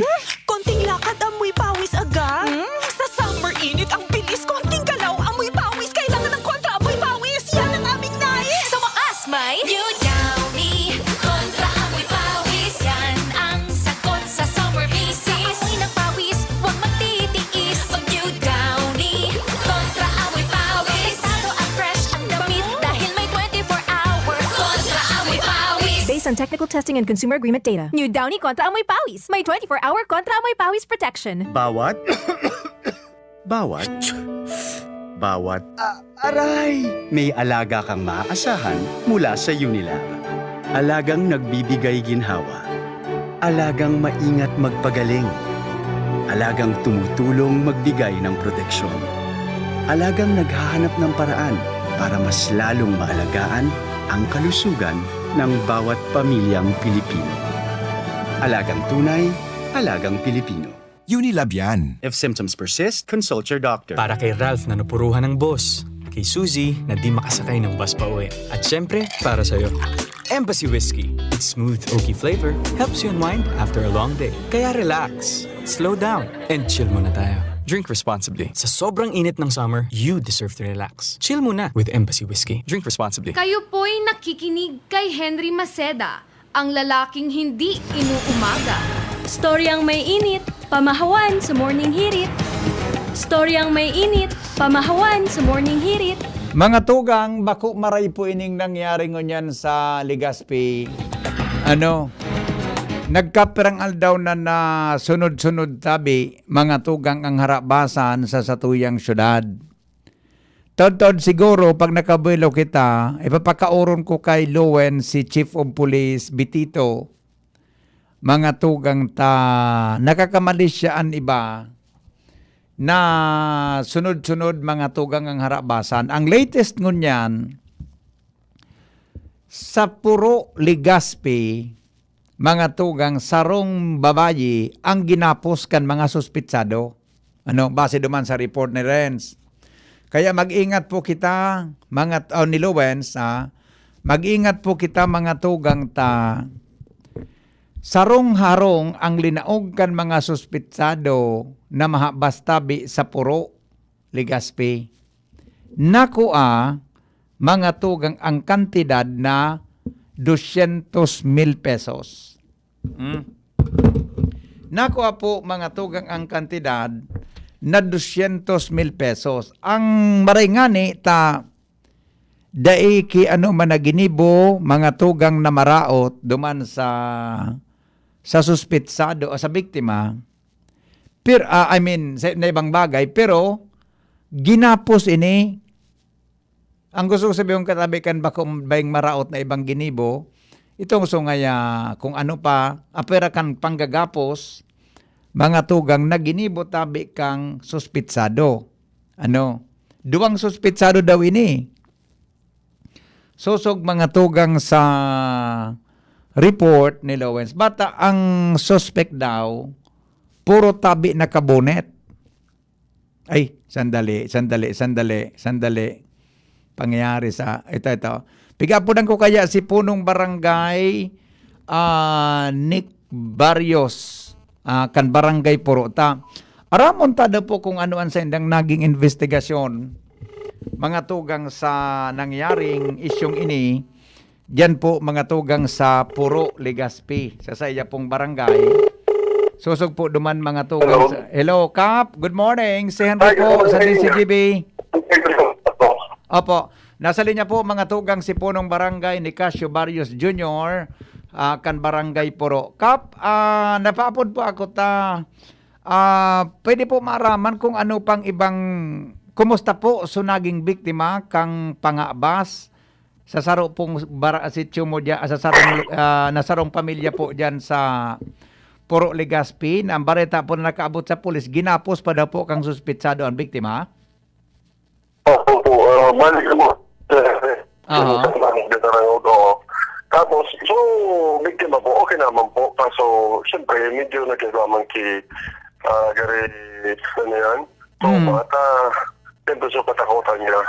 Konting lakad, amoy pawis agad. Hmm? Sa summer init, ang bilis. Konting galaw, amoy pawis. Kailangan ng kontra amoy pawis. Yan ang aming nais. Sa wakas, may New Downy Kontra Amoy Pawis. Yan ang sagot sa summer visit. Sa amoy ng pawis, huwag magtitiis. Mag New Downy Kontra Amoy Pawis. Delikado at fresh ang damit dahil may twenty-four hour Kontra Amoy Pawis. Based on technical testing and consumer agreement data, New Downy Kontra Amoy Pawis. May twenty-four hour Kontra Amoy Pawis protection. Bawat, bawat, bawat, Aray! May alaga kang maaasahan mula sa Unilab. Alagang nagbibigay ginhawa. Alagang maingat magpagaling. Alagang tumutulong magbigay ng proteksyon. Alagang naghahanap ng paraan para mas lalong maalagaan ang kalusugan ng bawat pamilyang Pilipino. Alagang tunay, alagang Pilipino. Unilab yan. If symptoms persist, consult your doctor. Para kay Ralph na napuruhan ng boss, kay Suzy na di makasakay ng bus pa uwi, at syempre, para sa'yo. Embassy Whiskey. Its smooth, oaky flavor helps you unwind after a long day. Kaya relax, slow down, and chill muna tayo. Drink responsibly. Sa sobrang init ng summer, you deserve to relax. Chill muna with Embassy Whiskey. Drink responsibly. Kayo po'y nakikinig kay Henry Maceda, ang lalaking hindi inuumaga. Storyang may init, pamahawan sa morning hirit. Storyang may init, pamahawan sa morning hirit. Mga tugang, bako maray po ining nangyari ngunyan sa Legazpi. Ano, nagkapirang aldaw na na sunod-sunod tabi, mga tugang, ang harabasan sa satuyang syudad. Todtod siguro, pag nakabuelo kita, ipapakauron ko kay Lowen si Chief of Police Bitito. mga tugang ta, nakakamali siya an iba na sunod-sunod, mga tugang, ang harabasan. Ang latest ngunyan, sa Puro, Legazpi, mga tugang, sarong babayi ang ginapos kan mga suspitsado. Ano, base duman sa report ni Renz. Kaya mag-ingat po kita, mga, oh, ni Lowens, ha? Mag-ingat po kita, mga tugang ta. Sarong harong ang linaog kan mga suspitsado na mahabas tabi sa Puro, Legazpi. Nakua, mga tugang, ang kantidad na dosyentos mil pesos. Hmm. Nakua po, mga tugang, ang kantidad na dosyentos mil pesos. Ang maray ngani ta, dai ki ano man na ginibo, mga tugang, na maraot duman sa, sa suspitsado o sa biktima. Pero, ah, I mean, sa, na ibang bagay, pero ginapos ini. Ang gusto ko sabihon, katabi kan bako baing maraot na ibang ginibo, itong so ngaya kung ano pa, apwera kan panggagapos, mga tugang, na ginibo tabi kan suspitsado. Ano? Duwang suspitsado daw ini. Sosog, mga tugang, sa report ni Lowens, bata ang suspect daw, puro tabi naka-bonnet. Ay, sandali, sandali, sandali, sandali. Pangyayari sa, ito, ito. Pigapudan ko kaya si punong barangay, ah, Nick Barrios, ah, kan Barangay Puro ta. Aramon ta daw po kung ano ang saindang naging investigasyon, mga tugang, sa nangyaring isyong ini. Diyan po, mga tugang, sa Puro, Legazpi, sa saiya pong barangay. Sosog po duman, mga tugang. Hello? Sa, hello, Kap. Good morning. Si Henry Ay, po, good sa morning. D C G B. Opo. Nasa linya po, mga tugang, si Punong Barangay Nicasio Barrios Junior, ah, kan Barangay Puro. Kap, ah, napaapod po ako ta, ah, pwede po maaraman kung ano pang ibang, kumusta po so naging biktima kang pangabas sa saro pong bara-, sitio mo diya, sa sarong lu-, ah, na sarong pamilya po diyan sa Puro, Legazpi, na ang bareta po na nakaabot sa pulis, ginapos pa daw po kang suspitsado ang biktima? Opo, ah, balik mo. Aha. Oo. Tapos, so, biktima po, okay naman po. Kaso, siyempre, medyo nagkaiba man ki, ah, gari, ano yan? So, Mm. bata, siyempre, so, katakutan niya.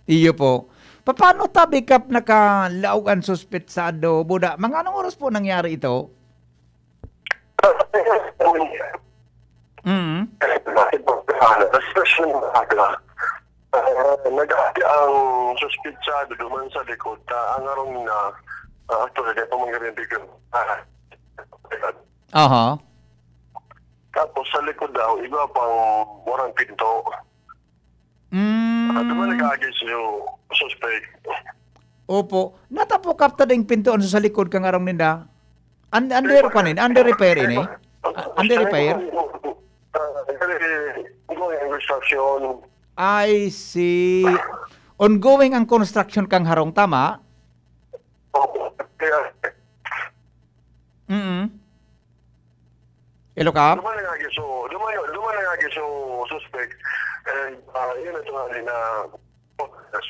Iyo po. Papaano tabi kap nakalaog ang suspetsado, Buda? Mga anong oras po nangyari ito? Mm. Alas tres ng aga. Ah, nag-aagi ang suspitsado duman sa likod. Ta, ang arong na, ah, actually, di pa mangyari ang bigyan. Ah, Aha. Tapos sa likod daw, iba pang warang pinto. Mm. Ah, duman nag-aagi sa suspect. Opo. Natapo kap ta ding pinto an sa likod kan arong ninda? An-, under pa nin? Under repair ini? Ah, under repair? Ah, under construction. I see. Ongoing ang construction kang harong, tama? Opo. Kaya Mm. Hello, Kap? Duman nag-aagi so, duman, duman nag-aagi so suspect. And, ah, yun ito nga rin na,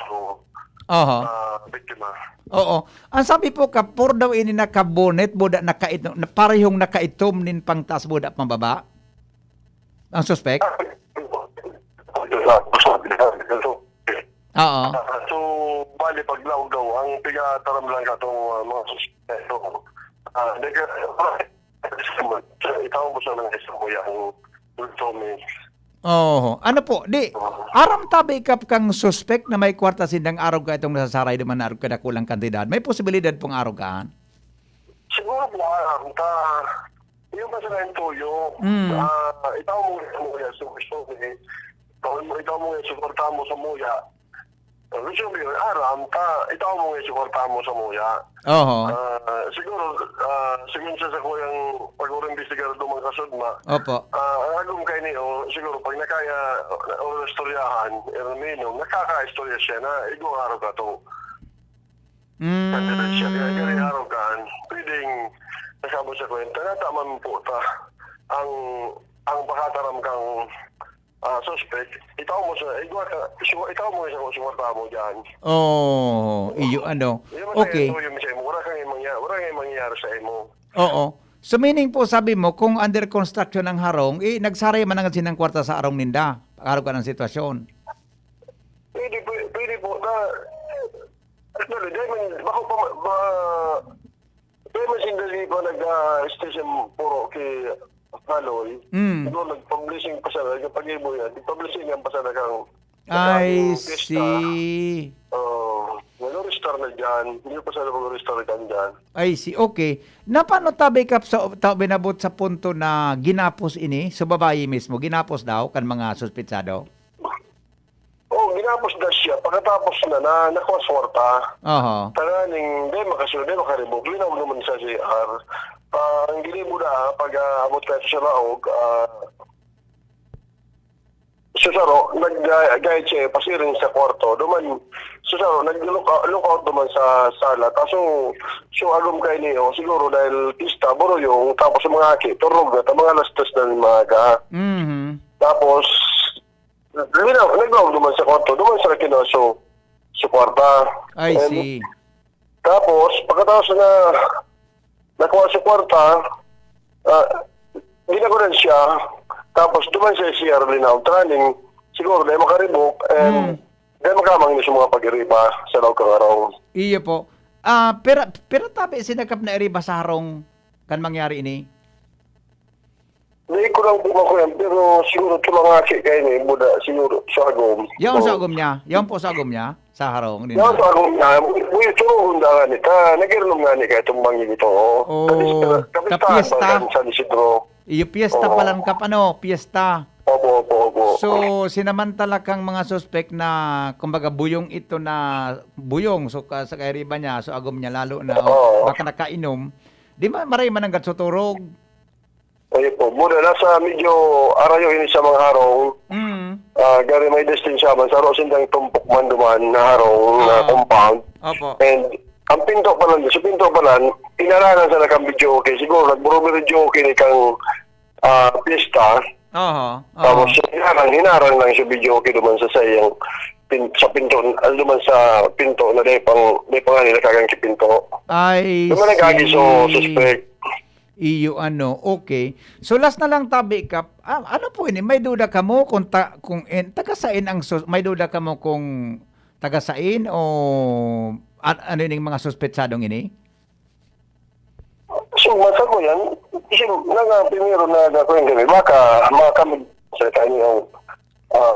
so, Aha. ah, biktima. Oo. Ang sabi po, Kap, puro daw ini naka-bonnet, buda nakaitom, na parehong nakaitom nin pangtaas, buda pambaba? Ang suspect? Ah, Oo. ah, so, bali, paglaog daw, ang pigataram lang katong, ah, mga suspect. Ah, nag-, itaw mo sa mga isang kuya ang Tommy. Oo. Ano po? Di, Oo. aram tabi kap kang suspect na may kwarta sindang arog ka itong nasasaray duman na arog ka dakulang kantidad? May posibilidad pong arog ka? Siguro po, aram ta, yung pa sa kayong tuyo, Mm. ah, itaw mo sa muya, so, so, eh, itaw mo, itaw mo, suporta mo sa muya. Gusto mo yun, aram ta, itaw mo nga suporta mo sa muya. Oho. Ah, siguro, ah, sigon sa sakuyang pag-imbestigar duman kasudma. Opo. Ah, ang agom kay ni, o, siguro, pag nakaya, o, istoryahan, Ermino, nakakaistorya siya na, igong araw ka to. Mm. Pwede rin siya, kaya gani araw ka, pwedeng, Kasabot sa kwenta, nata man po ta ang, ang pakataram kang, ah, suspect, itaw mo sa, igwa ka, su-, itaw mo sa suporta mo diyan. Oh, iyo ano. Iyo man Okay. Ito yung sa imo. Wala kang mangyari, wala kang mangyari sa imo. Oo. So, meaning po, sabi mo, kung under construction ang harong, eh, nagsaray man ang sinang kwarta sa harong ninda. Pag-arog ka ng sitwasyon. Pwede, pwede, pwede po na, actually, dahil man, bako pa, ma-, ma-, dahil man sinda di pa nag, ah, station puro kay Kaloy. Mm. Siguro nag-publishing pa siya, nagpag-ibo yan. Nag-publishing yan pa siya na kang I see. Oh, nag-register na dyan. Hindi pa siya nag-register na dyan. I see. Okay. Na paano tabi kap sa, ta-, binabot sa punto na ginapos ini? So, babae mismo, ginapos daw kan mga suspetsado? Oh, ginapos na siya. Pagkatapos na, na, nakuha sa kwarta. Aha. Tanganing, di makasunod, di makaribok. Linaw naman sa C R. Ah, ang ginibo na, pag, ah, abot ka sa laog, ah, Susaro, nag-, ah, guide siya, pasiring sa kwarto. Duman, susaro, nag-look out, look out duman sa sala. Kaso, so, agom kayo niyo, siguro dahil pista, buruyong, tapos yung mga aki, turog na, ta mga alas tres na ng maaga. Mhm. Tapos, linaw, naglaog duman sa kwarto, duman sa kinaso, sa kwarta. I And see. Tapos, pagkatapos na nakuha sa kwarta, ah, ginaguran siya. Tapos, duman sa C R linaw, training, siguro, dahil makaribok, and Hmm. dahil makamang niya sa mga pag-iriba sa laog kang araw. Iyo po. Ah, pira, pira tabi sinakap na iriba sa harong kan mangyari ini? Dai ko lang po makuyan, pero siguro tumangasi kayo ni Buda, siguro sa agom. Yaon sa Oo. agom niya? Yaon po sa agom niya? Sa harong din Yaon na? sa agom niya. Uy, turong nga ni ta. Nag-irnom nga ni kayo itong mangi ito, oh. Oh, Kabista-, kapistahan kapiyesta. ba yan, San Isidro? Iyo, piyesta Oo. pa lang, Kap, ano? Piyesta. Opo, opo, opo. So, sinamantala kang mga suspek na, kumbaga, buyong ito na buyong. So, ka-, sa kairiba niya, so, agom niya lalo na, oh, Oo. baka nakainom. Di ma-, maray man ang gatsuturog. Ayun po. Muna, nasa medyo arayo ini sa mga harong. Mm. Ah, gari may distansya man. Sa Rosendang tumpok man duman na harong na Ah. compound. Opo. And ang pinto pa lang, sa pinto pa lang, inarangan sa nakang video okay. Siguro, nagburubiri video okay ni kang, ah, pista. Oho, oho. Tapos, hinarang, hinarang lang siya video okay duman sa sayang pin-, sa pinto, ah, duman sa pinto na dai pang, dai pa nga nila kagang pinto. I Duman nag-agi so see. suspect. Iyo, ano, okay. So, last na lang tabi, Kap. Ah, ano po ini? May duda kamo kung ta-, kung in-, taga sain ang sus-, may duda kamo kung taga sain o an-, ano ining mga suspetsadong ini? So, masa ko yan. Kasi nanga, primero na ako yung gabi. Baka, baka mag-, sa tayo yung, ah,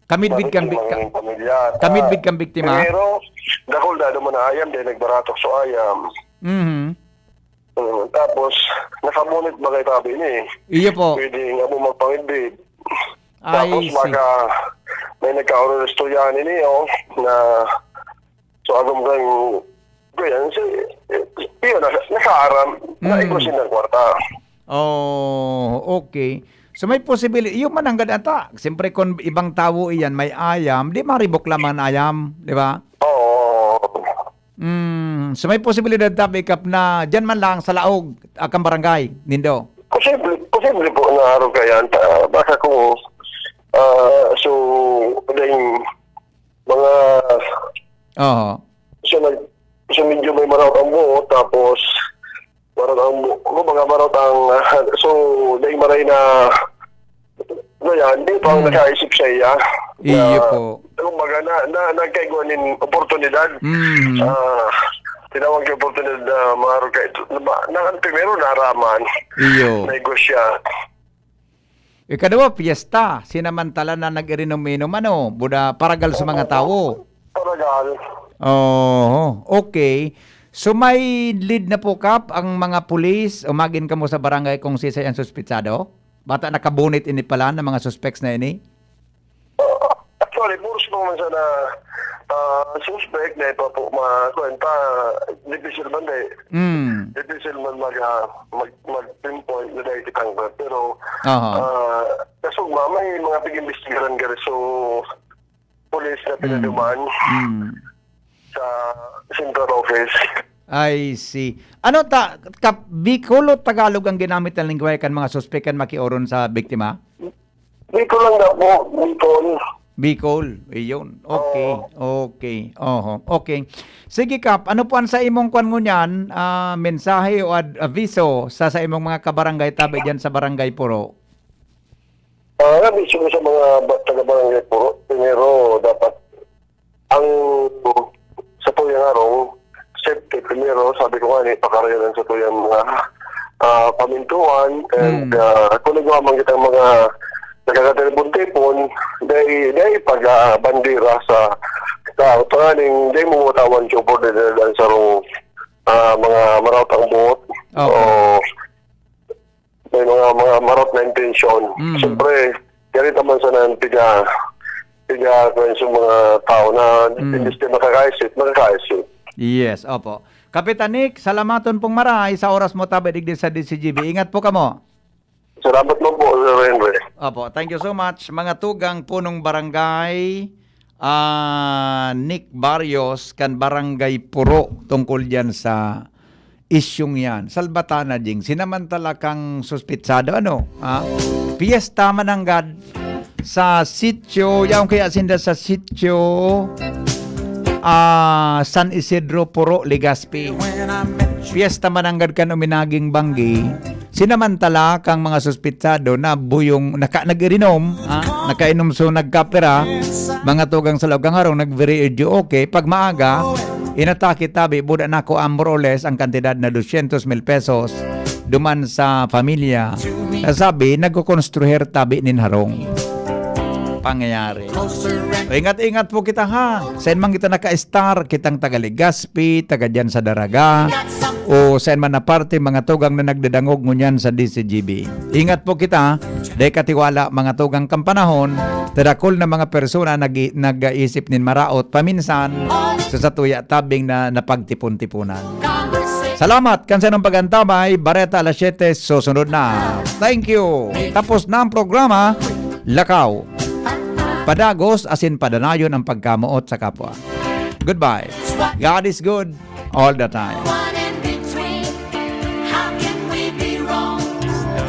Kamidbid bakit kang yung bi-, mga ka-, yung pamilya? kamidbid Ah, kang biktima? Primero, dakul dado mo na ayam, dahil nagbaratok so ayam. Mhm. Mm, tapos, nakabunit ba kayo tabi niya eh? Iyo po. Pwede nga mo magpangidbid. I Tapos, see. baka may nagkaroon ng istoryahan ini, oh, na so, agom kang, kaya, si, yun, nasa, nasaaram, Mm. naigos yun ng kwarta. Oh, okay. So, may posibilidad, yung mananggad ata, siyempre, kung ibang tawo iyan, may ayam, di maribok lamang ang ayam, di ba? Oo. Mm, so, may posibilidad, Tabi Kap, na dyan man lang sa laog, akang barangay, nindo? Posible, posible po na araw kaya, ta-, baka kung, ah, so, dahil mga Oo. So, nag-, so, medyo may maraot ang buo, tapos maraot ang buo, kumbaga maraot ang, ah, so, dahil maray na, ano yan, di pa ang Hmm. nakaisip sa iya. Iyo Na, po. Kumbaga, na, na, nagkaigwa nin oportunidad. Hmm. Ah, tinawag yung oportunidad na maro ka ito. Na, na, na, primero, naraman. Iyo. Negosya. Ikaduwa, piyesta. Sinamantala na nag-irinom-inom, ano, buda, paragal sa mga Oo. tawo. Paragal. Oo, okay. So, may lead na po, Kap, ang mga pulis. Umagin kamo sa barangay kung sisay ang suspitsado? Bata nakabunit ini pala ng mga suspects na ini? Actually, puros pa man sana, ah, suspect na ipa po, ma-, kuwan pa, difícil man, eh. Mm. Difícil man mag, ah, mag, mag-pinpoint na dahil kitang, pero, Aha. ah, kasugma, may mga pag-imbestigaran gari, so, police na Mm. pinaduman Mm. sa central office. I see. Ano ta, ka, Bicol o Tagalog ang ginamit na lengguwahe kan mga suspek kan makioron sa biktima? Bicol lang daw po, Bicol. Bicol, iyon. Okay, Oo. okay. Oho, okay. Sige, Kap, ano po ang sa imong kwan ngunyan, ah, mensahe o ad-, aviso sa, sa imong mga kabarangay tabi diyan sa Barangay Puro? Ah, sabi siguro sa mga ba-, taga-barangay po, primero, dapat ang sa tuyang harong, safety primero, sabi ko nga, ni pakarayanan sa tuyang mga, ah, pamintuan, and, Mm. ah, kung nagawa man kitang mga nagkakatipon-tipon, dahil, dahil pag, ah, bandera sa tao, tanganing dahil mo matawan sa oportunidad ang sarong, ah, mga maraot ang buot. Okay. O, may mga, mga marot na intensyon. Mm. Siyempre, ganito man sana ang piga, piga, kung sa mga tao na Mm. imbis na makakaisip, makakaisip. Yes, opo. Kapitan Nick, salamaton pong maray sa oras mo tabi digdi sa D C G B. Ingat po kamo. Salamat mo po, Sir Henry. Opo, thank you so much. Mga tugang punong barangay, ah, Nick Barrios, kan Barangay Puro, tungkol diyan sa isyung yan. Salbatana, Jing. Sinamantala kang suspitsado, ano? Ha? Piyesta mananggad sa sitio, yaon kaya sinda sa sitio, ah, San Isidro, Puro, Legazpi. Piyesta mananggad kan uminaging banggi. Sinamantala kang mga suspitsado na buyong naka-, nag-irinom, ha? Nakainom so nagkapira, mga tugang sa laog kan harong, nag-very okay. Pag maaga, inatake tabi, buda na ko ang more or less ang kantidad na doscientos mil pesos duman sa pamilya. Nasabi, nagkukonstruher tabi nin harong. Pangyayari. O, ingat-ingat po kita, ha. Saan man kita naka-star, kitang taga Legazpi, taga dyan sa Daraga, o saan man na parte, mga tugang na nagdadangog ngunyan sa D C G B. Ingat po kita, dahil katiwala, mga tugang kan panahon, ta dakul na mga persona nag-, nag-aisip nin maraot paminsan sa satuya tabing na napagtipon-tipunan. Salamat kan sa inong pag-antabay, Bareta alas siyete, susunod na. Thank you. Tapos na ang programa, Lakaw. Padagos asin padanayon ang pagkamoot sa kapwa. Goodbye. God is good all the time. One in between. How can we be wrong?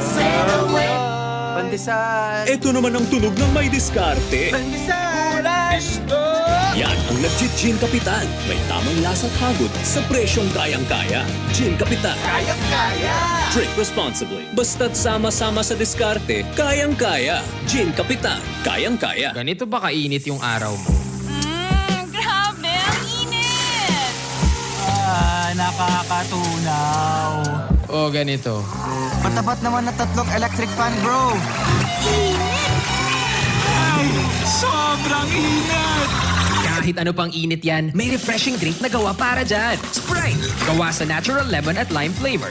Say the word. Pandesal. Ito naman ang tunog ng may diskarte. Pandesal. Yan ang nagji-Gin Kapitan. May tamang lasa't hagod sa presyong kayang-kaya. Gin Kapitan. Kayang-kaya. Drink responsibly. Basta't sama-sama sa diskarte, kayang-kaya. Gin Kapitan. Kayang-kaya. Ganito ba kainit yung araw mo? Mm, grabe, ang init! Ah, nakakatunaw. O, ganito. Matapat naman na tatlong electric fan, bro. Ay, sobrang init! Kahit ano pang init yan, may refreshing drink na gawa para dyan. Sprite! Gawa sa natural lemon at lime flavor.